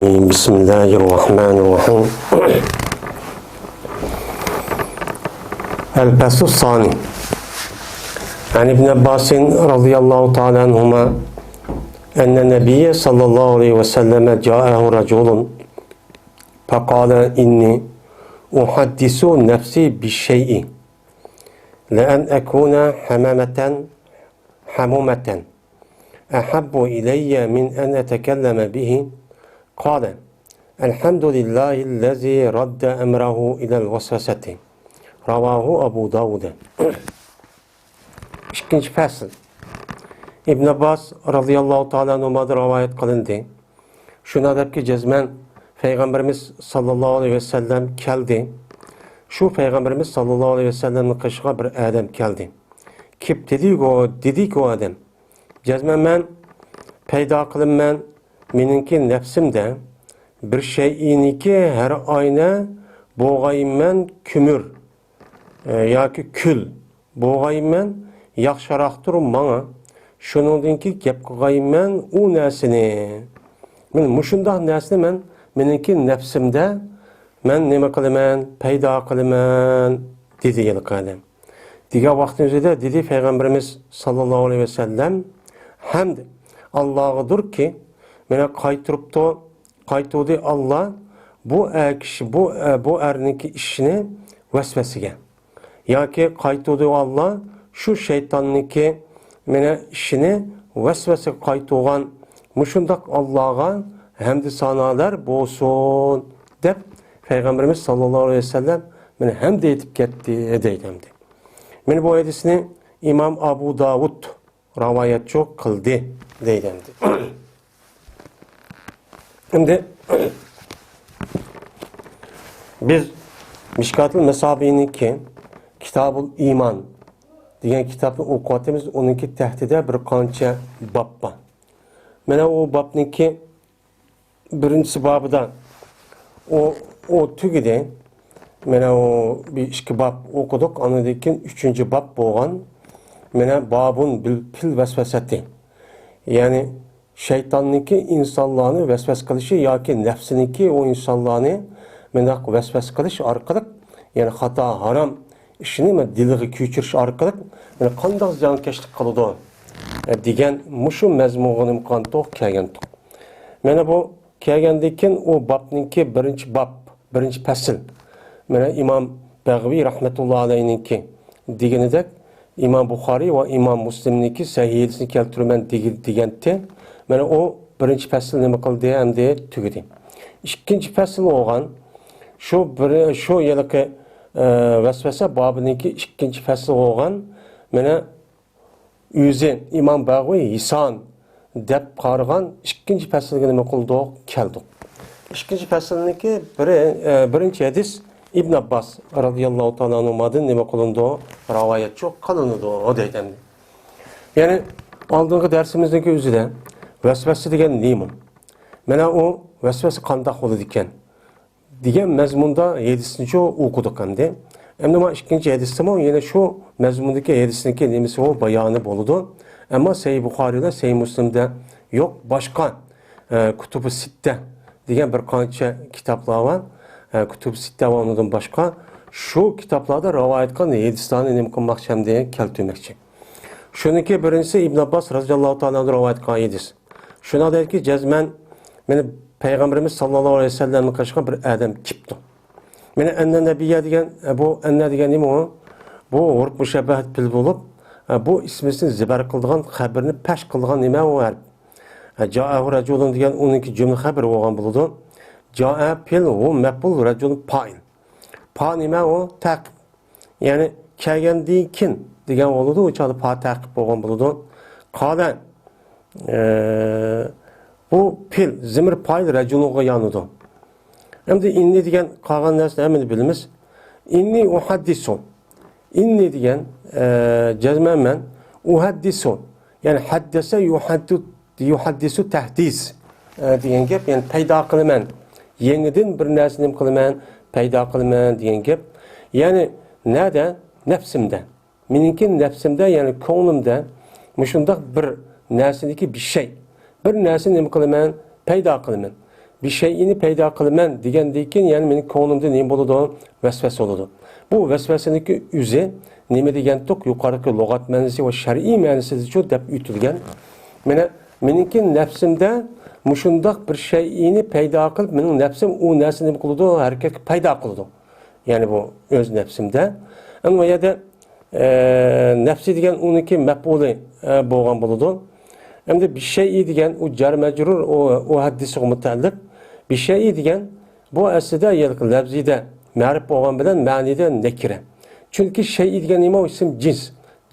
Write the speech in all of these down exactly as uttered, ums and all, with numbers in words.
بسم الله الرحمن الرحيم. الفصل الثاني. عن ابن عباس رضي الله تعالى عنهما أن النبي صلى الله عليه وسلم جاءه رجل فقال: إني أحدث نفسي بالشيء لأن أكون حمامة، حمومة، أحب إلي من أن أتكلم به. قال: الحمد لله الذي رد أمره إلى الوسوسة. رواه أبو داود. ئىككىنچى پەسىل. ئىبن ئابباس رازىياللاھۇ تائالا ئەنھۇمادىن رىۋايەت قىلىندى. شۇنداق دەپكى، جەزمەن پەيغەمبىرىمىز ساللاللاھۇ ئەلەيھى ۋەسەللەم كەلدى. شۇ پەيغەمبىرىمىز ساللاللاھۇ ئەلەيھى ۋەسەللەمنىڭ قېشىغا بىر ئادەم كەلدى. كېلىپ دېدىكى، دېدىكى ئۇ ئادەم، جەزمەن مەن پەيدا قىلىمەن، مېنىڭكى نەپسىمدە بىر شەيئىنىكى ھەر ئاينە بولغايمەن كۆمۈر، ئە، ياكى كۈل بولغايمەن، ياخشىراقتۇر ماڭا. شۇنىڭدىن كېيىن گەپ قىلغايمەن ئۇ نەرسىنى. مەن مۇشۇنداق نەرسىنى مەن، مېنىڭكى نەپسىمدە مەن نېمە قىلىمەن؟ پەيدا قىلىمەن، دېدى ھېلىقى ئادەم. دېگەن ۋاقىتنىڭ ئۆزىدە دېدى پەيغەمبىرىمىز ساللاللاھۇ ئەلەيھى ۋەسەللەم، ھەمد ئاللاغىدۇركى، مانا قايتۇرۇپتۇ، قايتۇردى ئاللا بۇ ئەر كىشى، بۇ، بۇ ئەرنىڭكى ئىشىنى ۋەسۋەسىگە. ياكى قايتۇردى ئاللا شۇ شەيتاننىڭكى مانا ئىشىنى ۋەسۋەسىگە قايتۇرغان مۇشۇنداق ئاللاغا ھەمدۇ سانالار بولسۇن، دەپ پەيغەمبىرىمىز ساللاللاھۇ ئەلەيھى ۋەسەللەم مانا ھەمدە ئېيتىپ كەتتى، دەيدۇ ئەمدى. مانا بۇ ھەدىسنى ئىمام ئابۇ داۋۇد رىۋايەتچۇ قىلدى، دەيدۇ ئەمدى. ئەمدى بىز مىشكاتۇل مەسابىھنىڭكى كىتابۇل ئىمان دېگەن كىتابنى ئوقۇۋاتىمىز. ئۇنىڭكى تەھتىدە بىر قانچە باب بار. مانا ئۇ بابنىڭكى بىرىنچىسى بابىدا ئۇ، ئۇ تۈگىدى. مانا ئۇ بىر ئىككى باب ئوقۇدۇق. ئاندىن كېيىن ئۈچىنچى باب بولغان. مانا بابۇن بىل پىل ۋەسۋەسەتى. يەنى شەيتاننىڭكى ئىنسانلارنى ۋەسۋەسە قىلىشى ياكى نەپسىنىڭكى ئۇ ئىنسانلارنى مۇنداق ۋەسۋەسە قىلىش ئارقىلىق، يەنى خاتا، ھارام ئىشنى مانا دىلىغا كۆچۈرۈش ئارقىلىق، يەنى قانداق زىيانكەشلىك قىلىدۇ، دېگەن مۇشۇ مەزمۇنغا نېمە قىلغانتۇق، كەلگەنتۇق. مانا بۇ كەلگەندىن كېيىن ئۇ بابنىڭكى بىرىنچى باب، بىرىنچى پەسىل. مانا ئىمام بەغۋى رەھمەتۇللا ئەلەيھنىڭكى دېگىنىدەك، ئىمام بۇخارىي ۋە ئىمام مۇسلىمنىڭكى سەھىھىسىنى كەلتۈرىمەن دېگى-، دېگەنتى. مانا ئۇ بىرىنچى پەسىل نېمە قىلدى، ئەمدى تۈگىدى. ئىككىنچى پەسىل بولغان، شۇ بىر، شۇ ھېلىقى، ئە، ۋەسۋەسە بابىنىڭكى ئىككىنچى پەسلى بولغان، مانا ئۆزى ئىمام بەغۋى ھىسان دەپ قارىغان ئىككىنچى پەسىلگە نېمە قىلدۇق؟ كەلدۇق. ئىككىنچى پەسىلنىڭكى بىرى، ئە، بىرىنچى ھەدىس ئىبن ئابباس رازىياللاھۇ تائالا ئەنھۇمادىن نېمە قىلىنىدۇ؟ رىۋايەتچۇ قىلىنىدۇ، دەيدۇ ئەمدى. يەنى ئالدىنقى دەرسىمىزنىڭكى ئۆزىدە ۋەسۋەسە دېگەن نېمە؟ مانا ئۇ ۋەسۋەسە قانداق بولىدىكەن؟ دېگەن مەزمۇندا ھەدىسنىچۇ ئوقۇدۇق ئەمدى. ئەمدى مانا ئىككىنچى ھەدىستىمۇ يەنە شۇ مەزمۇندىكى ھەدىسنىڭكى نېمىسى بۇ بايانى بولىدۇ. ئەمما سەھىھ بۇخارىيدا، سەھىھ مۇسلىمدا يوق، باشقا، ئە، كۇتۇبۇ سىتتە دېگەن بىر قانچە كىتابلار بار. ئە، كۇتۇبۇ سىتتە ۋە ئۇنىڭدىن باشقا شۇ كىتابلاردا رىۋايەت قىلغان ھەدىسلەرنى نېمە قىلماقچى ئەمدى؟ كەلتۈرمەكچى. شۇنىڭكى بىرىنچىسى ئىبن ئابباس رازىياللاھۇ تائالا ئەنھۇ رىۋايەت قىلغان ھەدىس. شۇنىڭ دەيدىكى، جەزمەن مېنى پەيغەمبىرىمىز ساللاللاھۇ ئەلەيھى ۋەسەللەمنىڭ قېشىغا بىر ئادەم كېپتۇ. مانا ئەننە نەبىيە دېگەن، ئە، بۇ ئەننە دېگەن نېمە ئۇ؟ بۇ ھۇرۇپ مۇشەببەھەت پىل بولۇپ، ئە، بۇ ئىسمىسىنى زىبەر قىلىدىغان، خەبىرىنى پەش قىلىدىغان نېمە ئۇ ھەرپ؟ ئە، جائەھۇ رەجۇلۇن دېگەن ئۇنىڭكى جۈملە خەبىرى بولغان بولىدۇ. جائە پىل، ھۇ مەپئۇل، رەجۇلۇن پائىل. پا نېمە ئۇ؟ تەقىب. يەنى كەلگەندىن كېيىن دېگەن بولىدۇ، ئۇ چاغدا پا تەقىب بولغان بولىدۇ. قالە، ئە، بۇ پىل، زىمىر پائىل رەجۇلۇنغا يانىدۇ. ئەمدى ئىننى دېگەن قالغان نەرسىنى ھەممىنى بىلىمىز. ئىننى ئۇھەددىسۇ. ئىننى دېگەن، ئە، جەزمەن مەن، ئۇھەددىسۇ. يەنى ھەددەسە يۇھەددۇ يۇھەددىسۇ تەھدىس، ئە، دېگەن گەپ، يەنى پەيدا قىلىمەن. يېڭىدىن بىر نەرسىنى نېمە قىلىمەن؟ پەيدا قىلىمەن دېگەن گەپ. يەنى نەدە؟ نەپسىمدە. مېنىڭكى نەپسىمدە، يەنى كۆڭلۈمدە مۇشۇنداق بىر نەرسىنىڭكى بىر شەي. بىر نەرسىنى نېمە قىلىمەن؟ پەيدا قىلىمەن. بىر شەيئىنى پەيدا قىلىمەن دېگەندىن كېيىن، يەنە مېنىڭ كۆڭلۈمدە نېمە بولىدۇ؟ ۋەسۋەسە بولىدۇ. بۇ ۋەسۋەسىنىڭكى ئۆزى نېمە دېگەنتۇق؟ يۇقىرىقى لۇغەت مەنىسى ۋە شەرئىي مەنىسىدىچۇ دەپ ئۆتۈلگەن. مانا، مېنىڭكى نەپسىمدە مۇشۇنداق بىر شەيئىنى پەيدا قىلىپ، مېنىڭ نەپسىم ئۇ نەرسىنى نېمە قىلىدۇ؟ ھەرىكەتكە پەيدا قىلىدۇ. يەنى بۇ ئۆز نەپسىمدە. ئەمما بۇ يەردە، ئە، نەپسى دېگەن ئۇنىڭكى مەپئۇلى، ئە، بولغان بولىدۇ. ئەمدى بىششەيئى دېگەن ئۇ جار مەجرۇر، ئۇ، ئۇ ھەددىسىغا مۇتەئەللىق. بىششەيئى دېگەن بۇ ئەسلىدە يەنى لەۋزىدە مەرىپ بولغان بىلەن مەنىدە نەكىرە. چۈنكى شەيئى دېگەن نېمە؟ ئىسىم جىنس.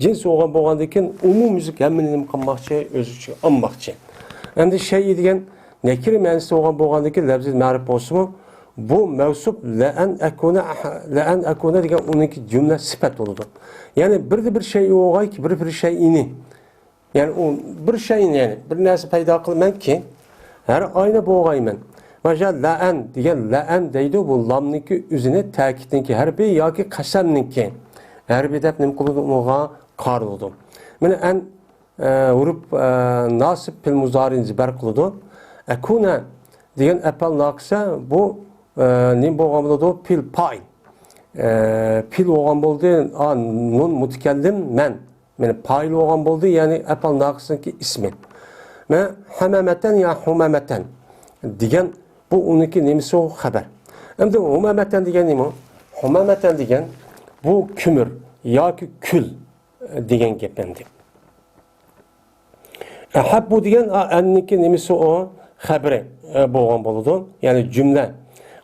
جىنس بولغان بولغاندىن كېيىن ئومۇميۈزلۈك ھەممىنى نېمە قىلماقچى؟ ئۆز ئىچىگە ئالماقچى. ئەمدى شەيئى دېگەن نەكىرە مەنىسى بولغان بولغاندىن كېيىن لەۋزىي مەرىپ بولسىمۇ، بۇ مەۋسۇپ لەئەن ئەكۇنە، لەئەن ئەكۇنە دېگەن ئۇنىڭكى جۈملە سۈپەت بولىدۇ. يەنى بىردە بىر شەيئى بولغايكى، بىر، بىر شەيئىنى. يەنى ئۇ بىر شەيئىنى، يەنى بىر نەرسە پەيدا قىلىمەنكى، ھەر ئاينى بولغايمەن. مانا لەئەن دېگەن لەئەن دەيدۇ، بۇ لامنىڭكى ئۆزىنى تەكىتنىڭكى ھەرپى ياكى قەسەمنىڭكى ھەرپى دەپ نېمە قىلىدۇ؟ ئۇنىڭغا قارىلىدۇ. مانا ئەن ئە، ھۇرۇپ، ئە، ناسىب پېئىل مۇزارىنى زىبەر قىلىدۇ. ئەكۇنە دېگەن ئەپئال ناقىسە بۇ، ئە، نېمە بولغان بولىدۇ؟ پېئىل پائىل. ئە، پېئىل بولغان بولدى. ئا، نۇن مۇتەكەللىم مەن. مانا پائىل بولغان بولدى، يەنى ئەپئال ناقىسنىڭكى ئىسمى. مانا ھەمەمەتەن يا ھۇمەمەتەن دېگەن بۇ ئۇنىڭكى نېمىسى ئۇ خەۋەر. ئەمدى ھۇمەمەتەن دېگەن نېمە؟ ھۇمەمەتەن دېگەن بۇ كۆمۈر ياكى كۈل دېگەن گەپ ئەمدى. ئەھەببۇ دېگەن، ئا، ئەننىڭكى نېمىسى ئۇ؟ خەبىرى، ئە، بولغان بولىدۇ. يەنى جۈملە.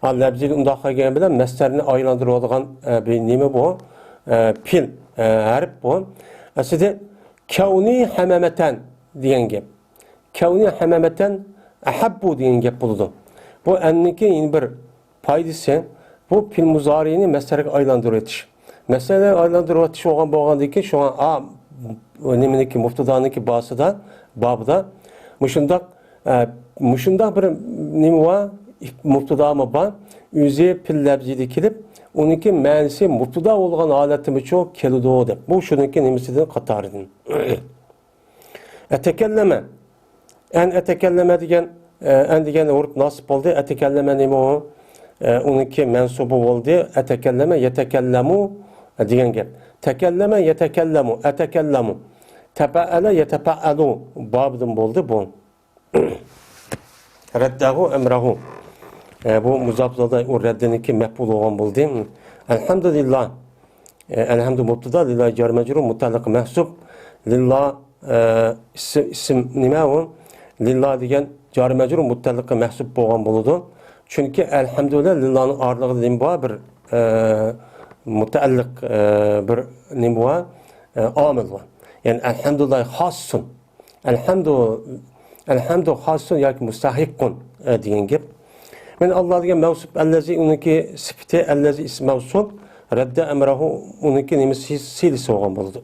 ئا، لەبزىگە ئۇنداق قىلغان بىلەن مەسدەرنى ئايلاندۇرۇۋالىدىغان، ئە، بىر نېمە بۇ؟ ئە، پېئىل، ئە، ھەرپ بۇ. ئەسلىدە كەۋنى ھەمەمەتەن دېگەن گەپ. كەۋنى ھەمەمەتەن ئەھەببۇ دېگەن گەپ بولىدۇ. بۇ ئەننىڭكى يەنە بىر پايدىسى، بۇ پېئىل مۇزارىنى مەسدەرگە ئايلاندۇرۇۋېتىش. مەسدەرگە ئايلاندۇرۇۋېتىش بولغان، بولغاندىن كېيىن شۇڭا، ئا، نېمىنىڭكى، مۇبتىدانىڭكى باسىدا، بابىدا مۇشۇنداق، ئە، مۇشۇنداق بىر نېمە بار، مۇبتىدامۇ بار، ئۆزى پېئىل لەبزىدە كېلىپ، ئۇنىڭكى مەنىسى مۇبتىدا بولغان ھالەتتىمۇچۇ كېلىدۇ دەپ. بۇ شۇنىڭكى نېمىسىدىن، قاتارىدىن. ئەتەكەللەمە. ئەن ئەتەكەللەمە دېگەن، ئە، ئەن دېگەن ھۇرۇپ ناسىب بولدى. ئەتەكەللەمە نېمە ئۇ؟ ئە، ئۇنىڭكى مەنسۇبى بولدى. ئەتەكەللەمە، يەتەكەللەمۇ دېگەن گەپ. تەكەللەمە، يەتەكەللەمۇ، ئەتەكەللەمۇ. تەپەئەلە، يەتەپەئەلۇ بابىدىن بولدى بۇ. رەددەھۇ ئەمرەھۇ. ئە، بۇ مۇزاپلاردا ئۇ رەددىنىڭكى مەپئۇل بولغان بولدى. ئەلھەمدۇلىللا. ئە، ئەلھەمدۇ مۇبتىدا، لىللا جار مەجرۇر، مۇتەئەللىق مەھسۇب. لىللا، ئە، ئىسىم، ئىسىم نېمە ئۇ؟ لىللا دېگەن جار مەجرۇر مۇتەئەللىقى مەھسۇب بولغان بولىدۇ. چۈنكى ئەلھەمدۇلىللا، لىللانىڭ ئارىلىقىدا نېمە بار؟ بىر، ئە، مۇتەئەللىق، ئە، بىر نېمە بار؟ ئە، ئامىل بار. يەنى ئەلھەمدۇلىللا خاسسۇن. ئەلھەمدۇ، ئەلھەمدۇ خاسسۇن ياكى مۇستەھىققۇن، ئە، دېگەن گەپ. مانا ئاللا دېگەن مەۋسۇپ ئەللەزى، ئۇنىڭكى سۈپىتى ئەللەزى ئىسمى مەۋسۇپ، رەددە ئەمرەھۇ، ئۇنىڭكى نېمە سى-، سىلىسى بولغان بولىدۇ.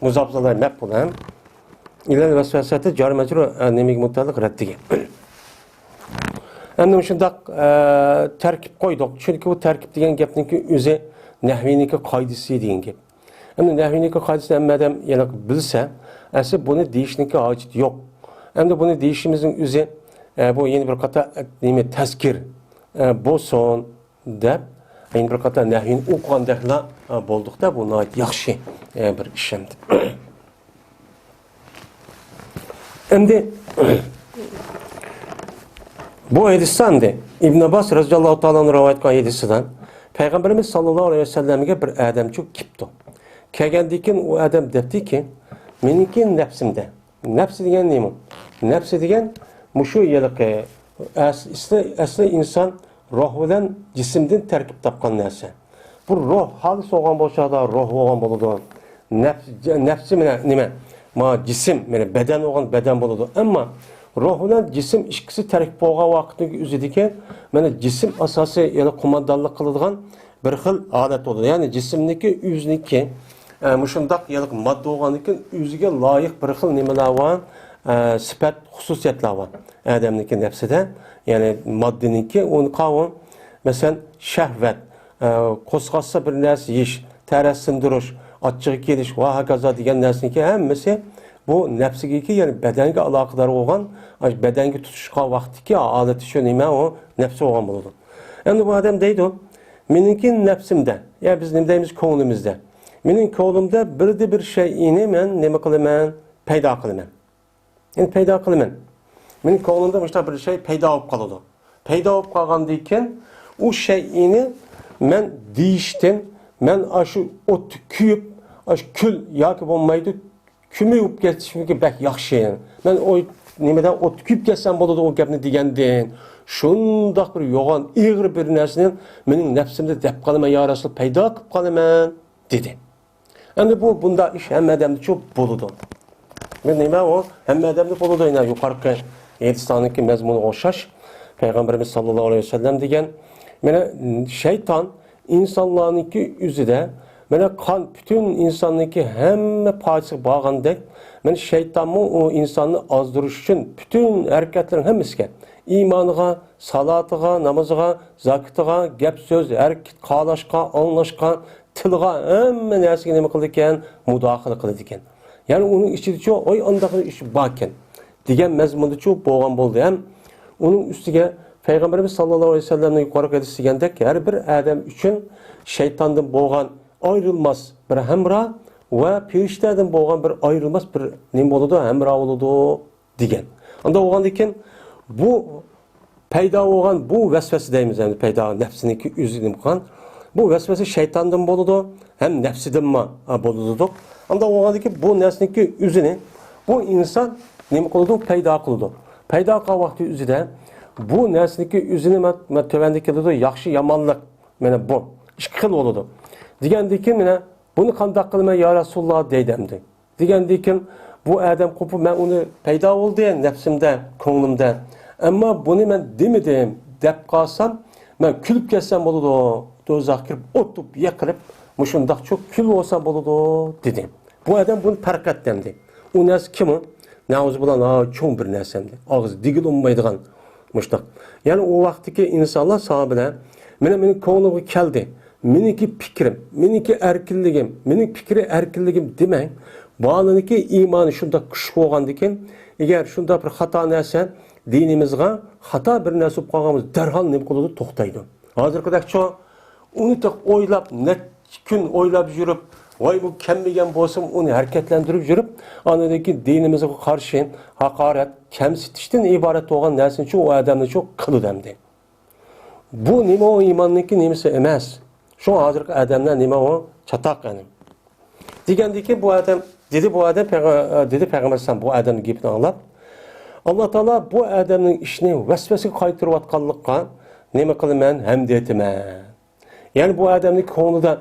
مۇزاپلار مەپئۇل ھەم. ئىلەل ۋەسۋەسەتى جار مەجرۇر، ئە، نېمىگە مۇتەئەللىق؟ رەددىگە. ئەمدى مۇشۇنداق، ئە، تەركىب قويدۇق. چۈنكى بۇ تەركىب دېگەن گەپنىڭكى ئۆزى نەھۋىنىڭكى قائىدىسى دېگەن گەپ. ئەمدى نەھۋىنىڭكى قائىدىسىنى ھەممە ئادەم يەنە بىلسە، ئەسلى بۇنى دېيىشنىڭكى ھاجىتى يوق. ئەمدى بۇنى دېيىشىمىزنىڭ ئۆزى، ئە، بۇ يەنە بىر قاتار، ئە، نېمە، تەزكىر، ئە، بولسۇن دەپ، يەنە بىر قاتار نەھۋىنى ئوقۇغاندەكلا، ئە، بولدۇقتا، بۇ ناھايىتى ياخشى، ئە، بىر ئىش ئەمدى. ئەمدى بۇ ھەدىستە ئەمدى ئىبن ئابباس رەزىياللاھۇ تائالا ئەنھۇ رىۋايەت قىلغان ھەدىستە پەيغەمبىرىمىز ساللاللاھۇ ئەلەيھى ۋەسەللەمگە بىر ئادەمچۇ كېپتۇ. كەلگەندىن كېيىن ئۇ ئادەم دەپتىكى، مېنىڭكى نەپسىمدە. نەپسى دېگەن نېمە؟ نەپسى دېگەن مۇشۇ ھېلىقى ئەس-، ئەسلى، ئەسلى ئىنسان روھ بىلەن جىسىمدىن تەركىب تاپقان نەرسە. بۇ روھ خالىس بولغان بولسا، روھ بولغان بولىدۇ. نەپس-، نەپسى مانا نېمە؟ ما جىسىم، مانا بەدەن بولغان بەدەن بولىدۇ. ئەمما روھ بىلەن جىسىم ئىككىسى تەركىب بولغان ۋاقىتنىڭ ئۆزىدىكى، مانا جىسىم ئاساسىي، يەنى قوماندانلىق قىلىدىغان بىر خىل ھالەت بولىدۇ. يەنى جىسىمنىكى ئۆزىنىكى، ئە، مۇشۇنداق يەنى ماددا بولغاندىكىن ئۆزىگە لايىق بىر خىل نېمىلەر بار، ئە، سۈپەت، خۇسۇسىيەتلەر بار. ئادەمنىڭكى نەپسىدە، يەنى ماددىنىڭكى ئۇنىڭغا ئۇ، مەسىلەن، شەھۋەت، ئە، قورسىقى ئاچسا بىر نەرسە يېيىش، تەرەت سىندۇرۇش، ئاچچىقى كېلىش ۋە ھاكازا دېگەن نەرسىنىڭكى ھەممىسى بۇ نەپسىگىكى، يەنى بەدەنگە ئالاقىدار بولغان، ئاشۇ بەدەنگە تۇتۇشقان ۋاقىتتىكى ھالىتى شۇ نېمە، ئۇ نەپسى بولغان بولىدۇ. ئەمدى بۇ ئادەم دەيدۇ، مېنىڭكى نەپسىمدە، يا بىز نېمە دەيمىز، كۆڭلىمىزدە. مېنىڭ كۆڭلۈمدە بىردە بىر شەيئىنى مەن نېمە قىلىمەن؟ پەيدا قىلىمەن. يەنى پەيدا قىلىمەن. مېنىڭ كۆڭلۈمدە مۇشۇنداق بىر شەي پەيدا بولۇپ قالىدۇ. پەيدا بولۇپ قالغاندىن كېيىن ئۇ شەيئىنى مەن دېيىشتىن، مەن ئاشۇ ئوتتا كۆيۈپ، ئاشۇ كۈل ياكى بولمايدۇ، كۆمۈپ كېتىشىمكى بەك ياخشى. مەن ئۇ نېمىدە ئوتتا كۆيۈپ كەتسەم بولىدۇ ئۇ گەپنى دېگەندىن، شۇنداق بىر يوغان، ئېغىر بىر نەرسىنى مېنىڭ نەپسىمدە دەپ قالىمەن، يا رەسۇل، پەيدا قىلىپ قالىمەن، دېدى. ئەمدى بۇ، بۇنداق ئىش ھەممە ئادەمدىچۇ بولىدۇ. بۇ نېمە ئۇ؟ ھەممە ئادەمدە بولىدۇ. يەنە يۇقىرىقى ھەدىستىكى مەزمۇنغا ئوخشاش، پەيغەمبىرىمىز ساللاللاھۇ ئەلەيھى ۋەسەللەم دېگەن، مانا، شەيتان ئىنسانلارنىڭكى ئۆزىدە، مانا، قان پۈتۈن ئىنساننىڭكى ھەممە پارچىسىغا بارغاندەك، مانا، شەيتانمۇ ئۇ ئىنساننى ئازدۇرۇش ئۈچۈن پۈتۈن ھەرىكەتلىرىنىڭ ھەممىسىگە، ئىمانىغا، سالاتىغا، نامىزىغا، زاكىتىغا، گەپ سۆز، ھەرىكەت، قاراشقا، ئاڭلاشقا، تىلغا، ھەممە نەرسىگە نېمە قىلىدىكەن؟ مۇداخىلە قىلىدىكەن. يەنى ئۇنىڭ ئىچىدىچۇ، ۋاي، ئانداق ئىش باركەن دېگەن مەزمۇندىچۇ بولغان بولدى. ھەم ئۇنىڭ ئۈستىگە پەيغەمبىرىمىز ساللاللاھۇ ئەلەيھى ۋەسەللەمنىڭ يۇقىرىقى ھەدىس دېگەندەك، ھەر بىر ئادەم ئۈچۈن شەيتاندىن بولغان ئايرىلماس بىر ھەمراھ ۋە پەرىشتىلەردىن بولغان بىر ئايرىلماس بىر نېمە بولىدۇ؟ ھەمراھ بولىدۇ. دېگەن. ئانداق بولغاندىن كېيىن بۇ پەيدا بولغان بۇ ۋەسۋەسە دەيمىز، يەنى پەيدا نەپسىنىڭكى ئۆزى نېمە قىلغان؟ بۇ ۋەسۋەسە شەيتاندىن بولىدۇ، ھەم نەپسىدىنمۇ بولىدۇ. ئانداق بولغاندىن كېيىن بۇ نەرسىنىڭكى ئۆزىنى بۇ ئىنسان نېمە قىلىدۇ؟ پەيدا قىلىدۇ. پەيدا قىلغان ۋاقتى ئۆزىدە بۇ نەرسىنىڭكى ئۆزىنى مە-، مە-، تۆۋەندە كېلىدۇ، ياخشى، يامانلىق. مانا بۇ ئىككى خىل بولىدۇ. دېگەندىن كېيىن مانا بۇنى قانداق قىلىمەن يا رەسۇلاللا دەيدۇ ئەمدى. دېگەندىن كېيىن بۇ ئادەم قوپۇپ، مەن ئۇنى پەيدا بولدى نەپسىمدە، كۆڭلۈمدە. ئەمما بۇنى مەن دېمىدىم دەپ قالسام، مەن كۈلۈپ كەتسەم بولىدۇ، دوزاخقا كىرىپ، ئوتۇپ، يېقىلىپ، مۇشۇنداقچۇ كۈل بولسام بولىدۇ، دېدى. بۇ ئادەم بۇنى پەرق ئەتتى ئەمدى. ئۇ نەرسە كىم ئۇ؟ نەئۇزۇبىللا، ناھايىتى چوڭ بىر نەرسە ئەمدى. ئاغزى دېگىلى بولمايدىغان مۇشۇنداق. يەنى ئۇ ۋاقىتتىكى ئىنسانلار، ساھابىلەر، مانا مېنىڭ كۆڭلۈمگە كەلدى. مېنىڭكى پىكرىم، مېنىڭكى ئەركىنلىكىم، مېنىڭ پىكرى ئەركىنلىكىم دېمەڭ. بالىنىڭكى ئىمانى شۇنداق كۈچلۈك بولغاندىكىن، ئەگەر شۇنداق بىر خاتا نەرسە دىنىمىزغا خاتا بىر نەرسە بولۇپ قالغان بولسا، دەرھال نېمە قىلىدۇ؟ توختايدۇ. ھازىرقىدەكچۇ ئۇنى تېخى ئويلاپ، نەچچە كۈن ئويلاپ يۈرۈپ، ۋاي، بۇ كەلمىگەن بولسىمۇ، ئۇنى ھەرىكەتلەندۈرۈپ يۈرۈپ، ئاندىن كېيىن دىنىمىزغا قارشى ھاقارەت، كەمسىتىشتىن ئىبارەت بولغان نەرسىنىچۇ ئۇ ئادەمنىچۇ قىلىدۇ ئەمدى. بۇ نېمە ئۇ ئىماننىڭكى نېمىسى ئەمەس. شۇڭا ھازىرقى ئادەملەر نېمە ئۇ چاتاق يەنى. دېگەندىكىن بۇ ئادەم، دېدى بۇ ئادەم، پەيغە-، دېدى پەيغەمبەر ئەلەيھىسسالام بۇ ئادەمنىڭ گېپىنى ئاڭلاپ، ئاللا تائالا بۇ ئادەمنىڭ ئىشىنى ۋەسۋەسىگە قايتۇرۇۋاتقانلىققا نېمە قىلىمەن؟ ھەمد ئېيتىمەن. يەنى بۇ ئادەمنىڭ كۆڭلىدە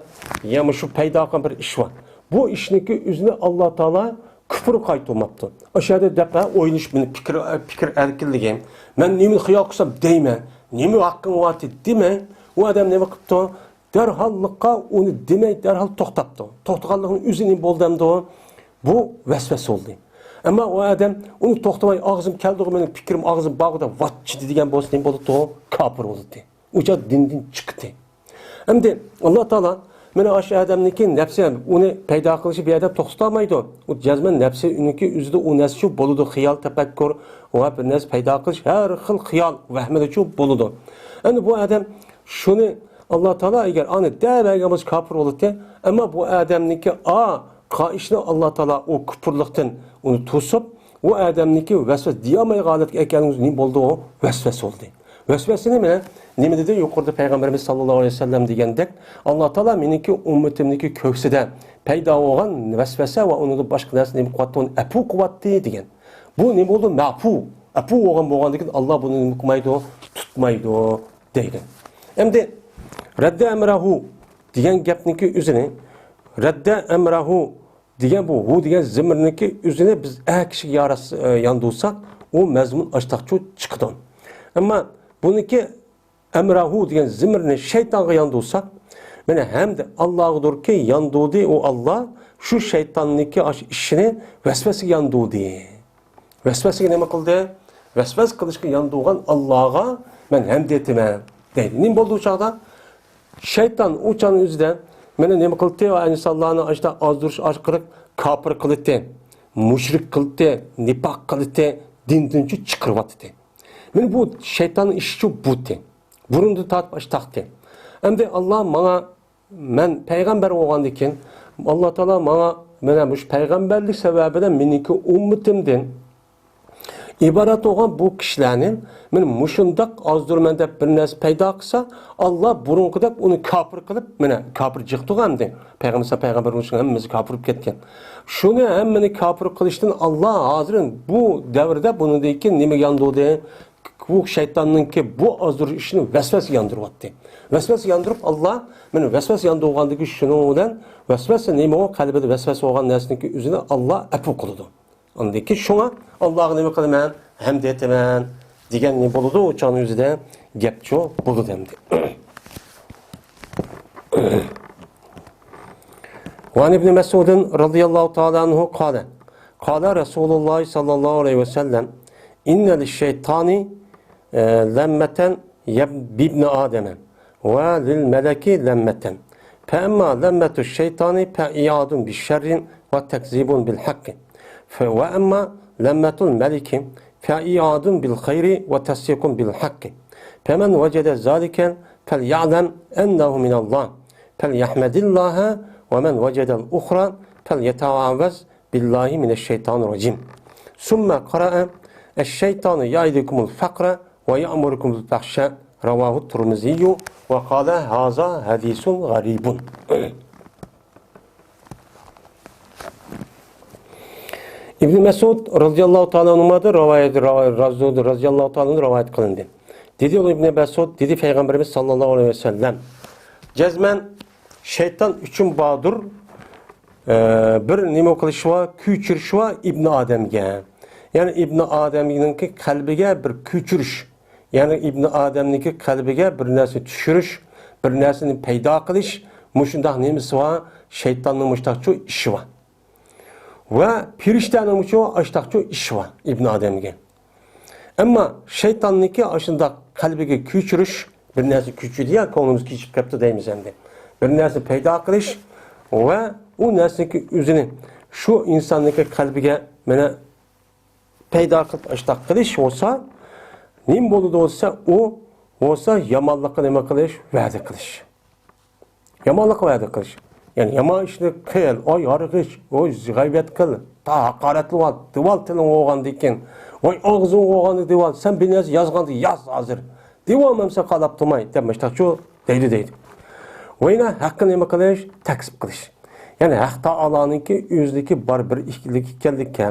يەنە شۇ پەيدا قىلغان بىر ئىش بار. بۇ ئىشنىڭكى ئۆزىنى ئاللا تائالا كۇپۇر قايتۇرماپتۇ. ئاشۇ يەردە دەپ، ھە، ئويلىنىش، مېنىڭ پىكىر، پىكىر ئەركىنلىكىم. مەن نېمىنى خىيال قىلسام دەيمەن، نېمە ھەققىڭ بار دېمەي، ئۇ ئادەم نېمە قىپتۇ؟ دەرھاللىققا ئۇنى دېمەي، دەرھال توختاپتۇ. توختىغانلىقىنىڭ ئۆزى نېمە بولدى ئەمدى ئۇ؟ بۇ ۋەسۋەسە بولدى. ئەمما ئۇ ئادەم ئۇنى توختىماي، ئاغزىم كەلدىغۇ، مېنىڭ پىكرىم ئاغزىم بارغۇ دەپ ۋاچچىدى دېگەن بولسا نېمە بولىدۇ؟ كاپىر بولىدۇ. ئۇ چاغ دىندىن چىقتى. ئەمدى ئاللا تائالا مانا ئاشۇ ئادەمنىڭكى نەپسى ئۇنى پەيدا قىلىشى بۇ يەردە توختىتالمايدۇ. ئۇ جەزمەن نەپسى ئۇنىڭكى ئۆزىدە ئۇ نەرسىچۇ بولىدۇ، خىيال، تەپەككۇر ۋە بىر نەرسە پەيدا قىلىش، ھەر خىل خىيال، ۋەھمىدىچۇ بولىدۇ. ئەمدى بۇ ئادەم شۇنى ئاللا تائالا ئەگەر ئانى دەۋەرگەن بولسا كاپىر بولاتتى. ئەمما بۇ ئادەمنىڭكى ئا قائىشنى ئاللا تائالا ئۇ كۇپۇرلۇقتىن ئۇنى توسۇپ، ئۇ ئادەمنىڭكى ۋەسۋەسە دېيەلمەيدىغان ھالەتكە ئەكەلگەن نېمە بولدى ئۇ؟ ۋەسۋەسە بولدى. ۋەسۋەسە نېمە؟ نېمە دېدى؟ يۇقىرىدا پەيغەمبىرىمىز ساللاللاھۇ ئەلەيھى ۋەسەللەم دېگەندەك، ئاللا تائالا مېنىڭكى ئۈممىتىمنىڭكى كۆكسىدە پەيدا بولغان ۋەسۋەسە ۋە ئۇنىڭدىن باشقا نەرسە نېمە قىلىۋاتتى؟ ئۇنى ئەپۇ قىلىۋاتتى دېگەن. بۇ نېمە بولدى؟ مەپۇ. ئەپۇ بولغان، بولغاندىن كېيىن ئاللا بۇنى نېمە قىلمايدۇ؟ تۇتمايدۇ دەيدۇ. ئەمدى رەددە ئەمرەھۇ دېگەن گەپنىڭكى ئۆزىنى، رەددە ئەمرەھۇ دېگەن بۇ ھۇ دېگەن زېمىرنىڭكى ئۆزىنى بىز ئەر كىشىگە يارا-، ياندۇرساق، ئۇ مەزمۇن ئاشتاقچۇ چىقىدۇ. ئەمما بۇنىڭكى ئەمرەھۇ دېگەن زېمىرنى شەيتانغا ياندۇرساق، مانا ھەمدە ئاللاغىدۇركى ياندۇردى ئۇ ئاللا، شۇ شەيتاننىڭكى ئاشۇ ئىشىنى ۋەسۋەسىگە ياندۇردى. ۋەسۋەسىگە نېمە قىلدى؟ ۋەسۋەسە قىلىشقا ياندۇرغان ئاللاغا مەن ھەمد ئېيتىمەن دەيدۇ. نېمە بولدى ئۇ چاغدا؟ شەيتان ئۇ چاغنىڭ ئۆزىدە مانا نېمە قىلدى؟ ئۇ ئىنسانلارنى ئاشۇنداق ئازدۇرۇش ئارقىلىق كاپىر قىلدى. مۇشرىك قىلدى، نىپاق قىلدى، دىندىنچۇ چىقىرىۋاتتى. مانا بۇ شەيتاننىڭ ئىشىچۇ بۇتى. بۇرۇندىن تارتىپ ئاشتاقتى. ئەمدى ئاللا ماڭا، مەن پەيغەمبەر بولغاندىن كېيىن، ئاللا تائالا ماڭا مانا مۇشۇ پەيغەمبەرلىك سەۋەبىدىن مېنىڭكى ئۈممىتىمدىن ئىبارەت بولغان بۇ كىشىلەرنى مانا مۇشۇنداق ئازدۇرىمەن دەپ بىر نەرسە پەيدا قىلسا، ئاللا بۇرۇنقىدەك ئۇنى كاپىر قىلىپ، مانا كاپىر جىقتۇق ئەمدى. پەيغەمبەر، پەيغەمبەر بولۇشنىڭ ھەممىمىز كاپىر بولۇپ كەتكەن. شۇنى ھەممىنى كاپىر قىلىشتىن ئاللا ھازىر بۇ دەۋردە بۇنىڭدىن كېيىن نېمە ياندۇردى؟ بۇ شەيتاننىڭكى بۇ ئازدۇرۇش ئىشىنى ۋەسۋەسە ياندۇرۇۋاتتى. ۋەسۋەسە ياندۇرۇپ، ئاللا مانا ۋەسۋەسە ياندۇرغاندىكى شۇنىڭ بىلەن ۋەسۋەسە نېمە، ئۇ قەلبىدە ۋەسۋەسە بولغان نەرسىنىڭكى ئۆزىنى ئاللا ئەپۇ قىلىدۇ. ئاندىن كېيىن شۇڭا ئاللاغا نېمە قىلىمەن؟ ھەمد ئېيتىمەن دېگەن نېمە بولىدۇ؟ ئۇ چاغنىڭ ئۆزىدە گەپچۇ بولىدۇ ئەمدى. وعن ابن مسعود رضي الله تعالى عنه قال، قال رسول الله صلى الله عليه وسلم، إن للشيطان، آه، لمة يب-، بابن آدم، وللملك لمة، فأما لمة الشيطان فإيعاد بالشر وتكذيب بالحق، ف-، وأما لمة الملك فإيعاد بالخير وتصديق بالحق، فمن وجد ذلك فليعلم أنه من الله، فليحمد الله، ومن وجد الأخرى فليتعوذ بالله من الشيطان الرجيم. ثم قرأ، الشيطان يعدكم الفقر ويأمركم بالفحشاء. رواه الترمذي وقال، هذا حديث غريب. ئىبن مەسئۇد رازىياللاھۇ تائالا ئەنھۇمادىن رىۋايەت، رىۋايەت، رازىياللاھۇ تائالا ئەنھۇ رىۋايەت قىلىندى. دېدى ئۇ ئىبن مەسئۇد، دېدى پەيغەمبىرىمىز ساللاللاھۇ ئەلەيھى ۋەسەللەم، جەزمەن شەيتان ئۈچۈن باردۇر، ئە، بىر نېمە قىلىشى بار، كۆچۈرۈشى بار ئىبنى ئادەمگە. يەنى ئىبنى ئادەمنىڭكى قەلبىگە بىر كۆچۈرۈش، يەنى ئىبنى ئادەمنىڭكى قەلبىگە بىر نەرسە چۈشۈرۈش، بىر نەرسىنى پەيدا قىلىش، مۇشۇنداق نېمىسى بار، شەيتاننىڭ مۇشۇنداقچۇ ئىشى بار. ۋە پىرىشتەنىڭمۇچۇ ئاشتاقچۇ ئىشى بار ئىبنى ئادەمگە. ئەمما شەيتاننىڭكى ئاشۇنداق قەلبىگە كۆچۈرۈش، بىر نەرسە كۆچۈردى يا، كۆڭلىمىز كېچىپ كەپتۇ دەيمىز ئەمدى. بىر نەرسە پەيدا قىلىش ۋە ئۇ نەرسىنىڭكى ئۆزىنى شۇ ئىنساننىڭكى قەلبىگە مانا پەيدا قىلىپ ئاشتاق قىلىش بولسا، نېمە بولىدۇ دېسە، ئۇ بولسا يامانلىققا نېمە قىلىش؟ ۋەدە قىلىش. يامانلىققا ۋەدە قىلىش. يەنى يامان ئىشنى قىل، ئاي ھارغىچ، ئاي غەيۋەت قىل، تا ھاقارەتلىۋال، دېۋال تىلىڭ بولغاندىن كېيىن، ۋاي ئاغزىڭ بولغاندا دېۋال، سەن بىر نەرسە يازغاندا ياز ھازىر. دېۋالمامسەن قالاپ تۇرماي، دەپ مۇشتاقچۇ دەيدۇ دەيدۇ. ۋە يەنە ھەققە نېمە قىلىش؟ تەكزىپ قىلىش. يەنى ھەق تائالانىڭكى ئۆزىنىڭكى بار بىر ئىكەنلىككە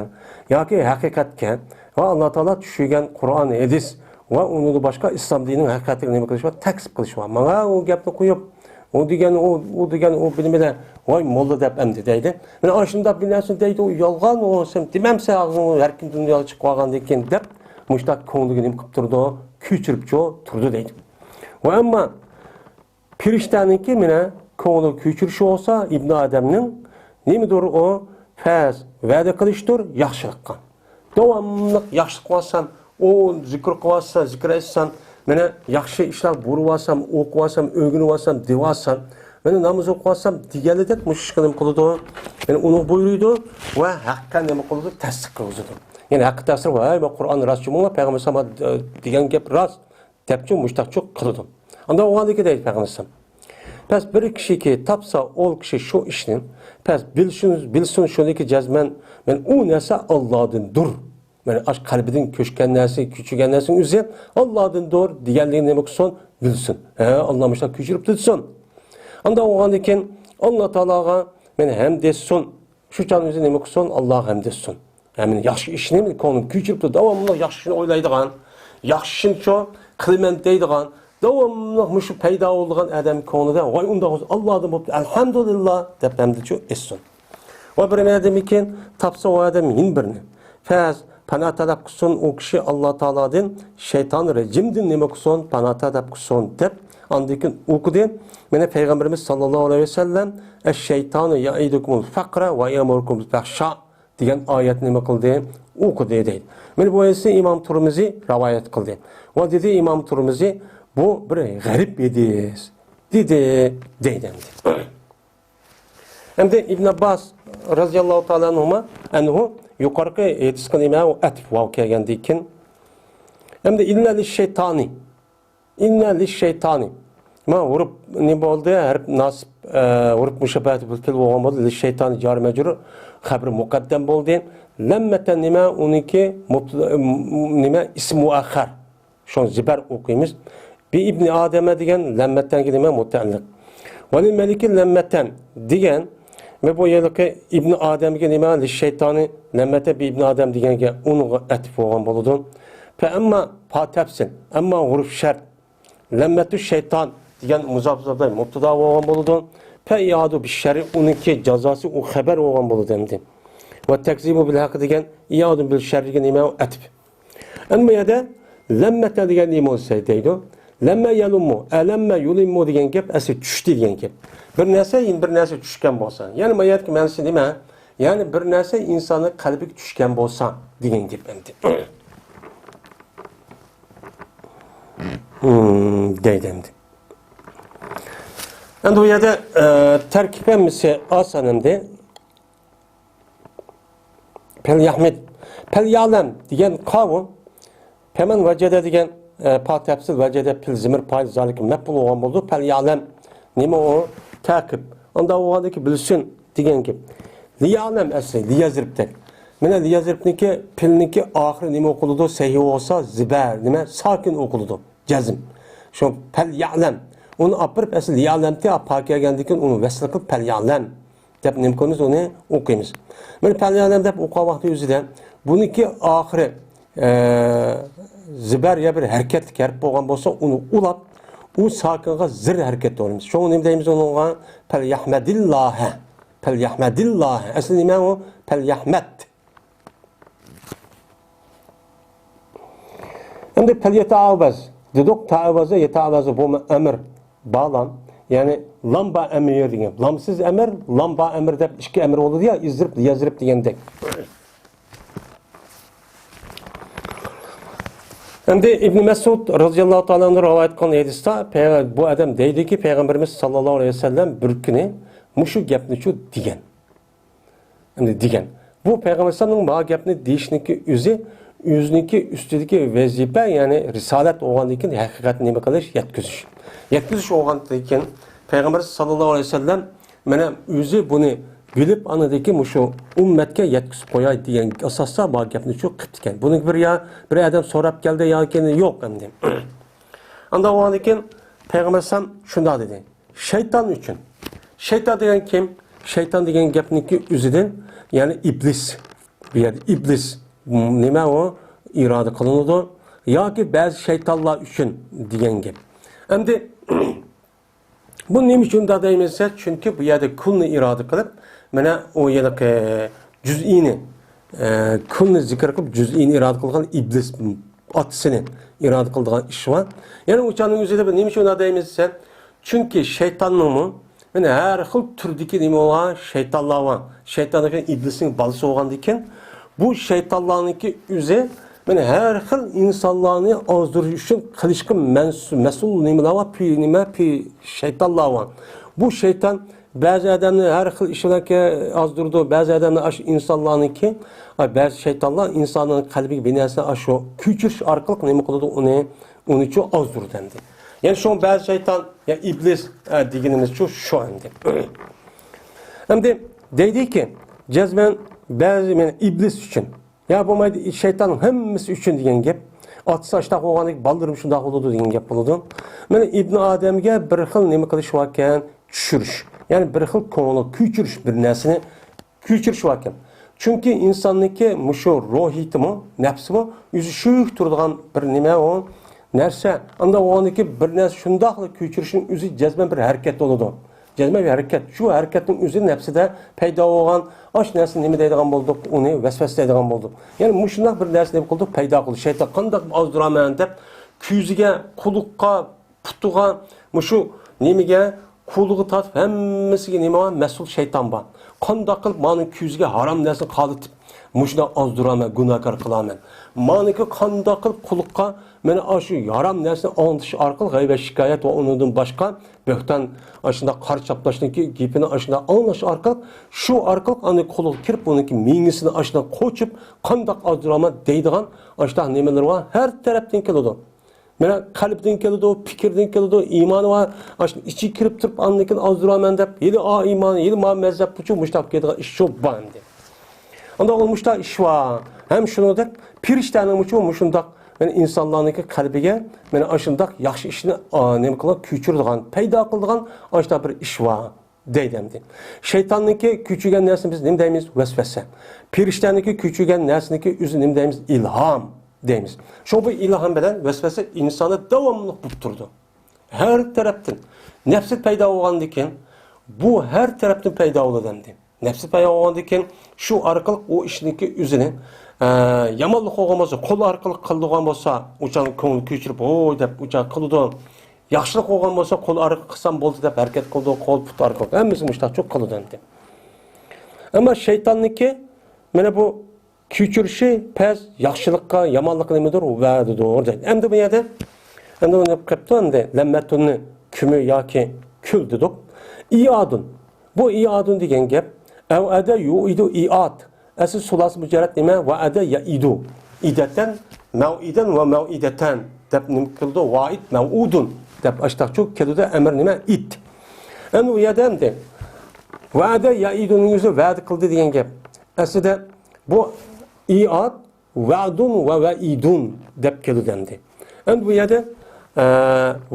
ياكى ھەقىقەتكە ۋە ئاللا تائالا چۈشۈرگەن قۇرئان، ھەدىس ۋە ئۇنىڭدىن باشقا ئىسلام دىنىنىڭ ھەقىقەتلىكىگە نېمە قىلىش بار؟ تەكزىپ قىلىش بار. ماڭا ئۇ گەپنى قويۇپ، ئۇ دېگەن، ئۇ، ئۇ دېگەن، ئۇ بىلمىدى، ۋاي موللا دەپ ئەمدى دەيدۇ. مانا ئاشۇنداق بىر نەرسىنى دەيدۇ، ئۇ يالغان، ئۇ سەن دېمەمسەن ئاغزىڭنى، ھەر كىم دۇنياغا چىقىپ قالغاندىن كېيىن دەپ، مۇشۇنداق كۆڭلىگە نېمە قىلىپ تۇرىدۇ؟ كۆچۈرۈپچۇ تۇرىدۇ دەيدۇ. ۋە ئەمما پىرىشتەنىڭكى مانا كۆڭلى كۆچۈرۈشى بولسا ئىبنى ئادەمنىڭ نېمىدۇر ئۇ؟ پەس ۋەدە قىلىشتۇر ياخشىلىققا. داۋاملىق ياخشىلىق قىلىۋاتسام، ئۇ زىكىر قىلىۋاتسا، زىكىر ئېيتسام، مانا ياخشى ئىشلار بۇيرۇۋاتسام، ئوقۇۋاتسام، ئۆگىنىۋاتسام، دېۋاتسام، مانا ناماز ئوقۇۋاتسام دېگەنلىدەك مۇشۇ ئىشقا نېمە قىلىدۇ؟ يەنى ئۇنى بۇيرۇيدۇ ۋە ھەققە نېمە قىلىدۇ؟ تەستىق قىلغۇزىدۇ. يەنى ھەققە تەستىق، ۋاي، بۇ قۇرئان راست جۇمۇڭلار، پەيغەمبەر ساما دېگەن گەپ راست. دەپچۇ مۇشتاقچۇ قىلىدۇ. ئانداق بولغاندىكى دەيدۇ پەيغەمبەر ئەلەيھىسسالام. پەس بىر كىشىكى تاپسا ئول كىشى شۇ ئىشنى، پەس بىلسۇن، بىلسۇن شۇنىكى جەزمەن، مەن ئۇ نەرسە ئاللادىندۇر. مەن ئاش قەلبىدىن كۆچكەن نەرسە، كۆچۈرگەن نەرسىنىڭ ئۆزى ئاللادىندۇر دېگەنلىكىنى نېمە قىلسۇن؟ بىلسۇن. ھە، ئاللا مۇشتاق كۆچۈرۈپتۇ دېسۇن. ئانداق بولغاندىن كېيىن ئاللا تائالاغا مەن ھەمد ئېيتسۇن. شۇ چاغنىڭ ئۆزى نېمە قىلسۇن؟ ئاللاغا ھەمد ئېيتسۇن. ھەممىنى ياخشى ئىشنى كۆڭلىنى كۆچۈرۈپتۇ، داۋاملىق ياخشى ئىشنى ئويلايدىغان، ياخشى ئىشنىچۇ قىلىمەن دەيدىغان، داۋاملىق مۇشۇ پەيدا بولىدىغان ئادەم كۆڭلىدە، ۋاي ئۇنداق بولسا ئاللادىن بوپتۇ، ئەلھەمدۇلىللا دەپ ھەمدىچۇ ئېيتسۇن. ۋە بىر مەزگىلدىن كېيىن تاپسا ئۇ ئادەم يەنە بىرنى، پەس پانا تەلەپ قىلسۇن ئۇ كىشى ئاللا تائالادىن، شەيتان رەجىمدىن نېمە قىلسۇن؟ پانا تەلەپ قىلسۇن دەپ ئاندىن كېيىن ئوقۇدى. مانا پەيغەمبىرىمىز ساللاللاھۇ ئەلەيھى ۋەسەللەم، ئەششەيتانۇ يەئىدۇكۇمۇل فەقرە ۋە يەئمۇرۇكۇمۇل فەھشا دېگەن ئايەتنى نېمە قىلدى؟ ئوقۇدى دەيدۇ. مانا بۇ ھەدىسنى ئىمام تۇرمىزى رىۋايەت قىلدى. ۋە دېدى ئىمام تۇرمىزى، بۇ بىر غەرىب ھەدىس دېدى دەيدۇ ئەمدى. ئەمدى ئىبن ئابباس رازىياللاھۇ تائالا ئەنھۇما، ئەنھۇ يۇقىرىقى ھېدىسقا نېمە ئۇ ئەتىپ ۋاۋ كەلگەندىن كېيىن. ئەمدى ئىللا لىششەيتانى. ئىللا لىششەيتانى. ما ھۇرۇپ نېمە بولدى؟ ھەرپ ناسىب، ئە، ھۇرۇپ مۇشەببەھەتى بىل پېئىل بولغان بولدى. لىششەيتانى جارى مەجرۇر، خەبىرى مۇقەددەم بولدى. لەممەتەن نېمە؟ ئۇنىڭكى مۇبتىدا، نېمە؟ ئىسمى مۇئەخخەر. شۇڭا زىبەر ئوقۇيمىز. بى ئىبنى ئادەمە دېگەن لەممەتەنگە نېمە؟ مۇتەئەللىق. ۋەلىل مەلىكى لەممەتەن دېگەن ۋە بۇ يەردىكى ئىبنى ئادەمگە نېمە؟ لىششەيتانى لەممەتە بى ئىبنى ئادەم دېگەنگە ئۇنىڭغا ئەتىپ بولغان بولىدۇ. پە ئەمما پا تەپسىل، ئەمما ھۇرۇپ شەرت. لەممەتۇ شەيتان دېگەن مۇزاپ مۇزاپلار مۇبتىدا بولغان بولىدۇ. پە ئىئادۇ بىششەررى ئۇنىڭكى جازاسى ئۇ خەبەر بولغان بولىدۇ ئەمدى. ۋە تەكزىبۇ بىل ھەققى دېگەن ئىئادۇ بىل شەررىگە نېمە؟ ئەتىپ. ئەمما بۇ يەردە لەممەتە دېگەن نېمە بولسا دەيدۇ. لەممە يەلۇممۇ، ئەلەممە يۇلىممۇ دېگەن گەپ ئەسلى چۈشتى دېگەن گەپ. بىر نەرسە، يەنە بىر نەرسە چۈشكەن بولسا. يەنى بۇ يەردىكى مەنىسى نېمە؟ يەنى بىر نەرسە ئىنساننىڭ قەلبىگە چۈشكەن بولسا دېگەن گەپ ئەمدى. ھىم، دەيدۇ ئەمدى. ئەمدى بۇ يەردە، ئە، تەركىب ھەممىسى ئاسان ئەمدى. پەليەھمىد. پەليەلەم دېگەن قاۋۇ. پەمەن ۋەجەدە دېگەن، ئە، پا تەپسىل ۋەجەدە پىل زىمىر پايىل زالىكە مەپئۇل بولغان بولىدۇ. پەليەلەم. نېمە ئۇ؟ تەقىب. ئاندا بولغاندىكى بىلسۇن دېگەن گەپ. لىيەلەم ئەسلى، لىيەزرىبتەك. مانا لىيەزرىبنىڭكى، پىلنىڭكى ئاخىرى نېمە ئوقۇلىدۇ؟ سەھىھ بولسا زىبەر، نېمە؟ ساكىن ئوقۇلىدۇ. جەزم. شۇ پەليەلەم. ئۇنى ئاپىرىپ ئەسلى لىيەلەمتى، پا كەلگەندىن كېيىن ئۇنى ۋەسل قىلىپ پەليەلەم دەپ نېمە قىلىمىز، ئۇنى ئوقۇيمىز. مانا پەليەلەم دەپ ئوقۇغان ۋاقتى ئۆزىدە بۇنىڭكى ئاخىرى، ئە، زىبەر يا بىر ھەرىكەتلىك ھەرپ بولغان بولسا، ئۇنى ئۇلاپ، ئۇ ساكىنغا زىر ھەرىكەت دەۋرىمىز. شۇڭا نېمە دەيمىز ئۇنىڭغا؟ پەليەھمەدىللاھە. پەليەھمەدىللاھە. ئەسلى نېمە ئۇ؟ پەليەھمەد. ئەمدى پەليەتەئەۋۋەز دېدۇق، تەئەۋۋەزە، يەتەئەۋۋەزە بۇمۇ ئەمىر. بالام، يەنى لام با ئەمىر دېگەن. لامسىز ئەمىر، لام با ئەمىر دەپ ئىككى ئەمىر بولىدۇ يا، ئىزرىپ، يەزرىپ دېگەندەك. ئەمدى ئىبن مەسئۇد رازىياللاھۇ تائالا ئەنھۇ رىۋايەت قىلغان ھەدىستە پەيغە-، بۇ ئادەم دەيدۇكى، پەيغەمبىرىمىز ساللاللاھۇ ئەلەيھى ۋەسەللەم بىر كۈنى مۇشۇ گەپنىچۇ دېگەن. ئەمدى دېگەن. بۇ پەيغەمبەر ئەلەيھىسسالامنىڭ مانا گەپنى دېيىشنىڭكى ئۆزى، ئۆزىنىڭكى ئۈستىدىكى ۋەزىپە، يەنى رىسالەت بولغاندىن كېيىن ھەقىقەتنى نېمە قىلىش؟ يەتكۈزۈش. يەتكۈزۈش بولغاندىن كېيىن پەيغەمبەر ساللاللاھۇ ئەلەيھى ۋەسەللەم مانا ئۆزى بۇنى بىلىپ، ئاندىن كېيىن مۇشۇ ئۈممەتكە يەتكۈزۈپ قوياي دېگەن ئاساستا مانا گەپنىچۇ قىپتىكەن. بۇنى بىر يا، بىر ئادەم سوراپ كەلدى ياكى يوق ئەمدى. ئانداق بولغاندىن كېيىن پەيغەمبەر ئەلەيھىسسالام شۇنداق دېدى. شەيتان ئۈچۈن. شەيتان دېگەن كىم؟ شەيتان دېگەن گەپنىڭكى ئۆزىدىن، يەنى ئىبلىس. بۇ يەردە ئىبلىس نېمە ئۇ؟ ئىرادە قىلىنىدۇ. ياكى بەزى شەيتانلار ئۈچۈن دېگەن گەپ. ئەمدى بۇ نېمە ئۈچۈن دەيمىز دېسە، چۈنكى بۇ يەردە كۇلنى ئىرادە قىلىپ، مانا ئۇ ھېلىقى جۈزئىينى، ئە، كۇلنى زىكىر قىلىپ، جۈزئىينى ئىرادە قىلغان ئىبلىس ئاتىسىنى ئىرادە قىلىدىغان ئىش بار. يەنە ئۇ چاغنىڭ ئۆزىدە بىر نېمە ئۈچۈن ئۇنداق دەيمىز دېسە، چۈنكى شەيتاننىڭمۇ، مانا ھەر خىل تۈردىكى نېمە بولغان شەيتانلار بار. شەيتان دېگەن ئىبلىسنىڭ بالىسى بولغاندىكىن، بۇ شەيتانلارنىڭكى ئۆزى، مانا ھەر خىل ئىنسانلارنى ئازدۇرۇش ئۈچۈن قىلىشقا مەنس-، مەسئۇل نېمىلەر بار؟ پى-، نېمە؟ پى-، شەيتانلار بار. بۇ شەيتان بەزى ئادەمنى ھەر خىل ئىش بىلەن كە-، ئازدۇرىدۇ، بەزى ئادەمنى ئاشۇ ئىنسانلارنىڭكى، ئا، بەزى شەيتانلار ئىنساننىڭ قەلبىگە بىر نەرسىنى ئاشۇ كۆچۈرۈش ئارقىلىق نېمە قىلىدۇ؟ ئۇنى، ئۇنىچۇ ئازدۇرىدۇ ئەمدى. يەنى شۇ بەزى شەيتان، يا ئىبلىس، ئە، دېگىنىمىزچۇ شۇ ئەمدى. ئەمدى دەيدىكى، جەزمەن بەزى، مەن ئىبلىس ئۈچۈن. يا بولمايدۇ، شەيتاننىڭ ھەممىسى ئۈچۈن دېگەن گەپ. ئاتىسى ئاشتاق بولغاندىكىن بالىلىرىم شۇنداق بولىدۇ دېگەن گەپ بولىدۇ. مانا ئىبنى ئادەمگە بىر خىل نېمە قىلىش باركەن، چۈشۈرۈش. يەنى بىر خىل كۆڭلى كۆچۈرۈش، بىر نەرسىنى كۆچۈرۈش باركەن. چۈنكى ئىنساننىڭكى مۇشۇ روھىيىتىمۇ، نەپسىمۇ ئۆزى شۇيۇق تۇرىدىغان بىر نېمە ئۇ نەرسە. ئانداق بولغاندىكىن بىر نەرسە شۇنداقلا كۆچۈرۈشنىڭ ئۆزى جەزمەن بىر ھەرىكەت بولىدۇ. جەزمەن ھەرىكەت. شۇ ھەرىكەتنىڭ ئۆزى نەپسىدە پەيدا بولغان ئاش نەرسە نېمە دەيدىغان بولدۇق؟ ئۇنى ۋەسۋەسە دەيدىغان بولدۇق. يەنى مۇشۇنداق بىر نەرسە نېمە قىلدۇق؟ پەيدا قىلدى. شەيتان قانداق ئازدۇرىمەن دەپ كۆزىگە، قۇلىققا، پۇتىغا، مۇشۇ نېمىگە، قولىغا تارتىپ ھەممىسىگە نېمە بار؟ مەسئۇل شەيتان بار. قانداق قىلىپ مانىڭ كۆزىگە ھارام نەرسىنى قارىتىپ، مۇشۇنداق ئازدۇرىمەن، گۇناھكار قىلىمەن. مانىڭكى قانداق قىلىپ قۇلۇققا مانا ئاشۇ ھارام نەرسىنى ئاڭلىتىش ئارقىلىق غەيۋەت شىكايەت ۋە ئۇنىڭدىن باشقا بۆھتان، ئاشۇنداق قارا چاپلاشنىڭكى گېپىنى ئاشۇنداق ئاڭلاش ئارقىلىق، شۇ ئارقىلىق ئاندىن قۇلىقى كىرىپ، ئۇنىڭكى مېڭىسىنى ئاشۇنداق قوچۇپ، قانداق ئازدۇرىمەن دەيدىغان ئاشۇنداق نېمىلىرى بار، ھەر تەرەپتىن كېلىدۇ. مانا قەلبىدىن كېلىدۇ، پىكىردىن كېلىدۇ، ئىمانى بار، ئاشۇ ئىچىگە كىرىپ تۇرۇپ، ئاندىن كېيىن ئازدۇرىمەن دەپ، يەنە ئا ئىمان، يەنە ما مەزھەپ بويىچە مۇشۇنداق كېتىدىغان ئىش شۇ بار ئەمدى. ئانداق مۇشۇنداق ئىش بار. ھەم شۇنىڭدەك پىرىشتەنىڭمۇ مۇشۇنداق، مانا ئىنسانلارنىڭكى قەلبىگە مانا ئاشۇنداق ياخشى ئىشنى، ئا، نېمە قىلغان، كۆچۈرىدىغان، پەيدا قىلىدىغان ئاشۇنداق بىر ئىش بار. دەيدۇ ئەمدى. شەيتاننىڭكى كۆچۈرگەن نەرسىنى بىز نېمە دەيمىز؟ ۋەسۋەسە. پىرىشتەنىڭكى كۆچۈرگەن نەرسىنىڭكى ئۆزىنى نېمە دەيمىز؟ ئىلھام دەيمىز. شۇڭا بۇ ئىلھام بىلەن ۋەسۋەسە ئىنساندا داۋاملىق بولۇپ تۇرىدۇ. ھەر تەرەپتىن. نەپسى پەيدا بولغاندىن كېيىن، بۇ ھەر تەرەپتىن پەيدا بولىدۇ ئەمدى. نەپسى پەيدا بولغاندىن كېيىن، شۇ ئارقىلىق ئۇ ئىشنىڭكى ئۆزىنى، ئە، يامانلىق بولغان بولسا، قول ئارقىلىق قىلىدىغان بولسا، ئۇچان كۆڭلى كۆچۈرۈپ، ھوي دەپ ئۇچان قىلىدۇ. ياخشىلىق بولغان بولسا، قول ئارقىلىق قىلسام بولدى دەپ ھەرىكەت قىلىدۇ، قول، پۇت ئارقىلىق. ھەممىسى مۇشۇنداق قىلىدۇ ئەمدى. ئەمما شەيتاننىڭكى مانا بۇ كۆچۈرۈشى پەس ياخشىلىققا، يامانلىققا نېمىدۇر؟ ۋەدىدۇر دەيدۇ. ئەمدى بۇ يەردە، ئەمدى ئۇنى قىپتۇ ئەمدى. لەممەتۇننى كۈمۈ ياكى كۈل دېدۇق. ئىئادۇن. بۇ ئىئادۇن دېگەن گەپ. ئەۋئەدە يۇئىدۇ ئىئاد. ئەسلى سۇلاسى مۇجەررەد نېمە؟ ۋەئەدە يەئىدۇ. ئىدەتەن، مەۋئىدەن ۋە مەۋئىدەتەن دەپ نېمە قىلىدۇ؟ ۋائىد، مەۋئۇدۇن دەپ ئاشتاقچۇ كېلىدۇ. ئەمىر نېمە؟ ئىت. ئەمدى ئۇ يەردە ئەمدى ۋەئەدە يەئىدۇننىڭ ئۆزى ۋەدە قىلدى دېگەن گەپ. ئەسلىدە بۇ ئىئاد، ۋەئدۇن ۋە ۋەئىدۇن دەپ كېلىدۇ ئەمدى. ئەمدى بۇ يەردە، ئە،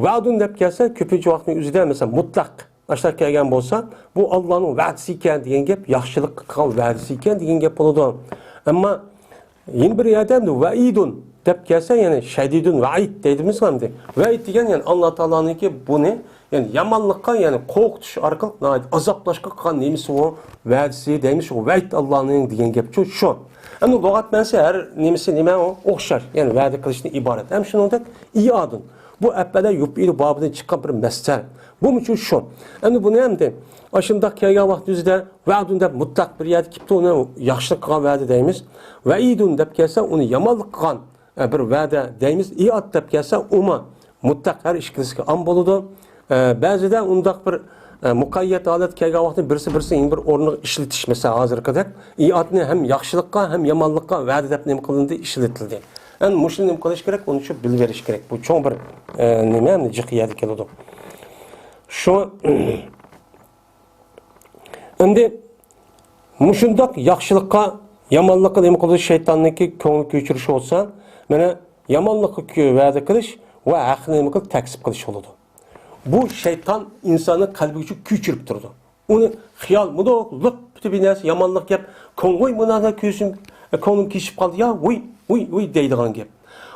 ۋەئدۇن دەپ كەلسە، كۆپىنچە ۋاقىتنىڭ ئۆزىدە، مەسىلەن، مۇتلەق ئاشۇنداق كەلگەن بولسا، بۇ ئاللانىڭ ۋەدىسى ئىكەن دېگەن گەپ، ياخشىلىققا قىلغان ۋەدىسى ئىكەن دېگەن گەپ بولىدۇ. ئەمما يەنە بىر يەردە ئەمدى ۋەئىدۇن دەپ كەلسە، يەنى شەدىدۇن ۋەئىد دەيدىمىز ئەمدى. ۋەئىد دېگەن، يەنى ئاللا تائالانىڭكى بۇنى، يەنى يامانلىققا، يەنى قورقۇتۇش ئارقىلىق ناھايىتى ئازابلاشقا قىلغان نېمىسى ئۇ، ۋەدىسى دەيمىز، ئۇ ۋەئىد ئاللانىڭ دېگەن گەپچۇ شۇ. ئەمدى لۇغەت مەنىسى ھەر نېمىسى نېمە ئۇ؟ ئوخشاش، يەنى ۋەدە قىلىشتىن ئىبارەت. ھەم شۇنىڭدەك ئىئادۇن. بۇ ئەپئەلە يۇپئىلۇ بابىدىن چىققان بىر مەسدەر. بۇمۇچۇ شۇ. ئەمدى بۇنى ئەمدى ئاشۇنداق كەلگەن ۋاقىت يۈزىدە ۋەئدۇن دەپ مۇتلەق بىر يەردە كېلىپتۇ، ئۇنى ياخشىلىق قىلغان ۋەدە دەيمىز. ۋەئىدۇن دەپ كەلسە، ئۇنى يامانلىق قىلغان، ئە، بىر ۋەدە دەيمىز. ئىئاد دەپ كەلسە، ئۇمۇ مۇتلەق ھەر ئىككىلىسىگە ئام بولىدۇ. ئە، بەزىدە ئۇنداق بىر، ئە، مۇقەييەت ھالەتكە كەلگەن ۋاقىتتا بىرسى بىرسىنى يەنە بىر ئورنىغا ئىشلىتىش، مەسىلەن، ھازىرقىدەك ئىئادنى ھەم ياخشىلىققا، ھەم يامانلىققا ۋەدە دەپ نېمە قىلىندى، ئىشلىتىلدى. ئەمدى مۇشۇنى نېمە قىلىش كېرەك؟ ئۇنى شۇ بىلىۋېلىش كېرەك. بۇ چوڭ بىر، ئە، نېمە، جىق يەردە كېلىدۇ. شۇ ئەمدى مۇشۇنداق ياخشىلىققا، يامانلىققا نېمە قىلىدۇ؟ شەيتاننىڭكى كۆڭۈل كۆچۈرۈشى بولسا، مانا يامانلىققا كۆ-، ۋەدە قىلىش ۋە ھەقنى نېمە قىلىپ تەكزىپ قىلىش بولىدۇ. بۇ شەيتان ئىنساننىڭ قەلبىگە كۆچۈرۈپ تۇرىدۇ. ئۇنى خىيال، مۇنداق لىپ پۈتۈن بىر نەرسە يامانلىق گەپ، كۆڭ-، ۋوي، مۇنادا كۆزۈم، كۆڭلۈم كېچىپ قالدى يا، ۋوي، ۋوي، ۋوي دەيدىغان گەپ.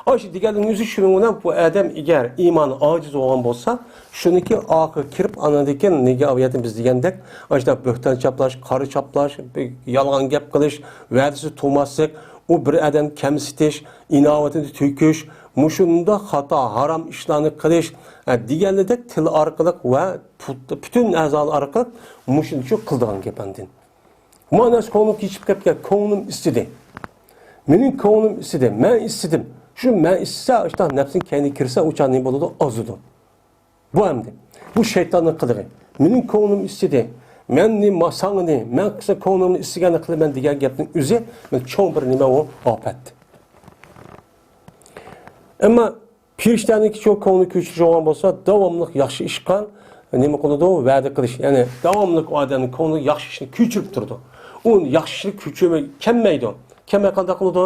ئاشۇ دېگەننىڭ ئۆزى شۇنىڭ بىلەن بۇ ئادەم ئەگەر ئىمانى ئاجىز بولغان بولسا، شۇنىڭكى ئاخىرى كىرىپ، ئاندىن كېيىن نېگە ئاۋىيەتتە بىز دېگەندەك، ئاشۇنداق بۆھتان چاپلاش، قارا چاپلاش، يالغان گەپ قىلىش، ۋەدىسى تۇرماسلىق، ئۇ بىر ئادەم كەمسىتىش، ئىناۋىتىنى تۆكۈش، مۇشۇنداق خاتا، ھارام ئىشلارنى قىلىش، ئە، دېگەنلىدەك تىل ئارقىلىق ۋە پۈت-، پۈتۈن ئەزالار ئارقىلىق مۇشۇنى شۇ قىلىدىغان گەپ ئاندىن. مانا كۆڭلۈم كېچىپ كەتكەن، كۆڭلۈم ئىسسىدى. مېنىڭ كۆڭلۈم ئىسسىدى، مەن ئىسسىدىم. شۇ مەن ئىسسىسە، ئاشۇنداق نەپسىڭ كەينىگە كىرسە، ئۇ چاغ نېمە بولىدۇ؟ ئازىدۇ. بۇ ئەمدى. بۇ شەيتاننىڭ قىلىقى. مېنىڭ كۆڭلۈم ئىسسىدى. مەن نېمە، ساڭا نېمە، مەن قىلسا كۆڭلۈمنى ئىسسىگەننى قىلىمەن دېگەن گەپنىڭ ئۆزى، مەن چوڭ بىر نېمە ئۇ؟ ئاپەت. ئەمما پىرىشتەنىڭكى شۇ كۆڭلى كۆچۈرۈش بولغان بولسا، داۋاملىق ياخشى ئىشقا نېمە قىلىدۇ؟ ۋەدە قىلىش. يەنى داۋاملىق ئۇ ئادەمنىڭ كۆڭلىگە ياخشى ئىشنى كۆچۈرۈپ تۇرىدۇ. ئۇ ياخشى ئىشنى كۆچۈرمەي، كەلمەيدۇ. كەلمەي قانداق قىلىدۇ؟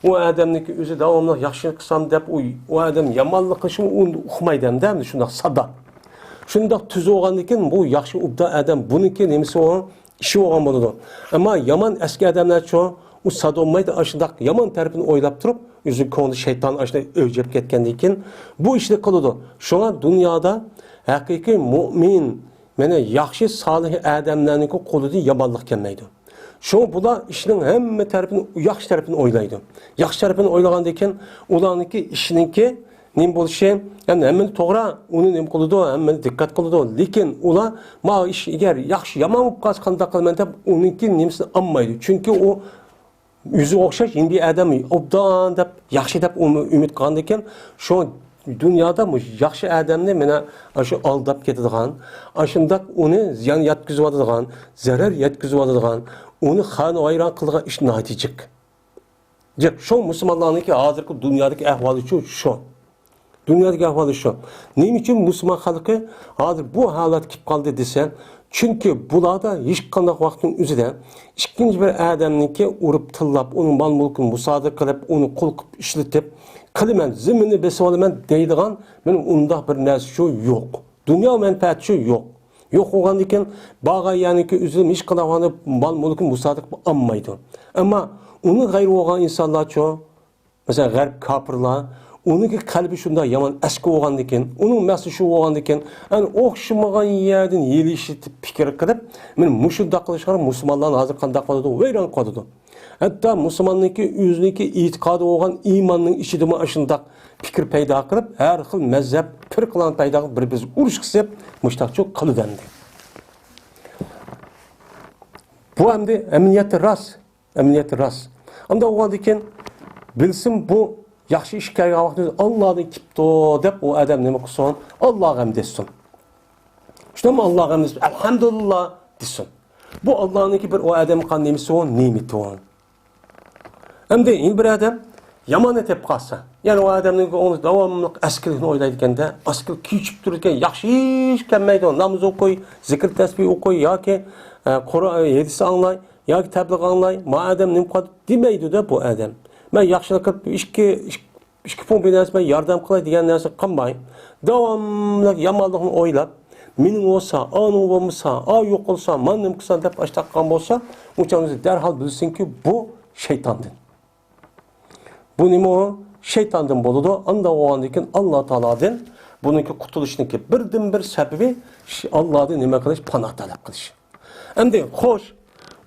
ئۇ ئادەمنىڭكى ئۆزى داۋاملىق ياخشىلىق قىلسام دەپ، ئۇ، ئۇ ئادەم يامانلىق قىلىشىمۇ ئۇنى ئۇقمايدۇ ئەمدى، شۇنداق سادا. شۇنداق تۈز بولغاندىن كېيىن بۇ ياخشى ئوبدان ئادەم بۇنىڭكى نېمىسى بولغان؟ ئىشى بولغان بولىدۇ. ئەمما يامان ئەسكى ئادەملەرچۇ، ئۇ سادا بولمايدۇ، ئاشۇنداق يامان تەرىپىنى ئويلاپ تۇرۇپ، ئۆزى كۆڭلى شەيتان ئاشۇنداق ئۆلجەپ كەتكەندىن كېيىن بۇ ئىشنى قىلىدۇ. شۇڭا دۇنيادا ھەقىقىي مۇئمىن، مانا ياخشى، سالىھ ئادەملەرنىڭكى قولىدىن يامانلىق كەلمەيدۇ. شۇڭا بۇلار ئىشنىڭ ھەممە تەرىپىنى، ياخشى تەرىپىنى ئويلايدۇ. ياخشى تەرىپىنى ئويلىغاندىن كېيىن ئۇلارنىڭكى ئىشىنىڭكى نېمە بولۇشى، يەنى ھەممىنى توغرا، ئۇنى نېمە قىلىدۇ، ھەممىنى دىققەت قىلىدۇ. لېكىن ئۇلار، ما ئىش ئەگەر ياخشى، يامان بولۇپ قالسا قانداق قىلىمەن دەپ، ئۇنىڭكى نېمىسىنى ئالمايدۇ. چۈنكى ئۇ ئۆزىگە ئوخشاش يېڭى بىر ئادەم ئوبدان دەپ، ياخشى دەپ ئۇمۇ ئۈمىد قىلغاندىكىن، شۇ دۇنيادا مۇشۇ ياخشى ئادەمنى مانا شۇ ئالداپ كېتىدىغان، ئاشۇنداق ئۇنى زىيان يەتكۈزۈۋاتىدىغان، زەرەر يەتكۈزۈۋاتىدىغان، ئۇنى خانىۋايران قىلىدىغان ئىش ناھايىتى جىق. جىق، شۇ مۇسۇلمانلارنىڭكى ھازىرقى دۇنيادىكى ئەھۋالى شۇ، شۇ. دۇنيادىكى ئەھۋالى شۇ. نېمە ئۈچۈن مۇسۇلمان خەلقى ھازىر بۇ ھالەتكە كېلىپ قالدى دېسە، چۈنكى بۇلاردا ھېچقانداق ۋاقىتنىڭ ئۆزىدە ئىككىنچى بىر ئادەمنىڭكى ئۇرۇپ تىللاپ، ئۇنىڭ مال-مۈلكىنى مۇسادىرە قىلىپ، ئۇنى قۇل قىلىپ ئىشلىتىپ، قىلىمەن، زېمىننى بېسىۋالىمەن دەيدىغان مانا ئۇنداق بىر نەرسە شۇ يوق. دۇنيا مەنپەئەتى شۇ يوق. يوق بولغاندىكىن، بارغان يەرنىڭكى ئۆزىدىن ھېچقانداق ۋاقىتتا مال-مۈلكىنى مۇسادىرە قىلىپ ئالمايدۇ. ئەمما ئۇنىڭ غەيرى بولغان ئىنسانلارچۇ؟ مەسىلەن، غەرب كاپىرلار، ئۇنىڭكى قەلبى شۇنداق يامان ئەسكى بولغاندىكىن، ئۇنىڭ مەقسىتى شۇ بولغاندىكىن، ئەنە ئوخشىمىغان يەردىن ھىيلە ئىشلىتىپ پىكىر قىلىپ، مانا مۇشۇنداق قىلىشقا مۇسۇلمانلارنى ھازىر قانداق قىلىدۇ؟ ۋەيران قىلىدۇ. ھەتتا مۇسۇلماننىڭكى ئۆزىنىڭكى ئېتىقادى بولغان ئىماننىڭ ئىچىدىمۇ ئاشۇنداق پىكىر پەيدا قىلىپ، ھەر خىل مەزھەپ، پىرقىلارنى پەيدا قىلىپ، بىر-بىرىگە ئۇرۇش قىسىپ، مۇشۇنداقچۇ قىلىدۇ ئەمدى. بۇ ئەمدى ئەمەلىيەتتە راست. ئەمەلىيەتتە راست. ئانداق بولغاندىكىن، بىلسۇن بۇ ياخشى ئىش كەلگەن ۋاقتىدا ئاللادىن كېلىپتۇ دەپ ئۇ ئادەم نېمە قىلسۇن؟ ئاللاغا ھەمد ئېيتسۇن. شۇنداقمۇ؟ ئاللاغا ھەمد ئېيتسۇن، ئەلھەمدۇلىللا دېسۇن. بۇ ئاللانىڭكى بىر ئۇ ئادەمگە قىلغان نېمىسى ئۇ، نېمىتى ئۇ. ئەمدى يەنە بىر ئادەم ياماننى تېپىپ قالسا، يەنى ئۇ ئادەمنىڭ كۆڭلى داۋاملىق ئەسكىلىكنى ئويلايدىكەندە، ئەسكىلىك كېچىكىپ تۇرىدىكەن، ياخشى ھېچ كەلمەيدۇ، ناماز ئوقۇي، زىكىر تەسبىھ ئوقۇي ياكى، ئە، قۇرئان، ھەدىس ئاڭلاي ياكى تەبلىغ ئاڭلاي، ما ئادەم نېمە قىلىدۇ دېمەيدۇ-دە بۇ ئادەم. مەن ياخشىلىق قىلىپ ئىككى، ئىككى پۇڭ بىر نەرسە مەن ياردەم قىلاي دېگەن نەرسە قىلماي، داۋاملىق يامانلىقنى ئويلاپ، مېنىڭ بولسا، ئانىڭ بولمىسا، ئا يوقالسا، مانا نېمە قىلسام دەپ ئاشتاق قىلغان بولسا، ئۇ چاغدا دەرھال بىلسۇنكى، بۇ شەيتاندىن. بۇ نېمە ئۇ؟ شەيتاندىن بولىدۇ. ئانداق بولغاندىن كېيىن ئاللا تائالادىن بۇنىڭكى قۇتۇلۇشنىڭكى بىردىنبىر سەۋەبى ش-، ئاللادىن نېمە قىلىش؟ پاناھ تەلەپ قىلىش. ئەمدى خوش،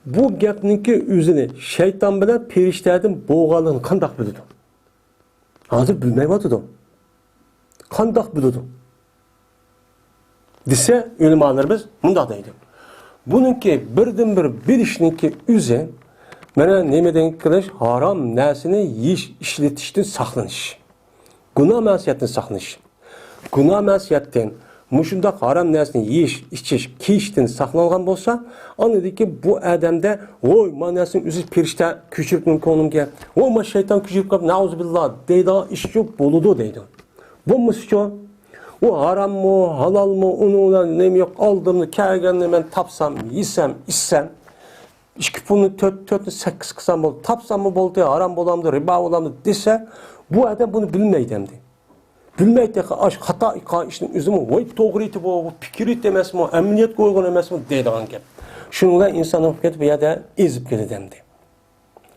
بۇ گەپنىڭكى ئۆزىنى شەيتان بىلەن پېرىشتەدىن بولغانلىقىنى قانداق بىلىدۇ؟ ھازىر بىلمەيۋاتىدۇ. قانداق بىلىدۇ؟ دېسە، ئۆلىمالىرىمىز مۇنداق دەيدۇ. بۇنىڭكى بىردىنبىر بىلىشنىڭكى ئۆزى، مانا نېمىدىن قىلىش؟ ھارام نەرسىنى يېيىش، ئىشلىتىشتىن ساقلىنىش. گۇناھ مەسىيەتتىن ساقلىنىش. گۇناھ مەسىيەتتىن، مۇشۇنداق ھارام نەرسىنى يېيىش، ئىچىش، كىيىشتىن ساقلانغان بولسا، ئاندىن كېيىن بۇ ئادەمدە، ۋوي، ما نەرسىنى ئۆزى پېرىشتە كۆچۈرۈپ مېنىڭ كۆڭلۈمگە، ۋوي، ما شەيتان كۆچۈرۈپ قاپ، نەئۇزۇبىللا دەيدىغان ئىشچۇ بولىدۇ دەيدۇ. بولمىسىچۇ؟ ئۇ ھاراممۇ، ھالالمۇ، ئۇنىڭ بىلەن نېمە يوق، ئالدىمدا كەلگەننى مەن تاپسام، يېسەم، ئىچسەم، ئىككى پۇلنى تۆت، تۆتنى سەككىز قىلسام بولدى، تاپساممۇ بولدى، ھارام بولامدۇ، رىبا بولامدۇ دېسە، بۇ ئادەم بۇنى بىلمەيدۇ ئەمدى. بىلمەيدۇ تېخى، ئاش خاتا قىلغان ئىشنىڭ ئۆزىمۇ، ۋاي، توغرا ئېيتىپ، بۇ، بۇ پىكىر ئېيت ئەمەسمۇ، ئەمەلىيەتكە ئۇيغۇن ئەمەسمۇ دەيدىغان گەپ. شۇنىڭ بىلەن ئىنسان نېمە قىلىپ كېتىدۇ؟ بۇ يەردە ئېزىپ كېتىدۇ ئەمدى.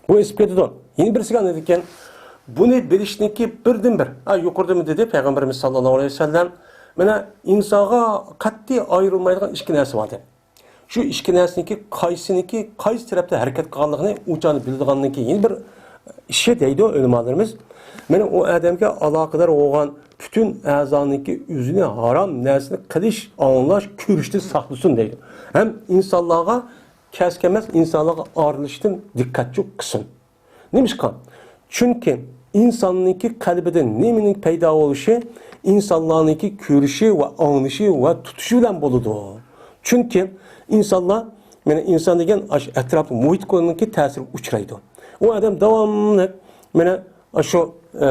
بۇ ئېزىپ كېتىدۇ. يەنە بىرسىگە نېمە دېگەن؟ بۇنى بىلىشنىڭكى بىردىنبىر، ھە، يۇقىرىدىمۇ دېدى پەيغەمبىرىمىز ساللاللاھۇ ئەلەيھى ۋەسەللەم، مانا، ئىنسانغا قەتئىي ئايرىلمايدىغان ئىككى نەرسە بار دەپ. شۇ ئىككى نەرسىنىڭكى قايسىنىڭكى قايسى تەرەپتە ھەرىكەت قىلغانلىقىنى ئۇ چاغنى بىلىدىغاننىڭكى يەنە بىر ئىشى دەيدۇ ئۆلىمالىرىمىز. مانا ئۇ ئادەمگە ئالاقىدار بولغان پۈتۈن ئەزانىڭكى ئۆزىنى ھارام نەرسىنى قىلىش، ئاڭلاش، كۆرۈشتىن ساقلىسۇن دەيدۇ. ھەم ئىنسانلارغا كەس-كەلمەس ئىنسانلارغا ئارىلىشىشتىن دىققەتچۇ قىلسۇن. نېمىشقا؟ چۈنكى ئىنساننىڭكى قەلبىدىن نېمىنىڭ پەيدا بولۇشى ئىنسانلارنىڭكى كۆرۈشى ۋە ئاڭلىشى ۋە تۇتۇشى بىلەن بولىدۇ. چۈنكى ئىنسانلار، مانا ئىنسان دېگەن ئاشۇ ئەتراپلىق مۇھىتقىنىڭكى تەسىرىگە ئۇچرايدۇ. ئۇ ئادەم داۋاملىق، مانا، ئاشۇ، ئە،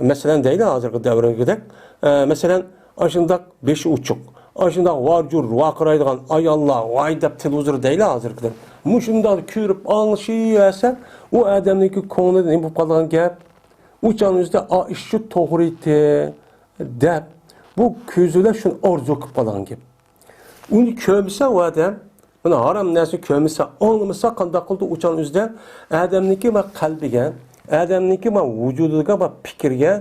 مەسىلەن دەيلى، ھازىرقى دەۋردىكىدەك، ئە، مەسىلەن، ئاشۇنداق بېشى ئوچۇق، ئاشۇنداق ۋارجۇر ۋارقىرايدىغان ئاياللار، ۋاي دەپ تېلېۋىزور دەيلى ھازىرقىدەك. مۇشۇنداق كۆرۈپ ئاڭلىشىۋەرسە، ئۇ ئادەمنىڭكى كۆڭلىدە نېمە بولۇپ قالىدىغان گەپ؟ ئۇ چاغنىڭ ئۆزىدە، ئا، ئىشچۇ توغرا ئىدى دەپ، بۇ كۆزى بىلەن شۇنى ئارزۇ قىلىپ قالىدىغان گەپ. ئۇنى كۆرمىسە ئۇ ئادەم، مانا ھارام نەرسىنى كۆرمىسە، ئاڭلىمىسا قانداق قىلىدۇ؟ ئۇ چاغنىڭ ئۆزىدە ئادەمنىڭكى ما قەلبىگە، ئادەمنىڭكى ما ۋۇجۇدىغا، ما پىكرىگە،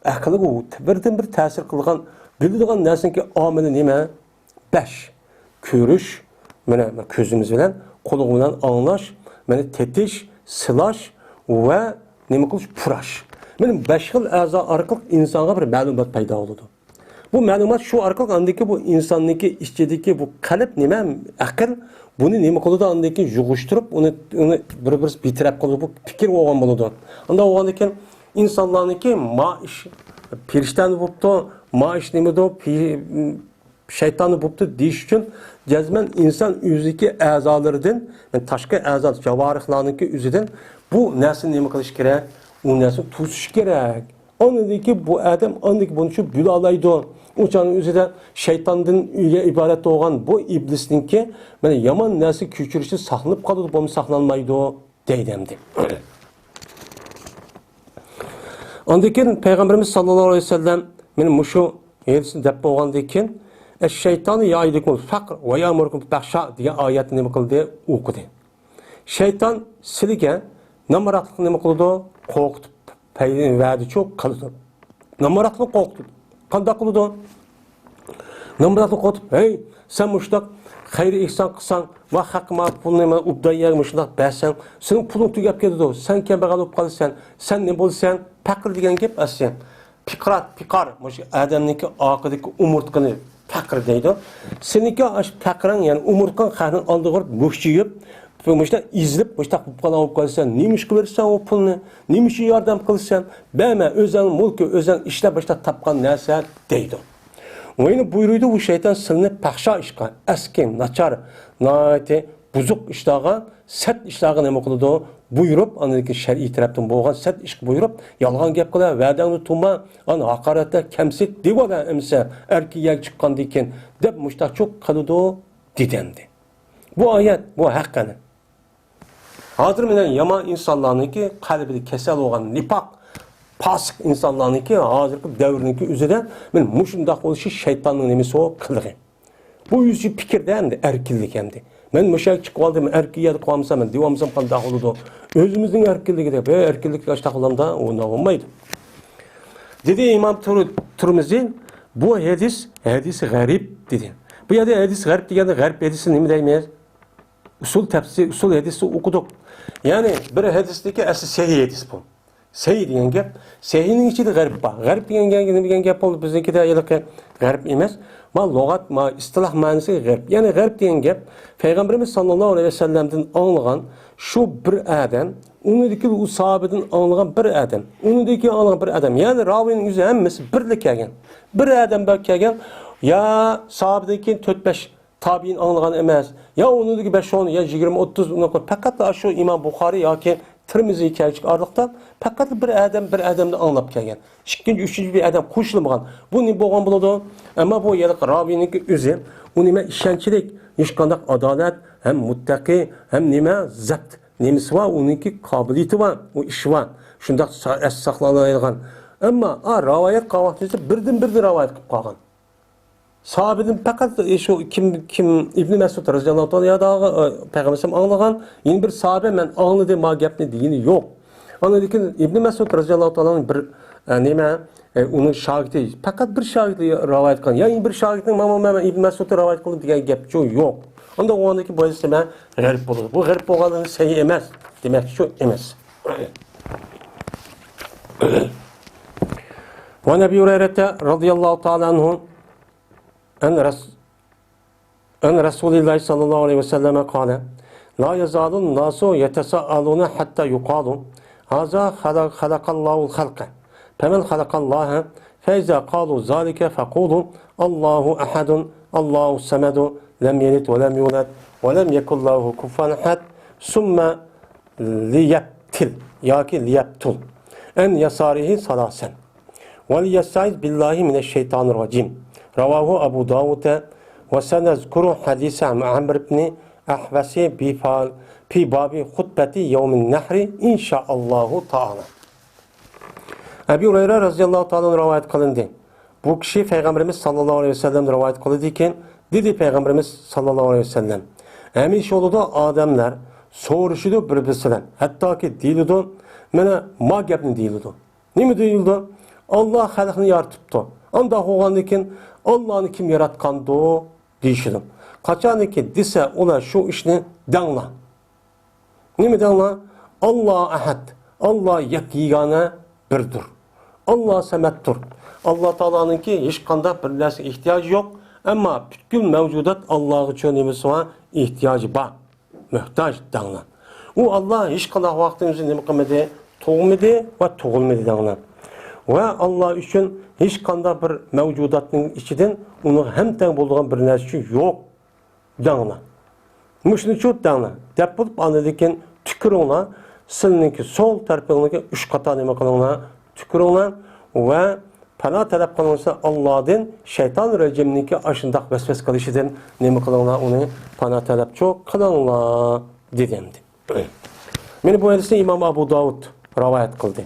ئەقلىگە بىردىنبىر تەسىر قىلىدىغان، بىلىدىغان نەرسىنىڭكى ئامىلى نېمە؟ بەش. كۆرۈش، مانا كۆزىمىز بىلەن، قۇلىقى بىلەن ئاڭلاش، مانا تېتىش، سىلاش ۋە نېمە قىلىش؟ پۇراش. مانا بەش خىل ئەزا ئارقىلىق ئىنسانغا بىر مەلۇمات پەيدا بولىدۇ. بۇ مەلۇمات شۇ ئارقىلىق ئاندىكى بۇ ئىنساننىڭكى ئىچىدىكى بۇ قەلب نېمە، ئەقىل، بۇنى نېمە قىلىدۇ، ئاندىن كېيىن يىغىشتۇرۇپ، ئۇنى، ئۇنى بىر-بىرسى بىتەرەپ قىلىدۇ، بۇ پىكىر بولغان بولىدۇ. ئانداق بولغاندىن كېيىن ئىنسانلارنىڭكى ما ئىش پىرىشتەنى بوپتۇ، ما ئىش نېمىدۇ، پى-، شەيتاننى بوپتۇ دېيىش ئۈچۈن جەزمەن ئىنسان ئۆزىدىكى ئەزالىرىدىن، يەنى تاشقى ئەزا، جاۋارىھلارنىڭكى ئۆزىدىن بۇ نەرسىنى نېمە قىلىش كېرەك؟ ئۇ نەرسىنى توسۇش كېرەك. ئاندىن كېيىن بۇ ئادەم ئاندىن كېيىن بۇنى چۈشۈپ بىلالايدۇ. ئۇ چاغنىڭ ئۆزىدە شەيتاندىن ئۆيگە ئىبارەت بولغان بۇ ئىبلىسنىڭكى مانا يامان نەرسە كۆچۈرۈشى ساقلىنىپ قالىدۇ، بولمىسا ساقلانمايدۇ دەيدۇ ئەمدى. ئاندىن كېيىن پەيغەمبىرىمىز ساللاللاھۇ ئەلەيھى ۋەسەللەم مانا مۇشۇ ھەدىسنى دەپ بولغاندىن كېيىن، «ئەششەيتانۇ يەئىدۇكۇمۇل فەقر ۋە يەئمۇرۇكۇم بىل فەھشا» دېگەن ئايەتنى نېمە قىلدى؟ ئوقۇدى. شەيتان سىلىگە نامراتلىقنى نېمە قىلىدۇ؟ قورقۇتۇپ پەي-، ۋەدىچۇ قىلىدۇ. نامراتلىقنى قورقۇتىدۇ. قانداق قىلىدۇ؟ نامراتلىقنى قورقۇتۇپ، «ھەي، سەن مۇشۇنداق خەير ئېھسان قىلساڭ، ۋە خەققە مانا پۇلنى مانا ئوبدان يەرگە مۇشۇنداق بەرسەڭ، سېنىڭ پۇلۇڭ تۈگەپ كېتىدۇ، سەن كەمبەغەل بولۇپ قالىسەن، سەن نېمە بولىسەن؟ پەقىر» دېگەن گەپ ئەسلى. پىقرات، پىقار، مۇشۇ ئادەمنىڭكى ئارقىدىكى ئومۇرتقىنى پەقىر دەيدۇ. سېنىڭكى ئاشۇ پەقىرىڭ، يەنى ئومۇرتقاڭ خەقنىڭ ئالدىغا بېرىپ مۈكچىيىپ، مۇشۇنداق ئېزىلىپ، مۇشۇنداق بولۇپ قالغان بولۇپ قالسەن، نېمە ئىشقا بېرىسەن ئۇ پۇلنى؟ نېمە ئۈچۈن ياردەم قىلىسەن؟ بەرمە، ئۆزۈڭ مۈلكى، ئۆزۈڭ ئىشلەپ مۇشۇنداق تاپقان نەرسە دەيدۇ. ۋە يەنە بۇيرۇيدۇ، ئۇ شەيتان سىلىنى پەھشا ئىشقا، ئەسكى، ناچار، ناھايىتى بۇزۇق ئىشلارغا، سەت ئىشلارغا نېمە قىلىدۇ؟ بۇيرۇپ، ئاندىن كېيىن شەرئىي تەرەپتىن بولغان سەت ئىشقا بۇيرۇپ، يالغان گەپ قىلە، ۋەدەڭنى تۇتما، ئانا ھاقارەتلە، كەمسىت دېۋالا ئەمسە ئەركىن يەرگە چىققاندىن كېيىن، دەپ مۇشتاقچۇ قىلىدۇ دېدى ئەمدى. بۇ ئايەت، بۇ ھەق قېنى. ھازىر مانا يامان ئىنسانلارنىڭكى قەلبىدە كېسەل بولغان نىپاق، پاسىق ئىنسانلارنىڭكى ھازىرقى دەۋرنىڭكى ئۆزىدە مانا مۇشۇنداق بولۇشى شەيتاننىڭ نېمىسى ئۇ قىلىقى. بۇ ئۆزى پىكىردە ئەمدى ئەركىنلىك ئەمدى. مەن مۇشۇ يەرگە چىقىپ ئالدىم، ئەركىن يەردە قالمىسام، مەن دېۋالمىسام قانداق بولىدۇ؟ ئۆزىمىزنىڭ ئەركىنلىكى دەپ، ھە، ئەركىنلىك ئاشتاق بولامدا، ئۇنداق بولمايدۇ. دېدى ئىمام تۇر-، تۇرمىزى، بۇ ھەدىس، ھەدىس غەرىب دېدى. بۇ يەردە ھەدىس غەرىب دېگەندە، غەرىب ھەدىسى نېمە دەيمىز؟ ئۇسۇل تەپسىر، ئۇسۇل ھەدىسنى ئوقۇدۇق. يەنى بىر ھەدىستىكى ئەسلى سەھىھ ھەدىس بۇ. سەھىھ دېگەن گەپ، سەھىھنىڭ ئىچىدە غەرىب بار. غەرىب دېگەن گەپ نېمە دېگەن گەپ بولدى؟ بىزنىڭكىدە ھېلىقى غەرب ئەمەس. ما لۇغەت، ما ئىستىلاھ مەنىسى غەرب. يەنى غەرب دېگەن گەپ، پەيغەمبىرىمىز ساللاللاھۇ ئەلەيھى ۋەسەللەمدىن ئاڭلىغان شۇ بىر ئادەم، ئۇنىڭدىكى ئۇ ساھابىدىن ئاڭلىغان بىر ئادەم، ئۇنىڭدىكى ئاڭلىغان بىر ئادەم. يەنى راۋىنىڭ ئۆزى ھەممىسى بىرلا كەلگەن. بىر ئادەم بار كەلگەن، يا ساھابىدىن كېيىن تۆت بەش تابىئىن ئاڭلىغان ئەمەس. يا ئۇنىڭدىكى بەش ئون، يا يىگىرمە ئوتتۇز، ئۇنداق پەقەتلا شۇ ئىمام بۇخارىي ياكى تىرمىزى كەلگۈچىلىك ئارىلىقتا پەقەتلا بىر ئادەم، بىر ئادەمدىن ئاڭلاپ كەلگەن. ئىككىنچى، ئۈچىنچى بىر ئادەم قوشۇلمىغان. بۇ نېمە بولغان بولىدۇ؟ ئەمما بۇ ھېلىقى راۋىينىڭكى ئۆزى، ئۇ نېمە ئىشەنچلىك، ھېچقانداق ئادالەت، ھەم مۇتتەقى، ھەم نېمە زەبت نېمىسى بار، ئۇنىڭكى قابىلىيىتى بار، ئۇ ئىشى بار. شۇنداق سا-، ئەستە ساقلايدىغان. ئەمما، ئا، راۋايەت قىلغان ۋاقتىدا بىردىن بىردىن راۋايەت قىلىپ قالغان. ساھابىدىن پەقەت شۇ كىم، كىم ئىبنى مەسئۇد رەزىياللاھۇ تائالا يا داغا، ئە، پەيغەمبەر ئەلەيھىسسالام ئاڭلىغان، يەنە بىر ساھابە مەن ئاڭلىدىم ما گەپنى دېگىنى يوق. ئاندىن كېيىن ئىبنى مەسئۇد رەزىياللاھۇ تائالانىڭ بىر، ئە، نېمە، ئە، ئۇنىڭ شاگىرتى، پەقەت بىر شاگىرتى راۋايەت قىلغان. يا يەنە بىر شاگىرتنىڭ مانا مەن ئىبنى مەسئۇدتىن راۋايەت قىلدىم دېگەن گەپچۇ يوق. ئاندىن ئۇنىڭدىكى بۇ ھەدىستە مەن غەرىب بولىدۇ. بۇ غەرىب بولغانلىقى سەھىھ ئەمەس دېمەكچىچۇ ئەمەس. وعن أبي هريرة رضي الله تعالى عنه عن رس-، عن رسول الله صلى الله عليه وسلم قال: لا يزال الناس يتساءلون حتى يقال: هذا خلق، خلق الله الخلق، فمن خلق الله؟ فإذا قالوا ذلك فقولوا: الله أحد، الله الصمد، لم يلد ولم يولد، ولم يكن له كفوا أحد، ثم ليبتل ياكى ليبتل عن يساره ثلاثا وليستعذ بالله من الشيطان الرجيم. رواه أبو داود. وسنذكر حديث عمرو بن أحوس بفا-، في باب خطبة يوم النحر إن شاء الله تعالى. ئەبۇ ھۇرەيرە رەزىياللاھۇ تائالا ئانھۇ رىۋايەت قىلىندى. بۇ كىشى پەيغەمبىرىمىز ساللاللاھۇ ئەلەيھى ۋەسەللەمدىن رىۋايەت قىلىدىكەن، دېدى پەيغەمبىرىمىز ساللاللاھۇ ئەلەيھى ۋەسەللەم: ھەمىشە بولىدۇ ئادەملەر سورىشىدۇ بىر-بىرسى بىلەن. ھەتتاكى دېيىلىدۇ، مانا ما گەپنى دېيىلىدۇ. نېمە دېيىلىدۇ؟ ئاللا خەلقنى يارىتىپتۇ. ئانداق بولغاندىن كېيىن، ئاللانى كىم ياراتقاندۇ؟ دېيىشىدۇ. قاچانكى دېسە، ئۇلار شۇ ئىشنى دەڭلا. نېمە دەڭلا؟ ئاللا ئەھەد، ئاللا يەككە يېگانە بىردۇر. ئاللا سەمەتتۇر. ئاللا تائالانىڭكى ھېچقانداق بىر نەرسىگە ئېھتىياجى يوق. ئەمما پۈتكۈل مەۋجۇدات ئاللاغىچۇ نېمىسى بار؟ ئېھتىياجى بار. مۆھتاج دەڭلار. ئۇ ئاللا ھېچقانداق ۋاقىتتا ئۆزى نېمە قىلمىدى؟ تۇغمىدى ۋە تۇغۇلمىدى دەڭلار. ۋە ئاللا ئۈچۈن ھېچقانداق بىر مەۋجۇداتنىڭ ئىچىدىن ئۇنىڭغا ھەمتەڭ بولىدىغان بىر نەرسە يوق دەڭلار. مۇشۇنى چۇ دەڭلار دەپ بولۇپ، ئاندىن كېيىن تۈكۈرۈڭلار، سىلىنىڭكى سول تەرىپىڭلارغا ئۈچ قاتا نېمە قىلىڭلار، تۈكۈرۈڭلار ۋە پانا تەلەپ قىلىڭلار ئاللادىن، شەيتان رەجىمنىڭكى ئاشۇنداق ۋەسۋەسە قىلىشىدىن نېمە قىلىڭلار، ئۇنى پانا تەلەپچۇ قىلىڭلار دېدى ئەمدى. مانا بۇ ھەدىسنى ئىمام ئەبۇ داۋۇد رىۋايەت قىلدى.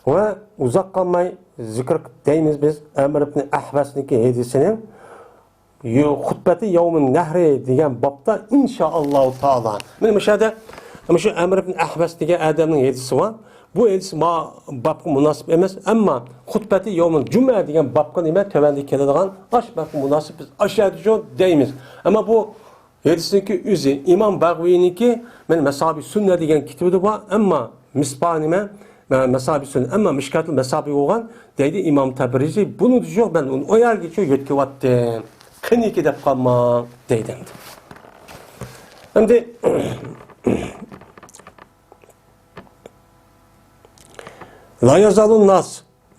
ۋە ئۇزاق قالماي زىكىر دەيمىز بىز ئەمر ئىبن ئەھۋەسنىڭكى ھەدىسىنى. يو-، خۇتبەتى يەۋمىن نەھرى دېگەن بابتا ئىنشائاللاھۇ تائالا. مانا مۇشۇ يەردە مۇشۇ ئەمر ئىبن ئەھۋەس دېگەن ئادەمنىڭ ھەدىسى بار. بۇ ھەدىس ما بابقا مۇناسىپ ئەمەس، ئەمما خۇتبەتى يەۋمىل جۈمئە دېگەن بابقا نېمە تۆۋەندە كېلىدىغان ئاش بابقا مۇناسىپ، بىز ئاشۇ يەردە شۇ دەيمىز. ئەمما بۇ ھەدىسنىڭكى ئۆزى ئىمام بەغۋىنىڭكى، مەن مەسابى سۈننە دېگەن كىتابىدا بار، ئەمما مىسبا نېمە؟ مە-، مەسابى سۈننە، ئەمما مىشكاتۇل مەسابى بولغان دەيدۇ ئىمام تەبرىزى. بۇنىڭدا يوق، مەن ئۇنى ئۇ يەرگىچە يۆتكىۋەتتىم. قېنىكى دەپ قالماڭ دەيدۇ ئەمدى. ئەمدى لا يزال الناس.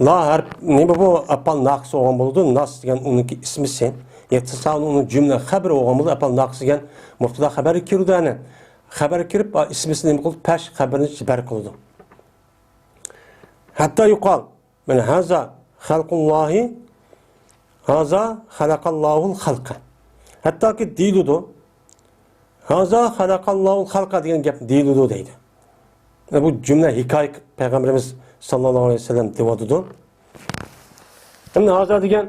لا ھەرپ نېمە بۇ؟ ئەپئال ناقىس بولغان بولىدۇ. ناس دېگەن ئۇنىڭكى ئىسمىسى. يەتتە سان ئۇنىڭ جۈملە خەبىرى بولغان بولىدۇ. ئەپئال ناقىس دېگەن مۇبتەدا خەبەرگە كىرىدۇ. يەنى خەبەرگە كىرىپ، ئا، ئىسمىسى نېمە قىلىدۇ؟ پەش خەبىرىنى بەر قىلىدۇ. ھەتتا يۇقال، مانا، ھازا خەلقۇللاھى، ھازا خەلەقەللاھۇل خەلقە. ھەتتاكى دېيىلىدۇ. ھازا خەلەقەللاھۇل خەلقە دېگەن گەپ دېيىلىدۇ دەيدۇ. بۇ جۈملە ھېكايە پەيغەمبىرىمىز ساللاللاھۇ ئەلەيھى ۋەسەللەم دېۋاتىدۇ. ئەمدى ھازا دېگەن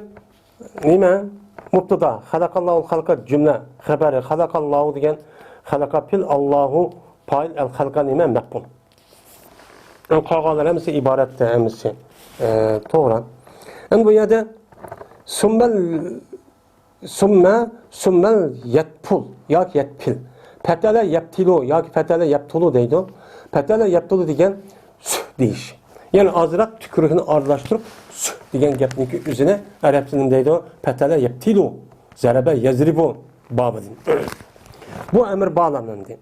نېمە؟ مۇبتەدا. خەلەقەللاھۇل خەلقە جۈملە خەبەرى. خەلەقەللاھۇ دېگەن خەلەقە پېئىل، ئاللاھۇ پائىل، ئەل خەلقە نېمە؟ مەپئۇل. قالغانلار ھەممىسى ئىبارەتتە، ھەممىسى، ئە، توغرا. ئەمدى بۇ يەردە سۈممەل، سۈممە، سۈممەل يەتپۇل ياكى يەتپىل. پەتەلە يەپتىلۇ ياكى پەتەلە يەپتۇلۇ دەيدۇ. پەتەلە يەپتۇلۇ دېگەن سۈھ دېيىش. يەنى ئازراق تۈكۈرۈكنى ئارىلاشتۇرۇپ، سۈھ دېگەن گەپنىڭكى ئۆزىنى ئەرەب تىلىدا دەيدۇ، پەتەلە يەپتىلۇ، زەرەبە يەزرىبۇ بابىدىن. بۇ ئەمىر بالا ئەمدى.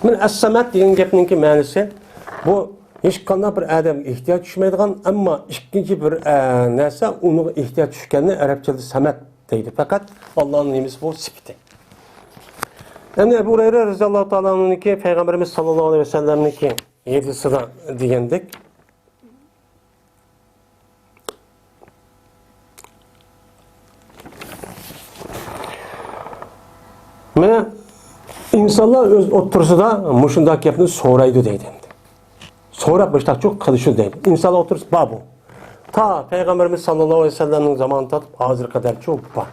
مانا ئەسسەمەت دېگەن گەپنىڭكى مەنىسى، بۇ ھېچقانداق بىر ئادەمگە ئېھتىياج چۈشمەيدىغان، ئەمما ئىككىنچى بىر، ئە، نەرسە ئۇنىڭغا ئېھتىياج چۈشكەننى ئەرەبچىدە سەمەت دەيدۇ. پەقەت ئاللانىڭ نېمىسى بۇ؟ سۈپىتى. ئەمدى ئەبۇ ھۇرەيرە رەزىياللاھۇ تائالا ئەنھۇنىڭكى پەيغەمبىرىمىز ساللاللاھۇ ئەلەيھى ۋەسەللەمنىڭكى ھەدىسىدا دېگەندەك، مانا، ئىنسانلار ئۆز ئوتتۇرىسىدا مۇشۇنداق گەپنى سورايدۇ دەيدۇ ئەمدى. سوراپ مۇشۇنداق قىلىشىدۇ دەيدۇ. ئىنسانلار ئوتتۇرىسىدا بار بۇ. تا پەيغەمبىرىمىز ساللاللاھۇ ئەلەيھى ۋەسەللەمنىڭ زامانىدا تارتىپ ھازىرغا قەدەرچۇ بار.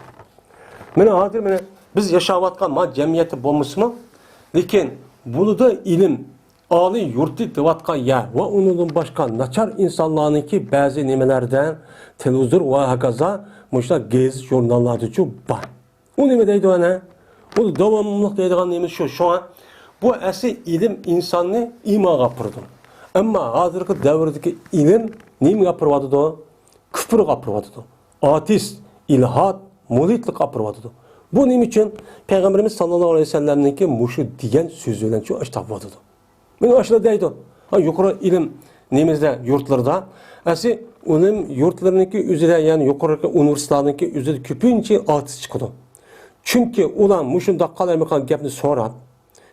مانا ھازىر مانا بىز ياشاۋاتقان ما جەمئىيەتتە بولمىسىمۇ، لېكىن بۇنىدا ئىلىم، ئالىي يۇرتى دەۋاتقان يەر ۋە ئۇنىڭدىن باشقا ناچار ئىنسانلارنىڭكى بەزى نېمىلەردە، تېلېۋىزور ۋە ھاكازا مۇشۇنداق گېزىت ژۇرناللاردىچۇ بار. ئۇ نېمە دەيدۇ ئەنە؟ ئۇ داۋاملىق دەيدىغان نېمە شۇ. شۇڭا بۇ ئەسلى ئىلىم ئىنساننى ئىمانغا ئاپىرىدۇ. ئەمما ھازىرقى دەۋردىكى ئىلىم نېمىگە ئاپىرىۋاتىدۇ؟ كۇپرغا ئاپىرىۋاتىدۇ. ئاتېئىست، ئىلھاد، مۇلھىدلىققا ئاپىرىۋاتىدۇ. بۇ نېمە ئۈچۈن؟ پەيغەمبىرىمىز ساللاللاھۇ ئەلەيھى ۋەسەللەمنىڭكى مۇشۇ دېگەن سۆزى بىلەن شۇ ئاشتاق بولۇۋاتىدۇ. مانا ئاشۇلار دەيدۇ، ھا، يۇقىرى ئىلىم نېمىزدە يۇرتلىرىدا، ئەسلى ئىلىم يۇرتلىرىنىڭكى ئۆزىدە، يەنى يۇقىرى ئۇنىۋېرسىتېتلارنىڭكى ئۆزىدە كۆپىنچە ئارتىس چىقىدۇ. چۈنكى ئۇلار مۇشۇنداق قالايمىقان گەپنى سوراپ،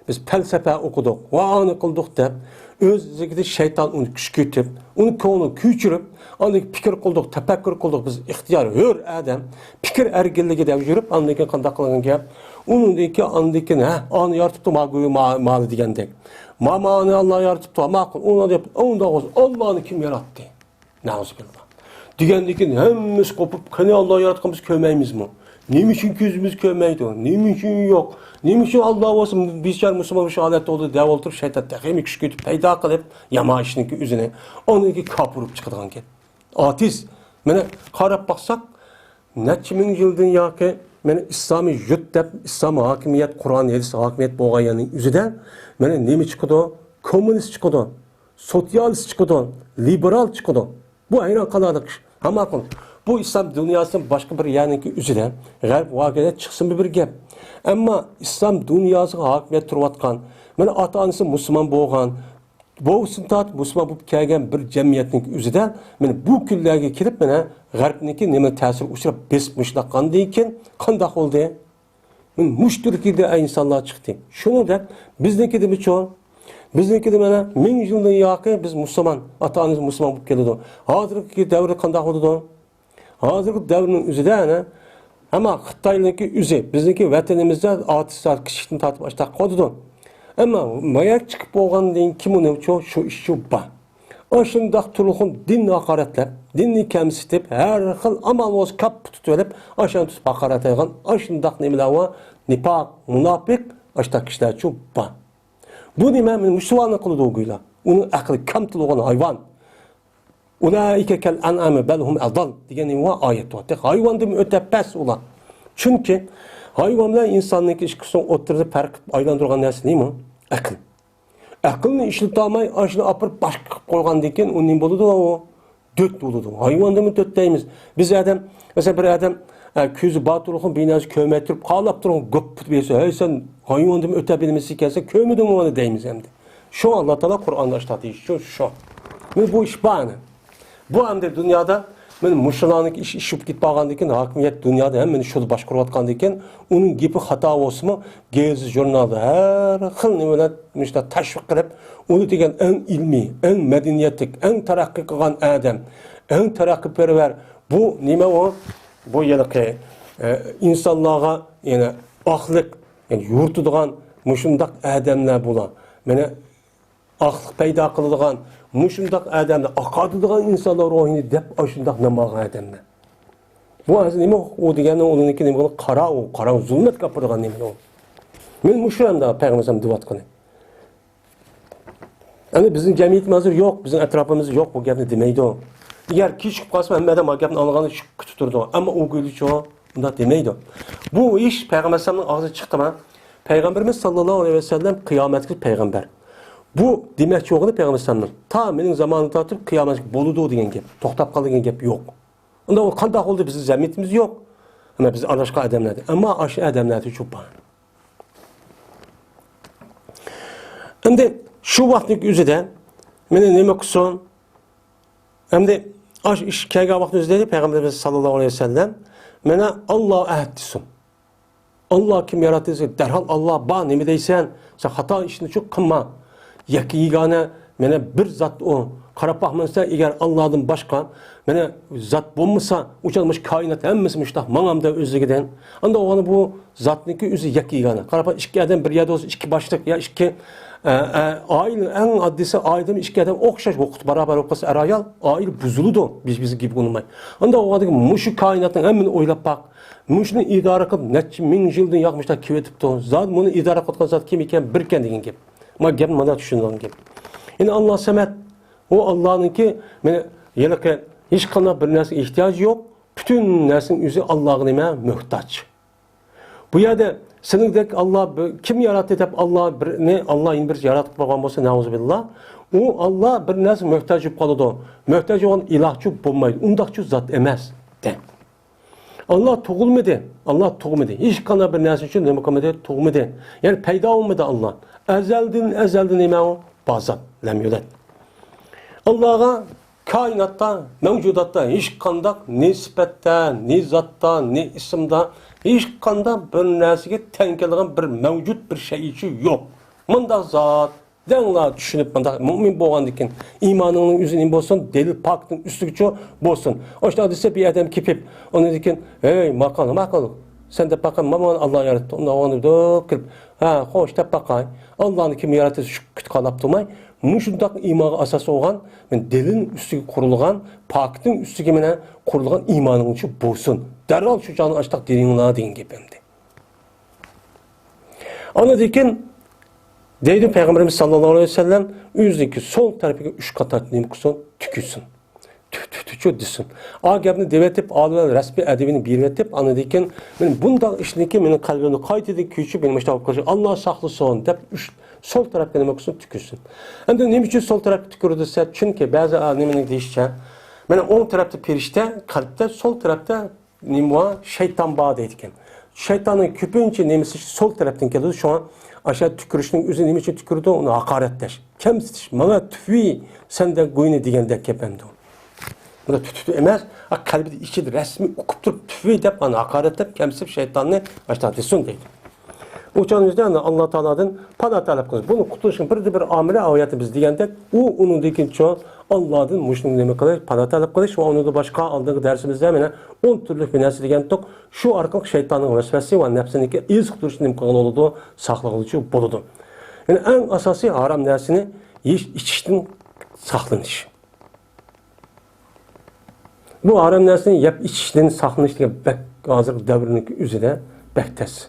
بىز پەلسەپە ئوقۇدۇق ۋە ئانى قىلدۇق دەپ، ئۆزلۈكىدە شەيتان ئۇنى كۈشكۈرتۈپ، ئۇنى كۆڭلىنى كۆچۈرۈپ، ئاندىن كېيىن پىكىر قىلدۇق، تەپەككۇر قىلدۇق، بىز ئىختىيار ھۆر ئادەم، پىكىر ئەركىنلىكىدە يۈرۈپ، ئاندىن كېيىن قانداق قىلغان گەپ؟ ئۇنىڭدىن كېيىن، ئاندىن كېيىن، ھە، ئانى يارىتىپتۇ، ما گۇيۇ، ما-، مالى دېگەندەك. ما، مانى ئاللا يارىتىپتۇ، ماقۇل، ئۇنى دەپ، ئۇنداق بولسا، ئاللانى كىم ياراتتى؟ نەئۇزۇبىللا. دېگەندىن كېيىن ھەممىسى قوپۇپ، قېنى ئاللا ياراتقان بىز كۆرمەيمىزمۇ؟ نېمە ئۈچۈن كۆزىمىز كۆرمەيدۇ؟ نېمە ئۈچۈن يوق؟ نېمە ئۈچۈن ئاللا بولسا بىچارە مۇسۇلمان شۇ ھالەتتە بولدى دەپ ئولتۇرۇپ، شەيتان تېخىمۇ كۈچ كۆتۈپ پەيدا قىلىپ، يامان ئىشنىڭكى ئۆزىنى، ئاندىن كېيىن كاپىر بولۇپ چىقىدىغان گەپ. ئاتېئىست، مانا قاراپ باقساق، نەچچە مىڭ يىلدىن ياقى، مانا ئىسلامىي يۇرت دەپ، ئىسلام ھاكىمىيەت، قۇرئان، ھەدىس ھاكىمىيەت بولغان يەرنىڭ ئۆزىدە، مانا نېمە چىقىدۇ؟ كوممۇنىست چىقىدۇ، سوتسىيالىست چىقىدۇ، لىبېرال چىقىدۇ. بۇ ھەيران قالارلىق ئىش. ھەممە قىل. بۇ ئىسلام دۇنياسىنىڭ باشقا بىر يەرنىڭكى ئۆزىدە، غەرب ۋاگىدە چىقسىمۇ بىر گەپ. ئەمما ئىسلام دۇنياسىغا ھاكىمىيەت تۇرۇۋاتقان، مانا ئاتا-ئانىسى مۇسۇلمان بولغان، بوۋىسىدىن تارتىپ مۇسۇلمان بولۇپ كەلگەن بىر جەمئىيەتنىڭ ئۆزىدە، مانا بۇ كۈنلەرگە كېلىپ، مانا غەربنىڭكى نېمە تەسىرىگە ئۇچراپ، بېسىپ مۇشۇنداق قىلغاندىن كېيىن قانداق بولدى؟ مانا مۇشۇ تۈركىيەدە ئىنسانلار چىقتى. شۇنىڭدەك بىزنىڭكىدىمۇچۇ؟ بىزنىڭكىدە مانا مىڭ يىلدىن ياقى بىز مۇسۇلمان، ئاتا-ئانىمىز مۇسۇلمان بولۇپ كېلىدۇ. ھازىرقى دەۋردە قانداق بولىدۇ؟ ھازىرقى دەۋرنىڭ ئۆزىدە ئەنە، ئەمما خىتاينىڭكى ئۆزى، بىزنىڭكى ۋەتىنىمىزدە ئارتىس، كىچىكتىن تارتىپ ئاشتاق قىلىدۇ. ئەمما ماياك چىقىپ بولغاندىن كېيىن ئۇنىڭچۇ شۇ ئىشچۇ بار. ئاشۇنداق تۇرغۇن دىننى ھاقارەتلەپ، دىننى كەمسىتىپ، ھەر خىل ئامال بولسا كاپپا تۇتۇۋېلىپ، ئاشۇنى تۇتۇپ ھاقارەتلەيدىغان ئاشۇنداق نېمىلەر بار، نىپاق، مۇناپىق، ئاشۇنداق كىشىلەرچۇ بار. بۇ نېمە؟ مۇشۇ سوئالنى قىلىدۇ گويا. ئۇنىڭ ئەقلى كامتىل بولغان ھايۋان. «ئۇلائىكە كەل ئەنئامى بەل ھۇم ئەزەل» دېگەن نېمە بار ئايەت بار. تېخى ھايۋاندىن ئۆتە پەس ئۇلار. چۈنكى ھايۋان بىلەن ئىنساننىڭكى ئىككىسىنىڭ ئوتتۇرىسىدا پەرق ئايلاندۇرغان نەرسە نېمە؟ ئەقىل. ئەقىلنى ئىشلىتەلمەي، ئاشۇنى ئاپىرىپ باشقا قىلىپ قويغاندىن كېيىن ئۇ نېمە بولىدۇ ئۇ؟ دۆت بولىدۇ. ھايۋاندىنمۇ دۆت دەيمىز. بىز ئادەم، مەسىلەن، بىر ئادەم، ئە، كۆزى بار تۇرغۇن، بىر نەرسە كۆرمەي تۇرۇپ، قالاپ تۇرغۇن، گۈپ پۇت بېرىسە، «ھەي، سەن ھايۋاندىنمۇ ئۆتە بىلمەيسەن ئىكەنسەن، كۆرمىدىڭمۇ ئۇنى؟» دەيمىز ئەمدى. شۇ ئاللا تائالا قۇرئاندا ئاشۇنداق دېيىشى شۇ، شۇ. مانا بۇ ئىش بار ئەنە. بۇ ئەمدى دۇنيادا، مانا مۇشۇلارنىڭكى ئىش، ئىش بولۇپ كېتىپ قالغاندىن كېيىن، ھاكىمىيەت دۇنيادا ھەممىنى شۇ باشقۇرۇۋاتقاندىن كېيىن، ئۇنىڭ گېپى خاتا بولسىمۇ، گېزىت، ژۇرنالدا ھەر خىل نېمە بىلەن مۇشۇنداق تەشۋىق قىلىپ، ئۇنى دېگەن ئەڭ ئىلمىي، ئەڭ مەدەنىيەتلىك، ئەڭ تەرەققىي قىلغان ئادەم، ئەڭ تەرەققىيپەرۋەر، بۇ نېمە ئۇ؟ بۇ ھېلىقى، ئە، ئىنسانلارغا، يەنى ئاقلىق، يەنى يورۇتىدىغان مۇشۇنداق ئادەملەر بۇلار. مانا ئاقلىق پەيدا قىلىدىغان، مۇشۇنداق ئادەملەر ئاقارتىدىغان ئىنسانلار روھىنى دەپ ئاشۇنداق نام ئالغان ئادەملەر. بۇ ھازىر نېمە ئۇ دېگەننىڭ ئۇنىڭكى نېمە قىلىدۇ؟ قارا ئۇ، قاراڭغۇ زۇلمەتكە ئاپىرىدىغان نېمە ئۇ؟ مانا مۇشۇ ئەمدى پەيغەمبەر ئەلەيھىسسالام دېۋاتقىنى. ئەمدى بىزنىڭ جەمئىيىتىمىز ھازىر يوق، بىزنىڭ ئەتراپىمىزدا يوق، بۇ گەپنى دېمەيدۇ. ئەگەر كېچىكىپ قالسىمۇ ھەممە ئادەم بۇ گەپنى ئاڭلىغاندا شۈك كۈتۈپ تۇرىدۇ. ئەمما ئۇ گۈلچۇ ئۇنداق دېمەيدۇ. بۇ ئىش پەيغەمبەر ئەلەيھىسسالامنىڭ ئاغزىدىن چىقتىما؟ پەيغەمبىرىمىز ساللاللاھۇ ئەلەيھى ۋەسەللەم قىيامەتكى پەيغەمبەر. بۇ دېمەكچى بولغىنى پەيغەمبەر ئەلەيھىسسالامنىڭ تا مېنىڭ زامانىمدىن تارتىپ قىيامەتكە بولىدۇ دېگەن گەپ، توختاپ قالدى دېگەن گەپ يوق. ئۇندا ئۇ قانداق بولدى؟ بىزنىڭ جەمئىيىتىمىز يوق. ئەمما بىز ئارىلاشقان ئادەملەردىن. ئەمما ئاشۇ ئادەملەردە شۇ بار. ئەمدى شۇ ۋاقىتنىڭ ئۆزىدە مانا نېمە قىلسۇن؟ ئەمدى ئاشۇ ئىش كەلگەن ۋاقىتنىڭ ئۆزىدە پەيغەمبىرىمىز ساللاللاھۇ ئەلەيھى ۋەسەللەم مانا ئاللا ئەھەد دېسۇن. ئاللا كىم ياراتتى دېسە، دەرھال ئاللا بار، نېمە دەيسەن؟ سەن خاتا ئىشنى چۇ قىلما. يەككە يېگانە، مانا بىر زات ئۇ. قاراپ باقمىسا، ئەگەر ئاللادىن باشقا مانا زات بولمىسا، ئۇچان مۇشۇ كائىنات ھەممىسى مۇشۇنداق ماڭامدا ئۆزلۈكىدىن. ئاندا ئوغاندا بۇ زاتنىڭكى ئۆزى يەككە يېگانە. قاراپ باق، ئىككى ئادەم بىر يەردە بولسا، ئىككى باشلىق يا ئىككى، ئە، ئە، ئائىلە، ئەڭ ئاددىيسى ئائىلىدىمۇ ئىككى ئادەم ئوخشاش ۋاقىت بارابەر بولۇپ قالسا، ئەر-ئايال، ئائىلە بۇزۇلىدۇ. بىز، بىز گېپى بولماي. ئاندا ئوغاندا مۇشۇ كائىناتنىڭ ھەممىنى ئويلاپ باق. مۇشۇنى ئىدارە قىلىپ نەچچە مىڭ يىلدىن ياق مۇشۇنداق كېلىۋېتىپتۇ. زادى بۇنى ئىدارە قىلىدىغان زات كىم ئىكەن، بىر ئىكەن دېگەن گەپ. ما گەپنى مانا چۈشىنىدىغان گەپ. يەنى ئاللا سەمەد، ئۇ ئاللانىڭكى، مانا ھېلىقى ھېچقانداق بىر نەرسىگە ئېھتىياجى يوق. پۈتۈن نەرسىنىڭ ئۆزى ئاللاغا نېمە؟ موھتاج. بۇ يەردە سېنىڭدەك ئاللا بىر، كىم ياراتتى دەپ ئاللا بىرنى، ئاللا يەنە بىر ياراتقان بولغان بولسا، نەئۇزۇبىللا، ئۇ ئاللا بىر نەرسە موھتاج بولۇپ قالىدۇ. موھتاج بولغان ئىلاھچۇ بولمايدۇ، ئۇنداقچۇ زات ئەمەس، دە. ئاللا تۇغۇلمىدى. ئاللا تۇغمىدى. ھېچقانداق بىر نەرسە ئۈچۈن نېمە قىلمىدى؟ تۇغمىدى. يەنى پەيدا بولمىدى ئاللا. ئەزەلدىن، ئەزەلدىن نېمە ئۇ؟ بار زات. لەم يۇلەد. ئاللاغا كائىناتتا، مەۋجۇداتتا ھېچقانداق نى سۈپەتتە، نى زاتتا، نى ئىسىمدا ھېچقانداق بىر نەرسىگە تەڭ كېلىدىغان بىر مەۋجۇت، بىر شەيئىچۇ يوق. مۇنداق زات دەڭلا چۈشىنىپ، مۇنداق مۇئمىن بولغاندىن كېيىن، ئىمانىڭنىڭ ئۆزى نېمە بولسۇن؟ دەلىل پاكىتنىڭ ئۈستىگىچۇ بولسۇن. ئاشۇنداق دېسە، بىر ئادەم كېپىپ، ئۇنىڭدىن كېيىن، «ھەي، ماقال، ماقال، سەن دەپ باققىن، مانا مانا ئاللا ياراتتى، ئۇنداق، ئۇنداق» دەپ كىرىپ، «ھە، خوش، دەپ باقاي. ئاللانى كىم ياراتتى؟» شۇ كۈتۈپ قالاپ تۇرماي، مۇشۇنداق ئىمانغا ئاساس بولغان، مانا دەلىل ئۈستىگە قۇرۇلغان، پاكىتنىڭ ئۈستىگە مانا قۇرۇلغان ئىمانىڭچۇ بولسۇن. دەرھال شۇ چاغدا ئاشۇنداق دېيىڭلار دېگەن گېپىم. ئاندىن كېيىن دەيدۇ پەيغەمبىرىمىز ساللاللاھۇ ئەلەيھى ۋەسەللەم، ئۆزىنىڭكى سول تەرىپىگە ئۈچ قاتار نېمە قىلسۇن؟ تۈكۈسۇن. تۈ، تۈ، تۈ، تۈ دېسۇن. ئا گەپنى دېۋېتىپ، ئالىملار رەسمىي ئەدىبىنى بېرىۋېتىپ، ئاندىن كېيىن مېنى بۇنداق ئىشنىڭكى مېنىڭ قەلبىمنى قايتىدىن كۆچۈپ، مېنى مۇشۇنداق بولۇپ قالىدۇ. ئاللا ساقلىسۇن دەپ ئۈچ، سول تەرەپكە نېمە قىلسۇن؟ تۈكۈرسۇن. ئەمدى نېمە ئۈچۈن سول تەرەپكە تۈكۈرىدۇ دېسە، چۈنكى بەزى ئالىملارنىڭ دېيىشىچە، مانا ئوڭ تەرەپتە پەرىشتە، قەلبتە، سول تەرەپتە نېمە بار؟ شەيتان بار دەيدىكەن. شەيتاننىڭ كۆپىنچە نېمىسى سول تەرەپتىن كېلىدۇ. شۇڭا ئاشۇ تۈكۈرۈشنىڭ ئۆزى نېمە ئۈچۈن تۈكۈرىدۇ؟ ئۇنى ھاقارەتلەش، كەمسىتىش، ماڭا تۈفۈي سەندەك گۇينى دېگەندەك گەپ ئەمدى. بۇنى تۈتۈتۈ ئەمەس، قەلبىدە ئىچىدە رەسمىي ئۇقۇپ تۇرۇپ، تۈفۈي دەپ، ئانا ھاقارەتلەپ، كەمسىتىپ، شەيتاننى ئاشتا دېسۇن دەيدۇ. ئۇ چاغنىڭ ئۆزىدە ئاللا تائالادىن پانا تەلەپ قىلىش. بۇنى قۇتۇلۇشنىڭ بىردىن بىر ئامىلى ئايەتتە بىز دېگەندەك، ئۇ ئۇنىڭدىن كېيىن شۇ ئاللادىن مۇشۇنى نېمە قىلىش، پانا تەلەپ قىلىش ۋە ئۇنىڭدا باشقا ئالدىنقى دەرسىمىزدە مانا ئون تۈرلۈك بىر نەرسە دېگەنتۇق. شۇ ئارقىلىق شەيتاننىڭ ۋەسۋەسىسى ۋە نەپسىنىڭكى ئېزىق تۇرۇشىنى نېمە قىلغىلى بولىدۇ؟ ساقلىغىلى بولىدۇ. يەنى ئەڭ ئاساسىي ھارام نەرسىنى يېيىش، ئىچىشتىن ساقلىنىش. بۇ ھارام نەرسىنى يەپ ئىچىشتىن ساقلىنىش دېگەن بەك ھازىرقى دەۋرنىڭكى ئۆزىدە بەك تەس.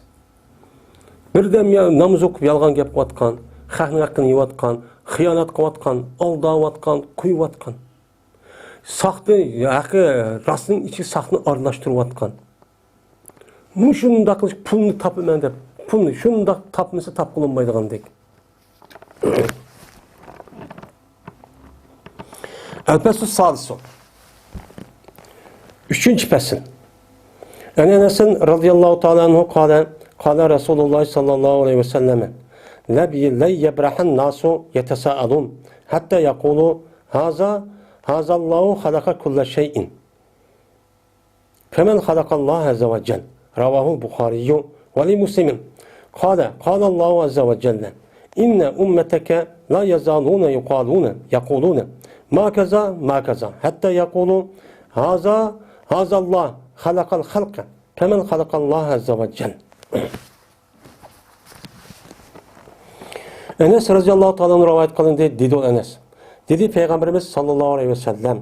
بىردەم يا-، ناماز ئوقۇپ يالغان گەپ قىلىۋاتقان، خەقنىڭ ھەققىنى يەۋاتقان، خىيانەت قىلىۋاتقان، ئالداۋاتقان، قويۇۋاتقان. ساختىن ھەققى، راستنىڭ ئىچىگە ساختىنى ئارىلاشتۇرۇۋاتقان. مۇشۇنداق قىلىش پۇلنى تاپىمەن دەپ، پۇلنى شۇنداق تاپمىسا تاپقىلى بولمايدىغاندەك. الفصل السادس. ئۈچىنچى پەسىل. عن أنس رضي الله تعالى عنه قال، قال رسول الله صلى الله عليه وسلم، لن يبرح الناس يتساءلون حتى يقولوا، هذا، هذا الله خلق كل شيء. فمن خلق الله عز وجل؟ رواه البخاري ولمسلم. قال، قال الله عز وجل، إن أمتك لا يزالون يقالون، يقولون، ما كذا، ما كذا، حتى يقولوا، هذا، هذا الله خلق الخلق، فمن خلق الله عز وجل؟ ئەنەس رەزىياللاھۇ تائالا ئەنھۇ رىۋايەت قىلىندى، دېدى ئۇ ئەنەس. دېدى پەيغەمبىرىمىز ساللاللاھۇ ئەلەيھى ۋەسەللەم،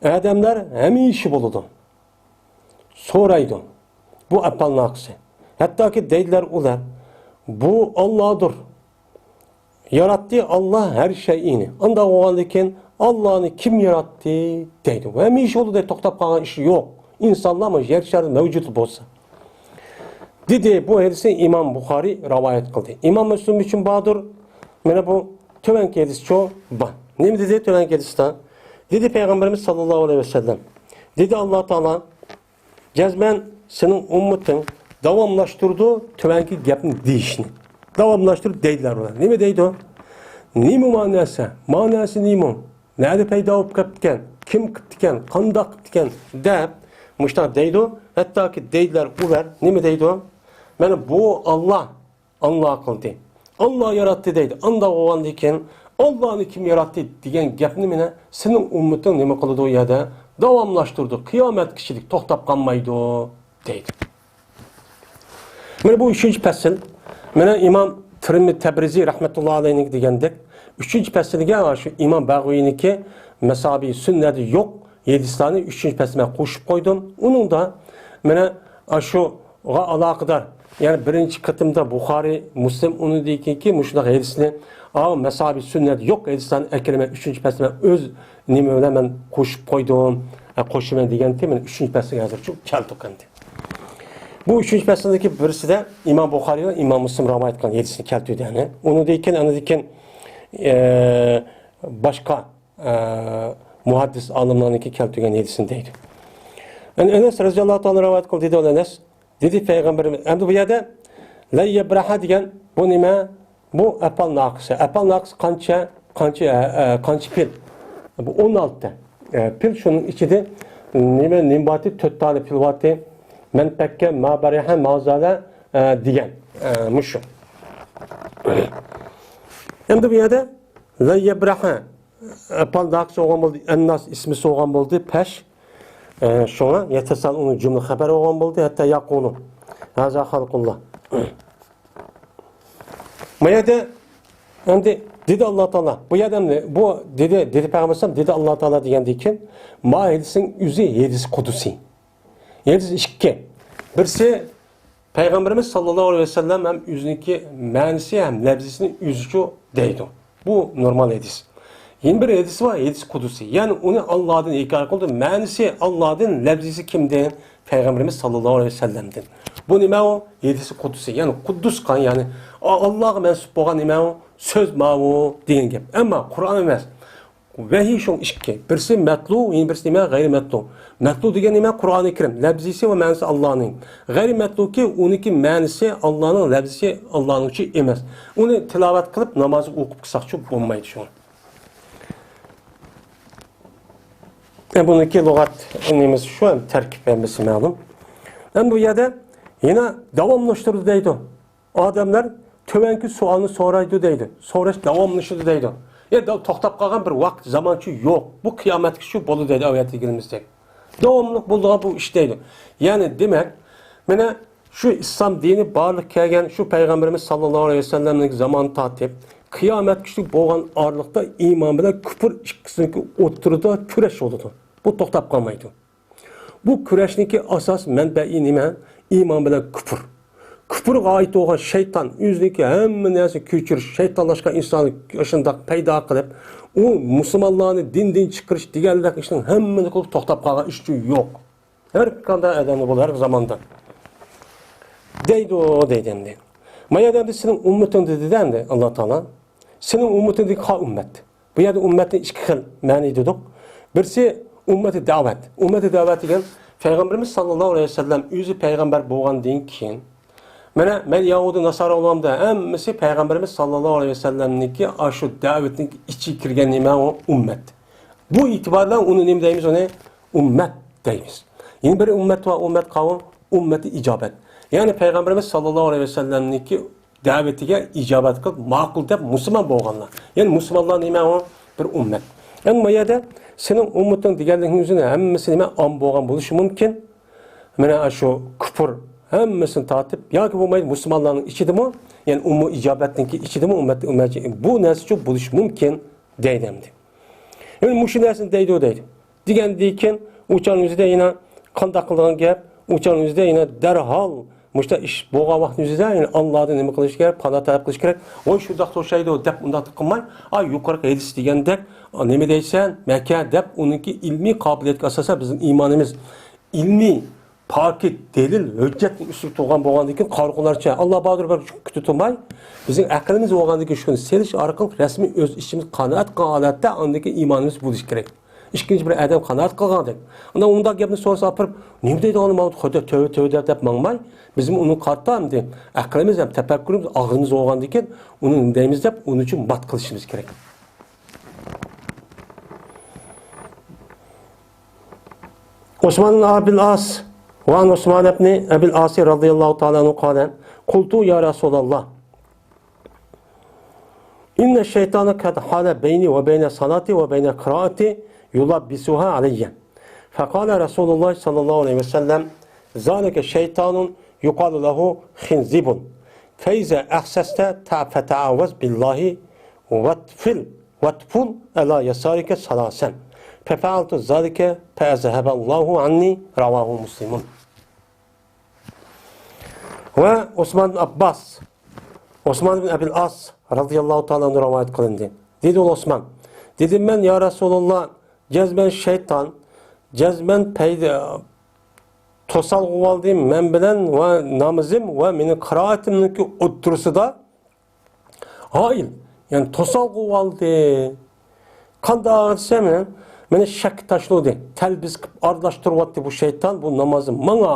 ئادەملەر ھەمىشە بولىدۇ. سورايدۇ. بۇ ئەپەل ناقىسى. ھەتتاكى دەيدىلەر ئۇلار، بۇ ئاللادۇر. ياراتتى ئاللا ھەر شەيئىنى. ئانداق بولغاندىكىن، ئاللانى كىم ياراتتى؟ دەيدۇ. ھەمىشە ئۇ دەيدۇ، توختاپ قالغان ئىش يوق. ئىنسانلار مانا يەر شارىدا مەۋجۇت بولسا. دېدى، بۇ ھەدىسنى ئىمام بۇخارىي رىۋايەت قىلدى. ئىمام مۇسلىم ئۈچۈن باردۇر. مانا بۇ تۆۋەنكى ھەدىسچۇ بار. نېمە دېدى تۆۋەنكى ھەدىستە؟ دېدى پەيغەمبىرىمىز ساللاللاھۇ ئەلەيھى ۋەسەللەم. دېدى ئاللا تائالا، جەزمەن سېنىڭ ئۈممىتىڭ داۋاملاشتۇرىدۇ تۆۋەنكى گەپنى دېيىشنى. داۋاملاشتۇرۇپ دەيدىلەر ئۇلار. نېمە دەيدۇ؟ نېمە ماناسى؟ ماناسى نېمە؟ نەدە پەيدا بولۇپ قېپتىكەن؟ كىم قىپتىكەن؟ قانداق قىپتىكەن؟ دەپ مۇشۇنداق دەيدۇ. ھەتتاكى دەيدىلەر ئۇلار. نېمە دەيدۇ؟ مانا بۇ ئاللا ئاللا قىلدى. ئاللا ياراتتى دەيدۇ. ئانداق بولغاندىكىن، ئاللانى كىم ياراتتى دېگەن گەپنى مانا سېنىڭ ئۈممىتىڭ نېمە قىلىدۇ ئۇ يەردە؟ داۋاملاشتۇرىدۇ. قىيامەتكىچىلىك توختاپ قالمايدۇ دەيدۇ. مانا بۇ ئۈچىنچى پەسىل. مانا ئىمام تىرمىزى تەبرىزى رەھمەتۇللا ئەلەيھىنىڭكى دېگەندەك، ئۈچىنچى پەسىلگە شۇ ئىمام بەغۋىينىڭكى مەسابىھ سۈننەدە يوق ھەدىسلەرنى ئۈچىنچى پەسىلگە قوشۇپ قويدۇم. ئۇنىڭدا مانا ئاشۇغا ئالاقىدار، يەنى بىرىنچى قېتىمدا بۇخارىي، مۇسلىم، ئۇنىڭدىن كېيىنكى مۇشۇنداق ھەدىسنى، ئاۋۇ مەسابىھ سۈننەدە يوق ھەدىسلەرنى ئەكىرىمەن ئۈچىنچى پەسىلگە ئۆز نېمە بىلەن مەن قوشۇپ قويدۇم. ھە، قوشىمەن دېگەنتى، مانا ئۈچىنچى پەسىلگە ھازىر شۇ كەلتۇق ئەمدى. بۇ ئۈچىنچى پەسىلدىكى بىرسىدە ئىمام بۇخارىي ۋە ئىمام مۇسلىم رىۋايەت قىلغان ھەدىسنى كەلتۈردى. يەنى ئۇنىڭدىن كېيىن، ئاندىن كېيىن، ئە، باشقا ئە، مۇھەددىس ئالىملارنىڭكى كەلتۈرگەن ھەدىسىنى دەيدۇ. ئەن-، ئەنەس رەزىياللاھۇ تائالا رىۋايەت قىلدى، دەيدۇ ئەنەس. دېدى پەيغەمبىرىمىز، ئەمدى بۇ يەردە لەن يەبرەھە دېگەن بۇ نېمە؟ بۇ ئەپئال ناقىسى. ئەپئال ناقىسى قانچە؟ قانچە، ئە، ئە، قانچە پېئىل؟ بۇ ئون ئالتە، ئە، پېئىل. شۇنىڭ ئىچىدە نېمە، نېمە بارتى؟ تۆت دانە پېئىل بارتى. مەن پەككە، ما بەرەھە، ما زالە، ئە، دېگەن، ئە، مۇشۇ. ئەمدى بۇ يەردە لەن يەبرەھە. ئەپئال ناقىسى بولغان بولدى، ئەنناس ئىسمى بولغان بولدى، پەش. ئە، شۇڭا يەتەسەئەلۇن ئۇنىڭ جۈملە خەبەر بولغان بولدى، ھەتتا يەقۇلۇ، ھازا خەلقۇللا. بۇ يەردە ئەمدى دېدى ئاللا تائالا. بۇ يەردە ئەمدى بۇ دېدى، دېدى پەيغەمبەر ئەلەيھىسسالام، دېدى ئاللا تائالا دېگەندىن كېيىن، ما ھەدىسنىڭ ئۆزى ھەدىس قۇدسىي. ھەدىس ئىككى. بىرسى پەيغەمبىرىمىز ساللاللاھۇ ئەلەيھى ۋەسەللەم ھەم ئۆزىنىڭكى مەنىسى ھەم لەپزىسىنى ئۆزىچۇ دەيدۇ. بۇ نورمال ھەدىس. يەنە بىر ھەدىس بار، ھەدىس قۇدسىي. يەنى ئۇنى ئاللادىن ھېكايە قىلىدۇ. مەنىسى ئاللادىن، لەپزىسى كىمدىن؟ پەيغەمبىرىمىز ساللاللاھۇ ئەلەيھى ۋەسەللەمدىن. بۇ نېمە ئۇ؟ ھەدىسى قۇدسىي، يەنى قۇددۇس قان، يەنى ئا-، ئاللاغا مەنسۇپ بولغان نېمە ئۇ؟ سۆز ماۋۇ دېگەن گەپ. ئەمما قۇرئان ئەمەس. ۋەھىي شۇڭ ئىككى. بىرسى مەتلۇ، يەنە بىرسى نېمە؟ غەيرىي مەتلۇ. مەتلۇ دېگەن نېمە؟ قۇرئانى كەرىم. لەپزىسى ۋە مەنىسى ئاللانىڭ. غەيرىي مەتلۇكى ئۇنىڭكى مەنىسى ئاللانىڭ، لەپزىسى ئاللانىڭچۇ ئەمەس. ئۇنى تىلاۋەت قىلىپ نامازدا ئوقۇپ قىلساقچۇ بولمايدۇ شۇڭا. ئە، بۇنىڭكى لۇغەت نېمىسى شۇ، ھەم تەركىب ھەممىسى مەلۇم. ھەم بۇ يەردە يەنە داۋاملاشتۇرىدۇ دەيدۇ. ئادەملەر تۆۋەنكى سوئالنى سورايدۇ دەيدۇ. سوراش داۋاملىشىدۇ دەيدۇ. يا، داۋ-، توختاپ قالغان بىر ۋاقىت زامانچۇ يوق. بۇ قىيامەتكىچە بولىدۇ دەيدۇ، ئايەتتە دېگىنىمىزدەك. داۋاملىق بولىدىغان بۇ ئىش دەيدۇ. يەنى دېمەك، مانا شۇ ئىسلام دىنى بارلىققا كەلگەن، شۇ پەيغەمبىرىمىز ساللاللاھۇ ئەلەيھى ۋەسەللەمنىڭ زامانى تارتىپ قىيامەتكىچە بولغان ئارىلىقتا ئىمان بىلەن كۇپۇر ئىككىسىنىڭكى ئوتتۇرىدا كۈرەش بولىدۇ. بۇ توختاپ قالمايدۇ. بۇ كۈرەشنىڭكى ئاساسىي مەنبەئى نېمە؟ ئىمان بىلەن كۇپۇر. كۇپۇرغا ئائىت بولغان شەيتان، ئۆزىنىڭكى ھەممە نەرسىنى كۆچۈرۈش، شەيتانلاشقان ئىنساننى ئاشۇنداق پەيدا قىلىپ، ئۇ مۇسۇلمانلارنى دىندىن چىقىرىش دېگەنلىك ئىشنىڭ ھەممىنى قىلىپ توختاپ قالغان ئىش ئۈچۈن يوق. ھەر قانداق ئادەمدە بولار، ھەر زاماندا. دەيدۇ، دەيدۇ ئەمدى. ما يەردە ئەمدى سېنىڭ ئۈممىتىڭ دېدى-دە ئەمدى ئاللا تائالا. سېنىڭ ئۈممىتىڭ دېدى، قا ئۈممەت. بۇ يەردە ئۈممەتنى ئىككى خىل مەنىدە دېدۇق. بىرسى ئۈممەتى دەۋەت. ئۈممەتى دەۋەت دېگەن پەيغەمبىرىمىز ساللاللاھۇ ئەلەيھى ۋەسەللەم ئۆزى پەيغەمبەر بولغاندىن كېيىن، مانا مەن يەھۇدىي ناسارا بولغاندا ھەممىسى پەيغەمبىرىمىز ساللاللاھۇ ئەلەيھى ۋەسەللەمنىڭكى ئاشۇ دەۋىتىنىڭ ئىچىگە كىرگەن نېمە ئۇ؟ ئۈممەت. بۇ ئېتىبار بىلەن ئۇنى نېمە دەيمىز؟ ئۇنى ئۈممەت دەيمىز. يەنە بىر ئۈممەت بار، ئۈممەت قاۋۇم، ئۈممەتى ئىجابەت. يەنى پەيغەمبىرىمىز ساللاللاھۇ ئەلەيھى ۋەسەللەمنىڭكى دەۋىتىگە ئىجابەت قىلىپ، ماقۇل دەپ مۇسۇلمان بولغانلار. يەنى مۇسۇلمانلار نېمە ئۇ؟ بىر ئۈممەت. يەنى ما يەردە سېنىڭ ئۈممىتىڭ دېگەنلىكنىڭ ئۆزىنى ھەممىسى نېمە؟ ئام بولغان بولۇشى مۇمكىن. مانا شۇ كۇپۇر ھەممىسىنى تارتىپ، ياكى بولمايدۇ مۇسۇلمانلارنىڭ ئىچىدىمۇ، يەنى ئۇممۇ ئىجابەتنىڭكى ئىچىدىمۇ ئۈممەت، ئۈممەت، بۇ نەرسىچۇ بولۇشى مۇمكىن دەيدۇ ئەمدى. يەنى مۇشۇ نەرسىنى دەيدۇ دەيدۇ. دېگەندىن كېيىن ئۇ چاغنىڭ ئۆزىدە يەنە قانداق قىلىدىغان گەپ؟ ئۇ چاغنىڭ ئۆزىدە يەنە دەرھال مۇشۇنداق ئىش بولغان ۋاقىتنىڭ ئۆزىدە يەنە ئاللادىن نېمە قىلىش كېرەك؟ پاناھ تەلەپ قىلىش كېرەك. ۋاي شۇنداق توشايدۇ دەپ ئۇنداق قىلماي، ئا يۇقىرىقى ھەدىس دېگەندەك، ئا نېمە دەيسەن مەكە دەپ ئۇنىڭكى ئىلمىي قابىلىيەتكە ئاساسەن بىزنىڭ ئىمانىمىز ئىلمىي پاكىت، دەلىل، ھۆججەتنىڭ ئۈستىگە تۇرغان بولغاندىن كېيىن قارىغۇلارچە ئاللا باھادۇر بىر كۈتۈپ تۇرماي، بىزنىڭ ئەقلىمىز بولغاندىن كېيىن شۇنى سېلىش ئارقىلىق رەسمىي ئۆز ئىچىمىز قانائەت قىلغان ھالەتتە ئاندىن كېيىن ئىمانىمىز بولۇشى كېرەك. ئىككىنچى بىر ئادەم قانائەت قىلغاندەك. ئاندىن ئۇنداق گەپنى سورىسا ئاپىرىپ، نېمە دەيدىغانلار ماڭا خۇدا تۆۋە تۆۋە دەپ، دەپ ماڭماي، بىزمۇ ئۇنى قارىتا ئەمدى ئەقلىمىز ھەم تەپەككۇرىمىز ئاغزىمىزدا بولغاندىن كېيىن ئۇنى نېمە دەيمىز دەپ ئۇنى چوڭ مات قىلىشىمىز كېرەك. عثمان بن أبي العاص، وعن عثمان بن أبي العاص رضي الله تعالى عنه قال: قلت يا رسول الله، إن الشيطان قد حال بيني وبين صلاتي وبين قراءتي يلبسها علي. فقال رسول الله صلى الله عليه وسلم: ذلك شيطان يقال له خنزب، فإذا أحسست فتعوذ بالله وتفل وتفل على يسارك ثلاثا. ففعلت ذلك فأذهبه الله عني. رواه مسلم. ۋە ئوسمان ئابباس، ئوسمان ئىبن ئەبىل ئاس رەزىياللاھۇ تائالا ئەنھۇ رىۋايەت قىلىندى. دېدى ئۇ ئوسمان، دېدىم مەن، يا رەسۇلاللا، جەزمەن شەيتان، جەزمەن پەيدا، توسالغۇ بولدى مەن بىلەن ۋە نامىزىم ۋە مېنىڭ قىرائىتىمنىڭكى ئوتتۇرىسىدا ھائىل، يەنى توسالغۇ بولدى. قانداق دېسەم، مېنى شەككە تاشلىدى. تەلبىس قىلىپ ئارىلاشتۇرۇۋاتتى بۇ شەيتان، بۇ نامازنى ماڭا.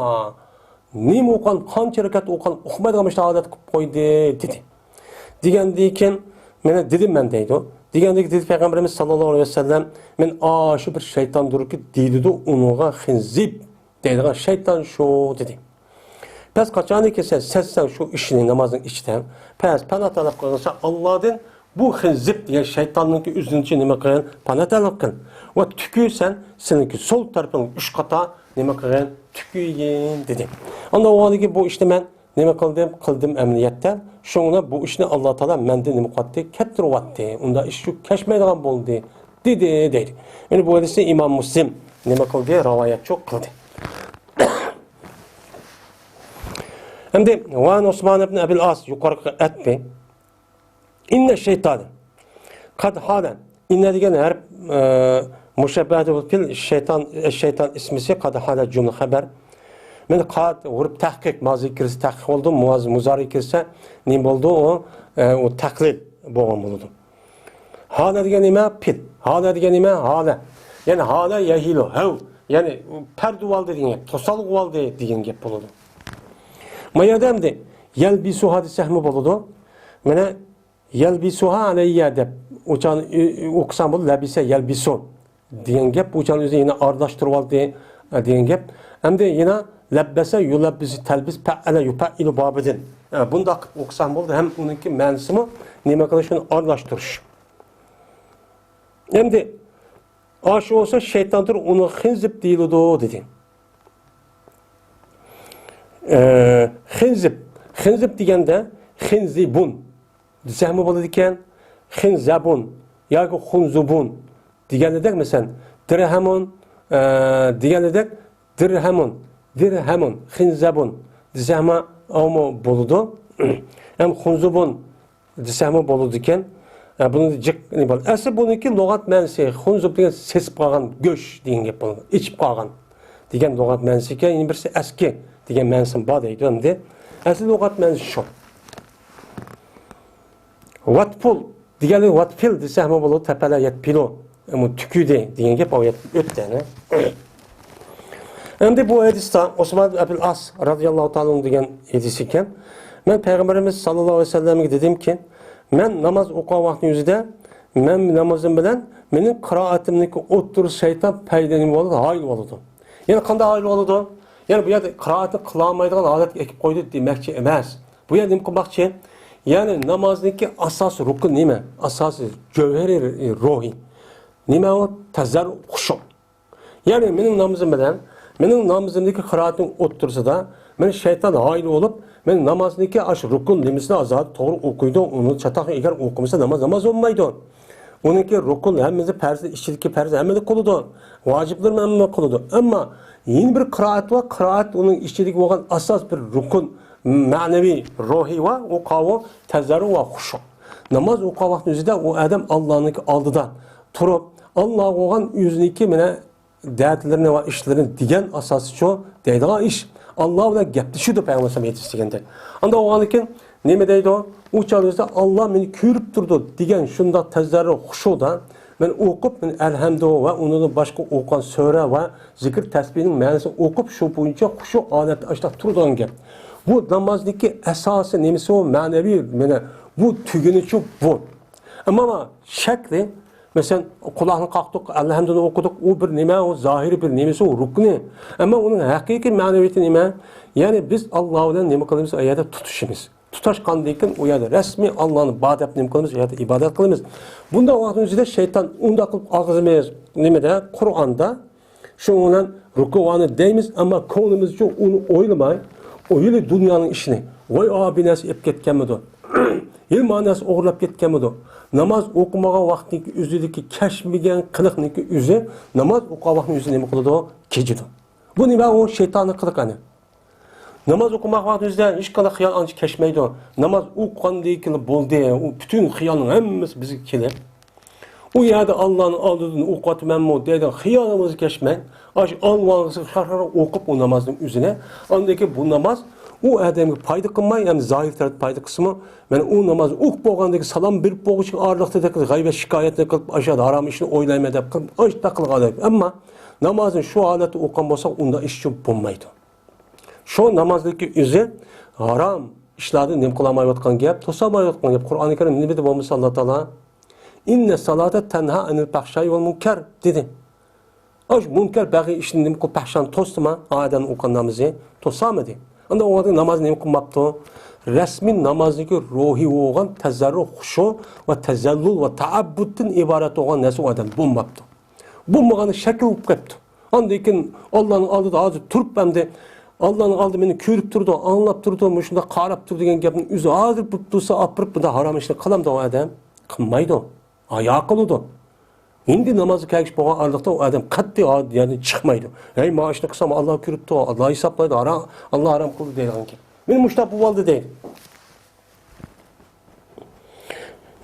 نېمە ئوقۇغان، قانچە رەكەت ئوقۇغان، ئۇقمايدىغان مۇشۇنداق ھالەتكە قويۇپ قويدى، دېدى. دېگەندىن كېيىن، مېنى دېدىم مەن دەيدۇ. دېگەندىن كېيىن دېدى پەيغەمبىرىمىز ساللاللاھۇ ئەلەيھى ۋەسەللەم، مەن ئاشۇ بىر شەيتاندۇركى دېيىلىدۇ، ئۇنىڭغا خىنزىب دەيدىغان شەيتان شۇ، دېدى. پەس قاچانكى سەن سەزسەڭ شۇ ئىشنى نامازنىڭ ئىچىدە، پەس پانا تەلەپ قىلغىنسەن ئاللادىن، بۇ خىنزىب دېگەن شەيتاننىڭكى ئۆزىنىڭچە نېمە قىلغىن؟ پانا تەلەپ قىل. ۋە تۈكۈي سەن، سېنىڭكى سول تەرىپىڭ ئۈچ قاتا نېمە قىلغىن؟ تۈكۈيگىن، دېدى. ئاندىن ئۇ ھالدىكى بۇ ئىشنى مەن نېمە قىلدىم؟ قىلدىم ئەمەلىيەتتە. شۇڭا بۇ ئىشنى ئاللا تائالا مەندىن نېمە قىلىۋاتتى؟ كەتتۈرۈۋاتتى. ئۇنداق ئىش شۇ كەچمەيدىغان بولدى، دېدى، دەيدۇ. يەنى بۇ ھەدىسنى ئىمام مۇسلىم نېمە قىلدى؟ رىۋايەتچۇ قىلدى. ئەمدى ۋەئەن ئوسمان ئىبن ئەبىل ئاس يۇقىرىقى ئەتپى. ئىننە شەيتان. قەد ھالە. ئىننە دېگەن ھەرپ، ئە، مۇشەببەھەتۇ بىل فىل شەيتان، شەيتان ئىسمىسى قەد ھالە جۈملە خەبەر. مانا قات ھۇرۇپ تەھقىق، مازى كىرسە تەھقىق بولىدۇ، مۇز-، مۇزارى كىرسە نېمە بولىدۇ؟ ئۇ، ئە، ئۇ تەقلىل بولغان بولىدۇ. ھانە دېگەن نېمە؟ پېئىل. ھانە دېگەن نېمە؟ ھالە. يەنى ھالە يەھىلۇ، ھەۋ. يەنى پەردىۋالدى دېگەن گەپ، توسالغۇۋالدى دېگەن گەپ بولىدۇ. ما يەردە ئەمدى يەلبىسۇھا دېسەكمۇ بولىدۇ. مانا يەلبىسۇھا ئەلەييە دەپ ئۇچان ئۆ-، ئۆ-، ئوقۇسام بولىدۇ، لەبىسە يەلبىسۇ دېگەن گەپ، ئۇچان ئۆزى يەنە ئارىلاشتۇرۇۋالدى، ئە، دېگەن گەپ. ئەمدى يەنە لەببەسە يۇلەببىسۇ تەلبىس پەئەلە يۇپەئىلۇ بابىدىن. ئە، بۇنداق قىلىپ ئوقۇسام بولىدۇ، ھەم ئۇنىڭكى مەنىسىمۇ نېمە قىلىش، ئۇنى ئارىلاشتۇرۇش. ئەمدى ئاشۇ بولسا شەيتاندۇر، ئۇنى خىنزىب دېيىلىدۇ، دېدى. ئە، خىنزىب. خىنزىب دېگەندە خىنزىبۇن دېسەكمۇ بولىدىكەن. خىنزەبۇن ياكى خۇنزۇبۇن دېگەندەك، مەسىلەن، دىرھەمۇن، ئە، دېگەندەك، دىرھەمۇن، دىرھەمۇن، خىنزەبۇن دېسەكمۇ ئەمما بولىدۇ. ھەم خۇنزۇبۇن دېسەكمۇ بولىدىكەن. ئە، بۇنى جىق، نېمە بار؟ ئەسلى بۇنىڭكى لۇغەت مەنىسى، خۇنزۇب دېگەن سېسىپ قالغان گۆش دېگەن گەپ بولىدۇ. ئېچىپ قالغان دېگەن لۇغەت مەنىسى ئىكەن. يەنە بىرسى ئەسكى دېگەن مەنىسى بار دەيدۇ ئەمدى. ئەسلى لۇغەت مەنىسى شۇ. ۋاتپۇل دېگەنلىك ۋاتفىل دېسەكمۇ بولىدۇ، تەپەلە يەتپىلۇ. ئەمما تۈكۈدى دېگەن گەپ ئاۋۇ يەتتە ئۆتتى، يەنى. ئەمدى بۇ ھەدىستە ئوسمان ئەبۇل ئاس رازىياللاھۇ تائالا ئەنھۇ دېگەن ھەدىس ئىكەن. مەن پەيغەمبىرىمىز ساللاللاھۇ ئەلەيھى ۋەسەللەمگە دېدىمكى، مەن ناماز ئوقۇغان ۋاقتىنىڭ ئۆزىدە مەن نامازىم بىلەن مېنىڭ قىرائىتىمنىڭكى ئوتتۇرىسى شەيتان پەيدىلىنىپ ئالىدۇ، ھايىل بولىدۇ. يەنى قانداق ھايىل بولىدۇ؟ يەنى بۇ يەردە قىرائەتنى قىلالمايدىغان ھالەتكە ئەكىپ قويدى دېمەكچى ئەمەس. بۇ يەردە نېمە قىلماقچى؟ يەنى نامازنىڭكى ئاساسىي رۇكۇن نېمە؟ ئاساسىي جەۋھىرى روھى. نېمە ئۇ؟ تەزەررۇ، خۇشۇ. يەنى مېنىڭ نامىزىم بىلەن مېنىڭ نامىزىمدىكى قىرائەتنىڭ ئوتتۇرىسىدا مېنى شەيتان ھايىل بولۇپ، مېنىڭ نامازنىڭكى ئاشۇ رۇكۇن نېمىسىنى ئازادە توغرا ئوقۇيدۇ، ئۇنى چاتاق ئەگەر ئوقۇمىسا ناماز ناماز بولمايدۇ. ئۇنىڭكى رۇكۇن ھەممىسى پەرزنى ئىچىدىكى پەرز ھەممىنى قىلىدۇ، ۋاجىپلىرىمۇ ھەممىنى قىلىدۇ. ئەمما يەنە بىر قىرائەت بار، قىرائەت ئۇنىڭ ئىچىدىكى بولغان ئاساس بىر رۇكۇن، مەنىۋى، روھى ۋە ئۇ قاۋۇ تەزەررۇ ۋە خۇشۇ. ناماز ئوقۇغان ۋاقتىنىڭ ئۆزىدە ئۇ ئادەم ئاللانىڭكى ئالدىدا تۇرۇپ، ئاللا بولغان ئۆزىنىڭكى مانا دەتلىرىنى ۋە ئىشلىرىنى دېگەن ئاساسىچۇ دەيدىغان ئىش. ئاللا بىلەن گەپلىشىدۇ پەيغەمبەر ئەلەيھىسسالام ھەدىس دېگەندەك. ئانداق بولغاندىن كېيىن نېمە دەيدۇ؟ ئۇ چاغدا ئاللا مېنى كۆرۈپ تۇرىدۇ دېگەن شۇنداق تەزەررۇ خۇشۇدا مەن ئوقۇپ، مەن ئەلھەمدۇ ۋە ئۇنىڭدىن باشقا ئوقۇغان سۈرە ۋە زىكىر تەسبىھنىڭ مەنىسىنى ئوقۇپ، شۇ بويىچە خۇشۇ ھالەتتە ئاشۇنداق تۇرىدىغان گەپ. بۇ نامازنىڭكى ئاساسىي نېمىسى ئۇ؟ مەنىۋى، مانا بۇ تۈگۈنىچۇ بۇ. ئەمما شەكلى، مەسىلەن، قۇلاقنى قاقتۇق، ئەلھەمدۇنى ئوقۇدۇق، ئۇ بىر نېمە، ئۇ زاھىرىي بىر نېمىسى، ئۇ رۇكنى. ئەمما ئۇنىڭ ھەقىقىي مەنىۋىيىتى نېمە؟ يەنى بىز ئاللا بىلەن نېمە قىلىمىز؟ ئۇ يەردە تۇتىشىمىز. تۇتاشقاندىن كېيىن ئۇ يەردە رەسمىي ئاللانى بار دەپ نېمە قىلىمىز؟ ئۇ يەردە ئىبادەت قىلىمىز. بۇنداق ۋاقىتنىڭ ئۆزىدە شەيتان ئۇنداق قىلىپ ئاغزىمىز نېمىدە؟ قۇرئاندا شۇنىڭ بىلەن رۇكۇئانى دەيمىز، ئەمما كۆڭلىمىزچۇ ئۇنى ئويلىماي، ئويلى دۇنيانىڭ ئىشىنى، ۋاي ئا بىر نەرسە ئېلىپ كەتكەنمىدۇ؟ يەنە ما نەرسە ئوغرىلاپ كەتكەنمىدۇ؟ ناماز ئوقۇمىغان ۋاقتىنىڭكى ئۆزىدىكى كەچمىگەن قىلىقنىڭكى ئۆزى، ناماز ئوقۇغان ۋاقتىنىڭ ئۆزى نېمە قىلىدۇ؟ كېچىدۇ. بۇ نېمە؟ ئۇ شەيتاننىڭ قىلىقى ئەنە. ناماز ئوقۇماق ۋاقتىمىزدا ھېچقانداق خىيال ئانچە كەچمەيدۇ. ناماز ئوقۇغاندىن كېيىن بولدى، ئۇ پۈتۈن خىيالنىڭ ھەممىسى بىزگە كېلىپ، ئۇ يەردە ئاللانىڭ ئالدىدىن ئوقۇۋاتىمەنمۇ دەيدىغان خىيالىمىزغا كەچمەي، ئاشۇ ئالۋاڭغا شار-شار ئوقۇپ ئۇ نامازنىڭ ئۆزىنى، ئاندىن كېيىن بۇ ناماز ئۇ ئادەمگە پايدا قىلماي، ھەم زاھىر تەرەپتە پايدا قىلسىمۇ، مانا ئۇ ناماز ئوقۇپ بولغاندىن كېيىن سالام بېرىپ بولغۇچە ئارىلىقتا غەيۋەت شىكايەتنى قىلىپ، ئاشۇ ھارام ئىشنى ئويلايمەن دەپ قىلىپ، ئاشۇنداق قىلغان ئادەم. ئەمما نامازنى شۇ ھالەتتە ئوقۇغان بولساق، ئۇنداق ئىش ئۈچۈن بولمايدۇ. شۇ نامازنىڭكى ئۆزى ھارام ئىشلاردىن نېمە قىلالمايۋاتقان گەپ، توسالمايۋاتقان گەپ. قۇرئانى كەرىم نېمە دېدى بولمىسا ئاللا تائالا؟ ئىننە سالاتا تەنھا ئەنىل پەھشاي ۋەل مۇنكەر دېدى. ئاش مۇنكەر بەغىي ئىشنى نېمە قىلىپ پەھشانى توستىما؟ ئادەمنىڭ ئوقۇغان نامىزى توسالمىدى. ئاندا ئۇ ئادەم نامازنى نېمە قىلماپتۇ؟ رەسمىي نامازنىڭكى روھى بولغان تەزەررۇ خۇشۇ ۋە تەزەللۇل ۋە تەئەببۇدتىن ئىبارەت بولغان نەرسە ئۇ ئادەم بولماپتۇ. بولمىغاندا شەكىل بولۇپ قېپتۇ. ئاندىن كېيىن ئاللانىڭ ئالدىدا ھازىر تۇرۇپ ئەمدى، ئاللانىڭ ئالدىدا مېنى كۆرۈپ تۇرىدۇ، ئاڭلاپ تۇرىدۇ، مۇشۇنداق قاراپ تۇرىدۇ دېگەن گەپنى ئۆزى ھازىر بۇ تۇرسا ئاپىرىپ بۇنداق ھارام ئىشنى قىلامدۇ ئۇ ئادەم؟ قىلمايدۇ. ھايا قىلىدۇ. ئەمدى نامازغا كەلگۈچى بولغان ئارىلىقتا ئۇ ئادەم قەتئىي يەردىن چىقمايدۇ. ھەي، مانا ئىشنى قىلسام ئاللا كۆرۈپتۇ، ئاللا ھېسابلايدۇ، ھارام، ئاللا ھارام قىلدى دەيدىغان گەپ. مېنى مۇشۇنداق بولۇۋالدى دەيدۇ.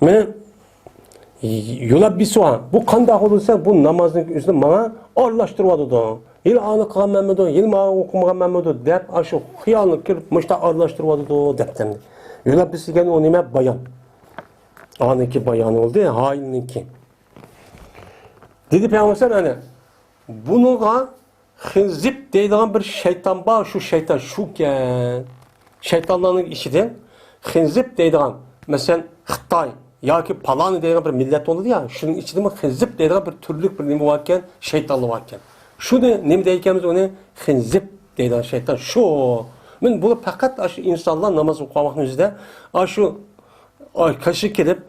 مېنى يۇلەببىسۇھا. بۇ قانداق بولدى دېسە، بۇ نامازنىڭ ئۆزىنى ماڭا ئارىلاشتۇرۇۋاتىدۇ. ھېلى ئانى قىلغان مەنمىدۇ، ھېلى ماڭا ئوقۇمىغان مەنمىدۇ دەپ، ئاشۇ خىيالنى كىرىپ مۇشتا ئارىلاشتۇرۇۋاتىدۇ دەپتىمدى. يۆلەپ بىز دېگەن ئۇ نېمە؟ بايان. ئانىكى بايانى بولدى، ھايلنىڭكى. دېدى پەيغەمبەر ئەنە، بۇنىڭغا خىنزىب دەيدىغان بىر شەيتان بار، شۇ شەيتان شۇكەن. شەيتانلارنىڭ ئىچىدىن خىنزىب دەيدىغان، مەسىلەن، خىتاي ياكى پالانى دەيدىغان بىر مىللەت بولىدۇ يا، شۇنىڭ ئىچىدىمۇ خىنزىب دەيدىغان بىر تۈرلۈك بىر نېمە باركەن، شەيتانلار باركەن. شۇنى نېمە دەيدىكەنمىز ئۇنى؟ خىنزىب دەيدىغان شەيتان شۇ. مەن بۇلار پەقەت ئاشۇ ئىنسانلار ناماز ئوقۇغان ۋاقتىنىڭ ئۆزىدە ئاشۇ، ئاي، كاشىغا كېلىپ،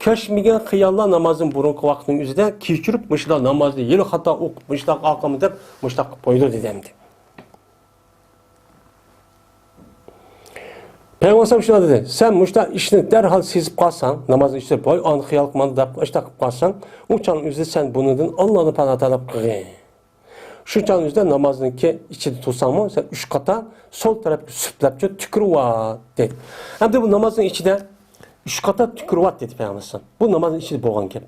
كەچمىگەن خىياللار نامازدىن بۇرۇنقى ۋاقىتنىڭ ئۆزىدە كېچىرىپ، مۇشۇلار نامازنى يەنە خاتا ئوقۇپ، مۇشۇنداق ئاقىمۇ دەپ، مۇشۇنداق قىلىپ قويىدۇ دېدى ئەمدى. پەيغەمبەر شۇنداق دېدى، سەن مۇشۇنداق ئىشنى دەرھال سېزىپ قالساڭ، نامازنىڭ ئىچىدە، ۋاي، ئانى خىيال قىلماڭ دەپ، ئاشۇنداق قىلىپ قالساڭ، ئۇ چاغنىڭ ئۆزىدە سەن بۇنىڭدىن ئاللادىن پاناھ تەلەپ قىلغىن. شۇ چاغنىڭ ئۆزىدە نامازنىڭكى ئىچىدە تۇرساڭمۇ، سەن ئۈچ قاتا سول تەرەپكە سۈپلەپچە تۈكۈرۈۋات، دېدى. ئەمدى بۇ نامازنىڭ ئىچىدە ئۈچ قاتا تۈكۈرۈۋات، دېدى پەيغەمبەر. بۇ نامازنىڭ ئىچىدە بولغان گەپ.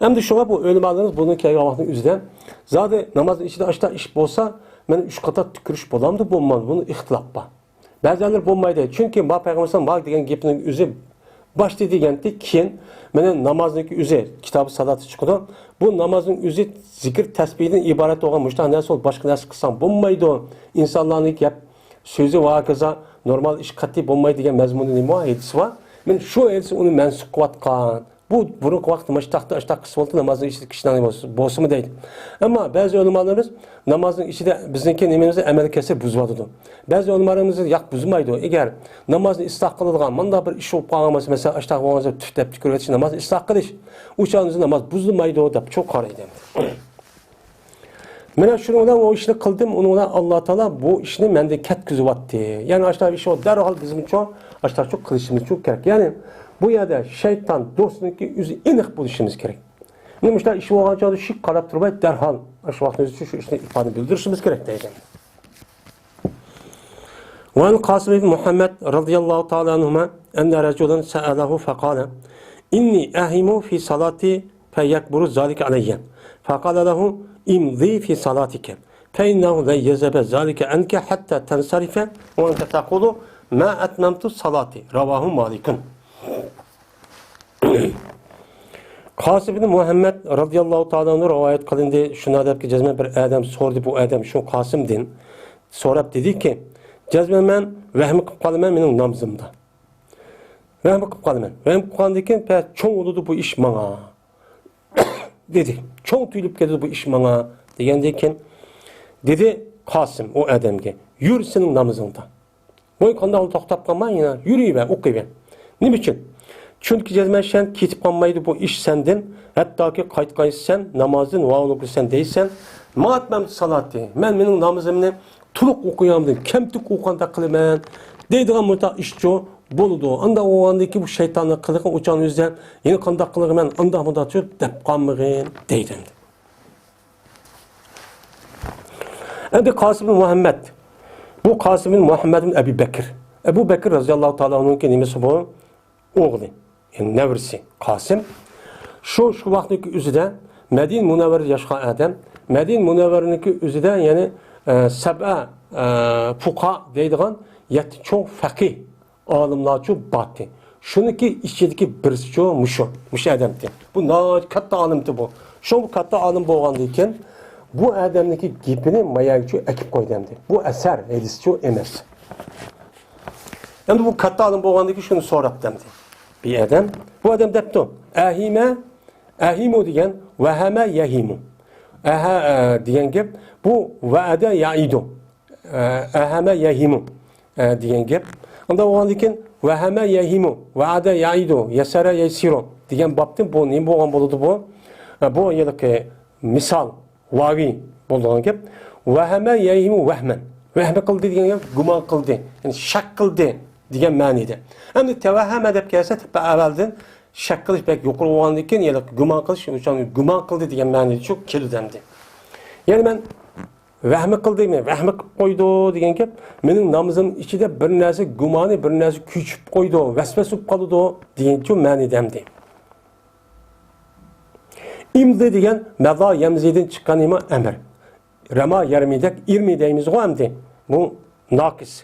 ئەمدى شۇڭا بۇ ئۆلىمالىرىمىز بۇنى كەلگەن ۋاقىتنىڭ ئۆزىدە، زادى نامازنىڭ ئىچىدە ئاشۇنداق ئىش بولسا، مەن ئۈچ قاتا تۈكۈرۈش بولامدۇ، بولمامدۇ؟ بۇنى ئىختىلاپ بار. بەزىلەر بولمايدۇ. چۈنكى ما پەيغەمبەر ما دېگەن گېپىنىڭ ئۆزى باشتا دېگەنتى، كېيىن مانا نامازنىڭكى ئۆزى، كىتابى سالاتى چىقىدۇ. بۇ نامازنىڭ ئۆزى زىكىر تەسبىھدىن ئىبارەت بولغان مۇشۇنداق نەرسە، باشقا نەرسە قىلساڭ بولمايدۇ. ئىنسانلارنىڭ گەپ سۆزى ۋە ھاكازا نورمال ئىش قەتئىي بولمايدۇ دېگەن مەزمۇندا نېمە بار؟ ھەدىس بار. مانا شۇ ھەدىس ئۇنى مەنسۇخ قىلىۋاتقان. بۇ بۇرۇنقى ۋاقىتتا مۇشۇنداقتا ئاشتاق قىلسا بولدى، نامازنىڭ ئىچىدە كىشىنىڭ بولسىمۇ دەيدۇ. ئەمما بەزى ئۆلىمالىرىمىز نامازنىڭ ئىچىدە بىزنىڭكى نېمىمىزنى ئەمەل كەلسە بۇزۇۋاتىدۇ. بەزى ئۆلىمالىرىمىز ياق بۇزمايدۇ. ئەگەر نامازنى ئىسلاھ قىلىدىغان مۇنداق بىر ئىش بولۇپ قالغان بولسا، مەسىلەن، ئاشتاق بولغان بولسا تۈف دەپ تۈكۈرۈۋېتىش نامازنى ئىسلاھ قىلىش، ئۇ چاغدا ناماز بۇزۇلمايدۇ دەپ چوڭ قارايدۇ. مانا شۇنىڭ بىلەن ئۇ ئىشنى قىلدىم، ئۇنىڭ بىلەن ئاللا تائالا بۇ ئىشنى مەندىن كەتكۈزۈۋەتتى. يەنى ئاشۇنداق ئىش دەرھال بىزمۇچۇ ئاشۇنداقچۇ قىلىشىمىزچۇ كېرەك. يەنى بۇ يەردە شەيتان دوستىنىڭكى ئۆزى ئېنىق بولۇشىمىز كېرەك. مانا مۇشۇنداق ئىش بولغان چاغدا شۇ قاراپ تۇرماي دەرھال ئاشۇ ۋاقىتنىڭ ئۆزىدە شۇ ئىشنى ئىپادە بىلدۈرۈشىمىز كېرەك دەيدۇ. وعن القاسم بن محمد رضي الله تعالى عنهما أن رجلا سأله فقال: إني أهم في صلاتي فيكبر ذلك علي. فقال له: امض في صلاتك، فإنه لن يذهب ذلك عنك حتى تنصرف وأنت تقول: ما أتممت صلاتي. رواه مالك. قاسىم ئىبن مۇھەممەد رازىياللاھۇ تائالا ئەنھۇ رىۋايەت قىلىندى. شۇنىڭ دەپ جەزمەن بىر ئادەم سورىدى بۇ ئادەم شۇ قاسىمدىن. سوراپ دېدىكى، جەزمەن مەن ۋەھىمە قىلىپ قالىمەن مېنىڭ نامىزىمدا. ۋەھىمە قىلىپ قالىمەن. ۋەھىمە قىلىپ قالغاندىن كېيىن، پەس چوڭ بولىدۇ بۇ ئىش ماڭا. دېدى. چوڭ تۇيۇلۇپ كېتىدۇ بۇ ئىش ماڭا. دېگەندىن كېيىن دېدى قاسىم ئۇ ئادەمگە، يۈر سېنىڭ نامىزىڭدا. ۋاي قانداق توختاپ قالما، يەنە يۈرۈۋەر، ئوقۇۋەر. نېمە ئۈچۈن؟ چۈنكى جەزمەن سەن كېتىپ قالمايدۇ بۇ ئىش سەندىن. ھەتتاكى قايتقان سەن نامازدىن ۋاۋلۇقى سەن دەيسەن. مات مەن سالاتى. مەن مېنىڭ نامىزىمنى تولۇق ئوقۇيامدىن كەمتۈك ئوقۇغاندەك قىلىمەن دەيدىغان مۇنداق ئىشچۇ بولىدۇ. ئانداق بولغاندىن كېيىن بۇ شەيتاننىڭ قىلىقى ئۇچان ئۆزى يەنە قانداق قىلىمەن، ئانداق مۇنداقچۇ دەپ قالمىغىن دەيدۇ ئەمدى. ئەمدى قاسىم ئىبن مۇھەممەد. بۇ قاسىم ئىبن مۇھەممەد ئىبن ئەبى بەكر. ئەبۇ بەكر رازىياللاھۇ تائالا ئەنھۇنىڭكى نېمىسى بۇ؟ ئوغلى، يەنى نەۋرىسى قاسىم. شۇ، شۇ ۋاقىتنىڭكى ئۆزىدە مەدىنە مۇنەۋۋەرىدە ياشىغان ئادەم. مەدىنە مۇنەۋۋەرىنىڭكى ئۆزىدە، يەنى، ئە، سەبئە، ئە، فۇقا دەيدىغان يەتتە چوڭ فەقىھ ئالىملارچۇ بارتى. شۇنىڭكى ئىچىدىكى بىرسىچۇ مۇشۇ، مۇشۇ ئادەمتى. بۇ ناھايىتى كاتتا ئالىمتى بۇ. شۇ بۇ كاتتا ئالىم بولغاندىن كېيىن، بۇ ئادەمنىڭكى گېپىنى ماياگىچۇ ئەكىپ قويدى ئەمدى. بۇ ئەسەر ھەدىسچۇ ئەمەس. ئەمدى بۇ كاتتا ئالىم بولغاندىن كېيىن شۇنى سوراپتۇ ئەمدى. بىر ئادەم، بۇ ئادەم دەپتۇ، ئەھىمە، ئەھىمۇ دېگەن، ۋەھەمە يەھىمۇ. ئەھە، ئە، دېگەن گەپ، بۇ ۋەئەدە يەئىدۇ. ئە، ئەھەمە يەھىمۇ، ئە، دېگەن گەپ. ئانداق بولغاندىن كېيىن، ۋەھەمە يەھىمۇ، ۋەئەدە يەئىدۇ، يەسەرە يەسىرۇ دېگەن بابتىن بۇ نېمە بولغان بولىدۇ بۇ؟ ئە، بۇ ھېلىقى مىسال. ۋاۋى بولىدىغان گەپ. ۋەھەمە يەھىمۇ ۋەھمەن. ۋەھمە قىلدى دېگەن گەپ گۇمان قىلدى. يەنى شەك قىلدى دېگەن مەنىدە. ئەمدى تەۋەھەمە دەپ كەلسە، تەپە ئەۋەلدىن شەك قىلىش بەك يۇقىرى بولغاندىن كېيىن، يەنى گۇمان قىلىش، ئۇچان گۇمان قىلدى دېگەن مەنىدە شۇ كېلىدۇ ئەمدى. يەنى مەن ۋەھمە قىلدىمەن، ۋەھمە قىلىپ قويدى دېگەن گەپ، مېنىڭ نامىزىم ئىچىدە بىر نەرسە گۇمانى، بىر نەرسە كۆچۈپ قويدى، ۋەسۋەسە بولۇپ قالىدۇ دېگەنچۇ مەنىدە ئەمدى. ئىمزى دېگەن مەزا يەمزىدىن چىققان نېمە؟ ئەمر. رەما يەرمىدەك ئىرمى دەيمىزغۇ ئەمدى. بۇ ناقىس.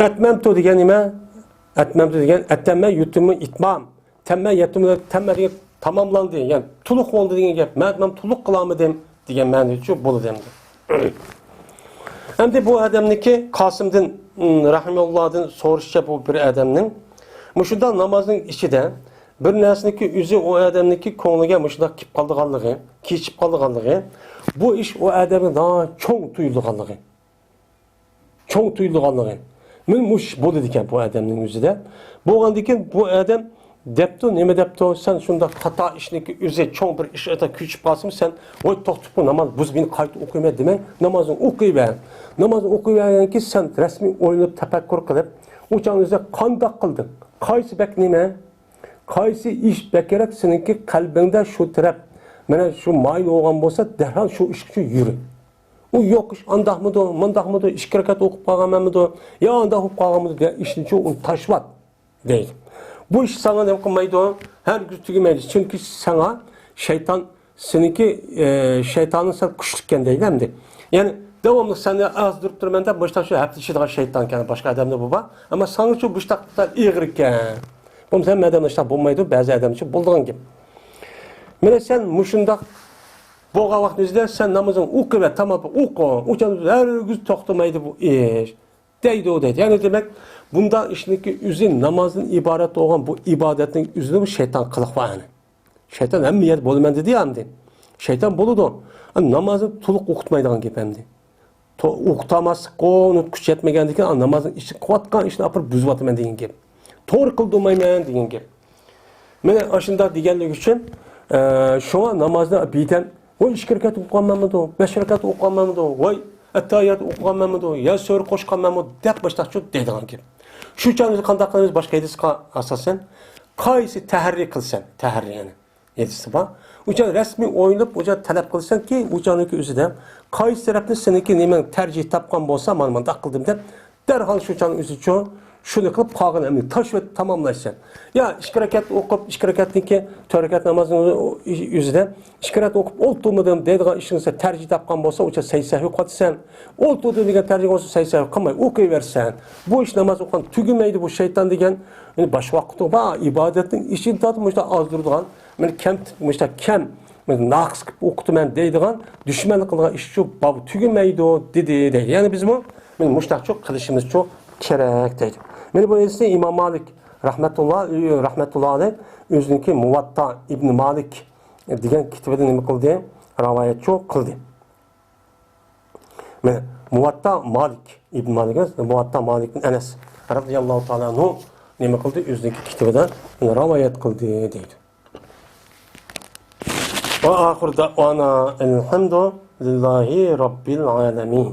ئەتمەمتۇ دېگەن نېمە؟ ئەتمەمتۇ دېگەن ئەتەممە يۇتىممۇ ئىتمام. تەممە يەتىممۇ، تەممە دېگەن تاماملاندى. يەنى تولۇق بولدى دېگەن گەپ. مەن، مەن تولۇق قىلالمىدىم دېگەن مەنىدىچۇ بولىدۇ ئەمدى. ئەمدى بۇ ئادەمنىكى قاسىمدىن، م، رەھىمەھۇللاھدىن سورىشىچە بۇ بىر ئادەمنىڭ مۇشۇنداق نامازنىڭ ئىچىدە بىر نەرسىنىڭكى ئۆزى ئۇ ئادەمنىڭكى كۆڭلىگە مۇشۇنداق كېلىپ قالىدىغانلىقى، كېچىپ قالىدىغانلىقى، بۇ ئىش ئۇ ئادەمگە ناھايىتى چوڭ تۇيۇلىدىغانلىقى. چوڭ تۇيۇلىدىغانلىقى. مانا مۇشۇ بولىدىكەن بۇ ئادەمنىڭ ئۆزىدە. بولغاندىكىن بۇ ئادەم دەپتۇ، نېمە دەپتۇ؟ سەن شۇنداق خاتا ئىشنىڭكى ئۆزى چوڭ بىر ئىش ئاتا كۆچۈپ قالسىمۇ سەن، ۋاي توختىتىپ ناماز بۇز، مېنى قايتا ئوقۇيمەن دېمەي، نامازىڭنى ئوقۇيۋەر. نامازنى ئوقۇيۋەرگەندىن كېيىن سەن رەسمىي ئويلىنىپ تەپەككۇر قىلىپ، ئۇ چاغنى ئۆزىدە قانداق قىلدىڭ؟ قايسى بەك نېمە؟ قايسى ئىش بەكرەك سېنىڭكى قەلبىڭدە شۇ تەرەپ، مانا شۇ مايىل بولغان بولسا، دەرھال شۇ ئىش ئۈچۈن يۈرۈ. ئۇ يوق ئىش ئانداقمىدۇ، مۇنداقمىدۇ، ئىككى رەكەت ئوقۇپ قالغانمەنمىدۇ، يا ئانداق بولۇپ قالغانمىدۇ دېگەن ئىشنىچۇ ئۇنى تاشلىۋەت دەيدۇ. بۇ ئىش ساڭا نېمە قىلمايدۇ؟ ھەرگىز تۈگىمەيدۇ. چۈنكى ساڭا شەيتان سېنىڭكى، ئە، شەيتانىڭ سەل كۈچلۈككەن دەيدۇ ئەمدى. يەنى داۋاملىق سەننى ئازدۇرۇپ تۇرىمەن دەپ مۇشتاق شۇ ھەپىلىشىدىغان شەيتانكەن باشقا ئادەمدە بۇ بار. ئەمما ساڭىچۇ مۇشتاق سەل ئېغىركەن. بولمىسا ھەممە ئادەمدە شۇنداق بولمايدۇ، بەزى ئادەمچۇ بولىدىغان گەپ. مانا سەن مۇشۇنداق بولغان ۋاقىتنىڭ ئۆزىدە سەن نامىزىڭنى ئوقۇۋەر، تامام ئوقۇ. ئۇ چاغدا ھەرگىز توختىمايدۇ بۇ ئىش. دەيدۇ، دەيدۇ. يەنى دېمەك، بۇنداق ئىشنىڭكى ئۆزى نامازدىن ئىبارەت بولغان بۇ ئىبادەتنىڭ ئۆزىدە بۇ شەيتان قىلىق بار يەنى. شەيتان ھەممە يەردە بولىمەن دېدى يا ئەمدى. شەيتان بولىدۇ. نامازنى تولۇق ئوقۇتمايدىغان گەپ ئەمدى. تو-، ئوقۇتالماسلىققا ئۇنى كۈچ يەتمىگەندىكىن، نامازنىڭ ئىچىدە قىلىۋاتقان ئىشنى ئاپىرىپ بۇزۇۋاتىمەن دېگەن گەپ. توغرا قىلدۇرمايمەن دېگەن گەپ. مانا ئاشۇنداق دېگەنلىكى ئۈچۈن، ئە، شۇڭا نامازنى بىدەم، ۋاي، ئىككى رەكەت ئوقۇغانمەنمىدۇ، بەش رەكەت ئوقۇغانمەنمىدۇ، ۋاي، ئەتتەھىيات ئوقۇغانمەنمىدۇ، يا سۈرە قوشقانمەنمۇ دەپ باشلاقچۇ دەيدىغان گەپ. شۇ چاغدا قانداق قىلىمىز؟ باشقا ھەدىسقا ئاساسەن، قايسى تەھەررى قىلسەن، تەھەررى يەنى. ھەدىسى بار. ئۇ چاغ رەسمىي ئويلىنىپ، ئۇ چاغ تەلەپ قىلسەنكى، ئۇ چاغنىڭكى ئۆزىدە قايسى تەرەپنى سېنىڭكى نېمەڭ تەرجىھ تاپقان بولسا، مانا مۇنداق قىلدىم دەپ، دەرھال شۇ چاغنىڭ ئۆزىچۇ شۇنى قىلىپ، قالغان ئەمەلنى تاشلىۋېتىپ تاماملايسەن. يا ئىككى رەكەت ئوقۇپ، ئىككى رەكەتنىڭكى تۆت رەكەت نامازنىڭ ئۆزىدە ئىككى رەكەت ئوقۇپ ئولتۇرمىدىم دەيدىغان ئىشىڭ سەن تەرجىھ تاپقان بولسا، ئۇ چاغ سەجدە سەھۋى قىلىۋاتىسەن. ئولتۇردۇم دېگەن تەرجىھ بولسا، سەجدە سەھۋى قىلماي ئوقۇيۋەرسەن. بۇ ئىش ناماز ئوقۇغان تۈگىمەيدۇ، بۇ شەيتان دېگەن. يەنى باش ۋاقتى بار، ئىبادەتنىڭ ئىچىدە مۇشۇنداق ئازدۇرىدىغان، مەن كەم، مۇشۇنداق كەم، مەن ناقىس قىلىپ ئوقۇتىمەن دەيدىغان، دۈشمەنلىك قىلىدىغان ئىشچۇ باب تۈگىمەيدۇ دېدى دەيدۇ. يەنى بىزمۇ مانا مۇشۇنداقچۇ قىلىشىمىزچۇ كېرەك دەيدۇ. مانا بۇ ھەدىسنى ئىمام مالىك رەھمەتۇللا، رەھمەتۇللا ئەلەيھ ئۆزىنىڭكى مۇۋەتتا ئىبن مالىك دېگەن كىتابىدا نېمە قىلدى؟ رىۋايەتچۇ قىلدى. مانا مۇۋەتتا مالىك ئىبن مالىك ئەمەس، مۇۋەتتا مالىك ئىبن ئەنەس رەزىياللاھۇ تائالا ئەنھۇ نېمە قىلدى؟ ئۆزىنىڭكى كىتابىدا رىۋايەت قىلدى دەيدۇ. وآخر دعوانا أن الحمد لله رب العالمين.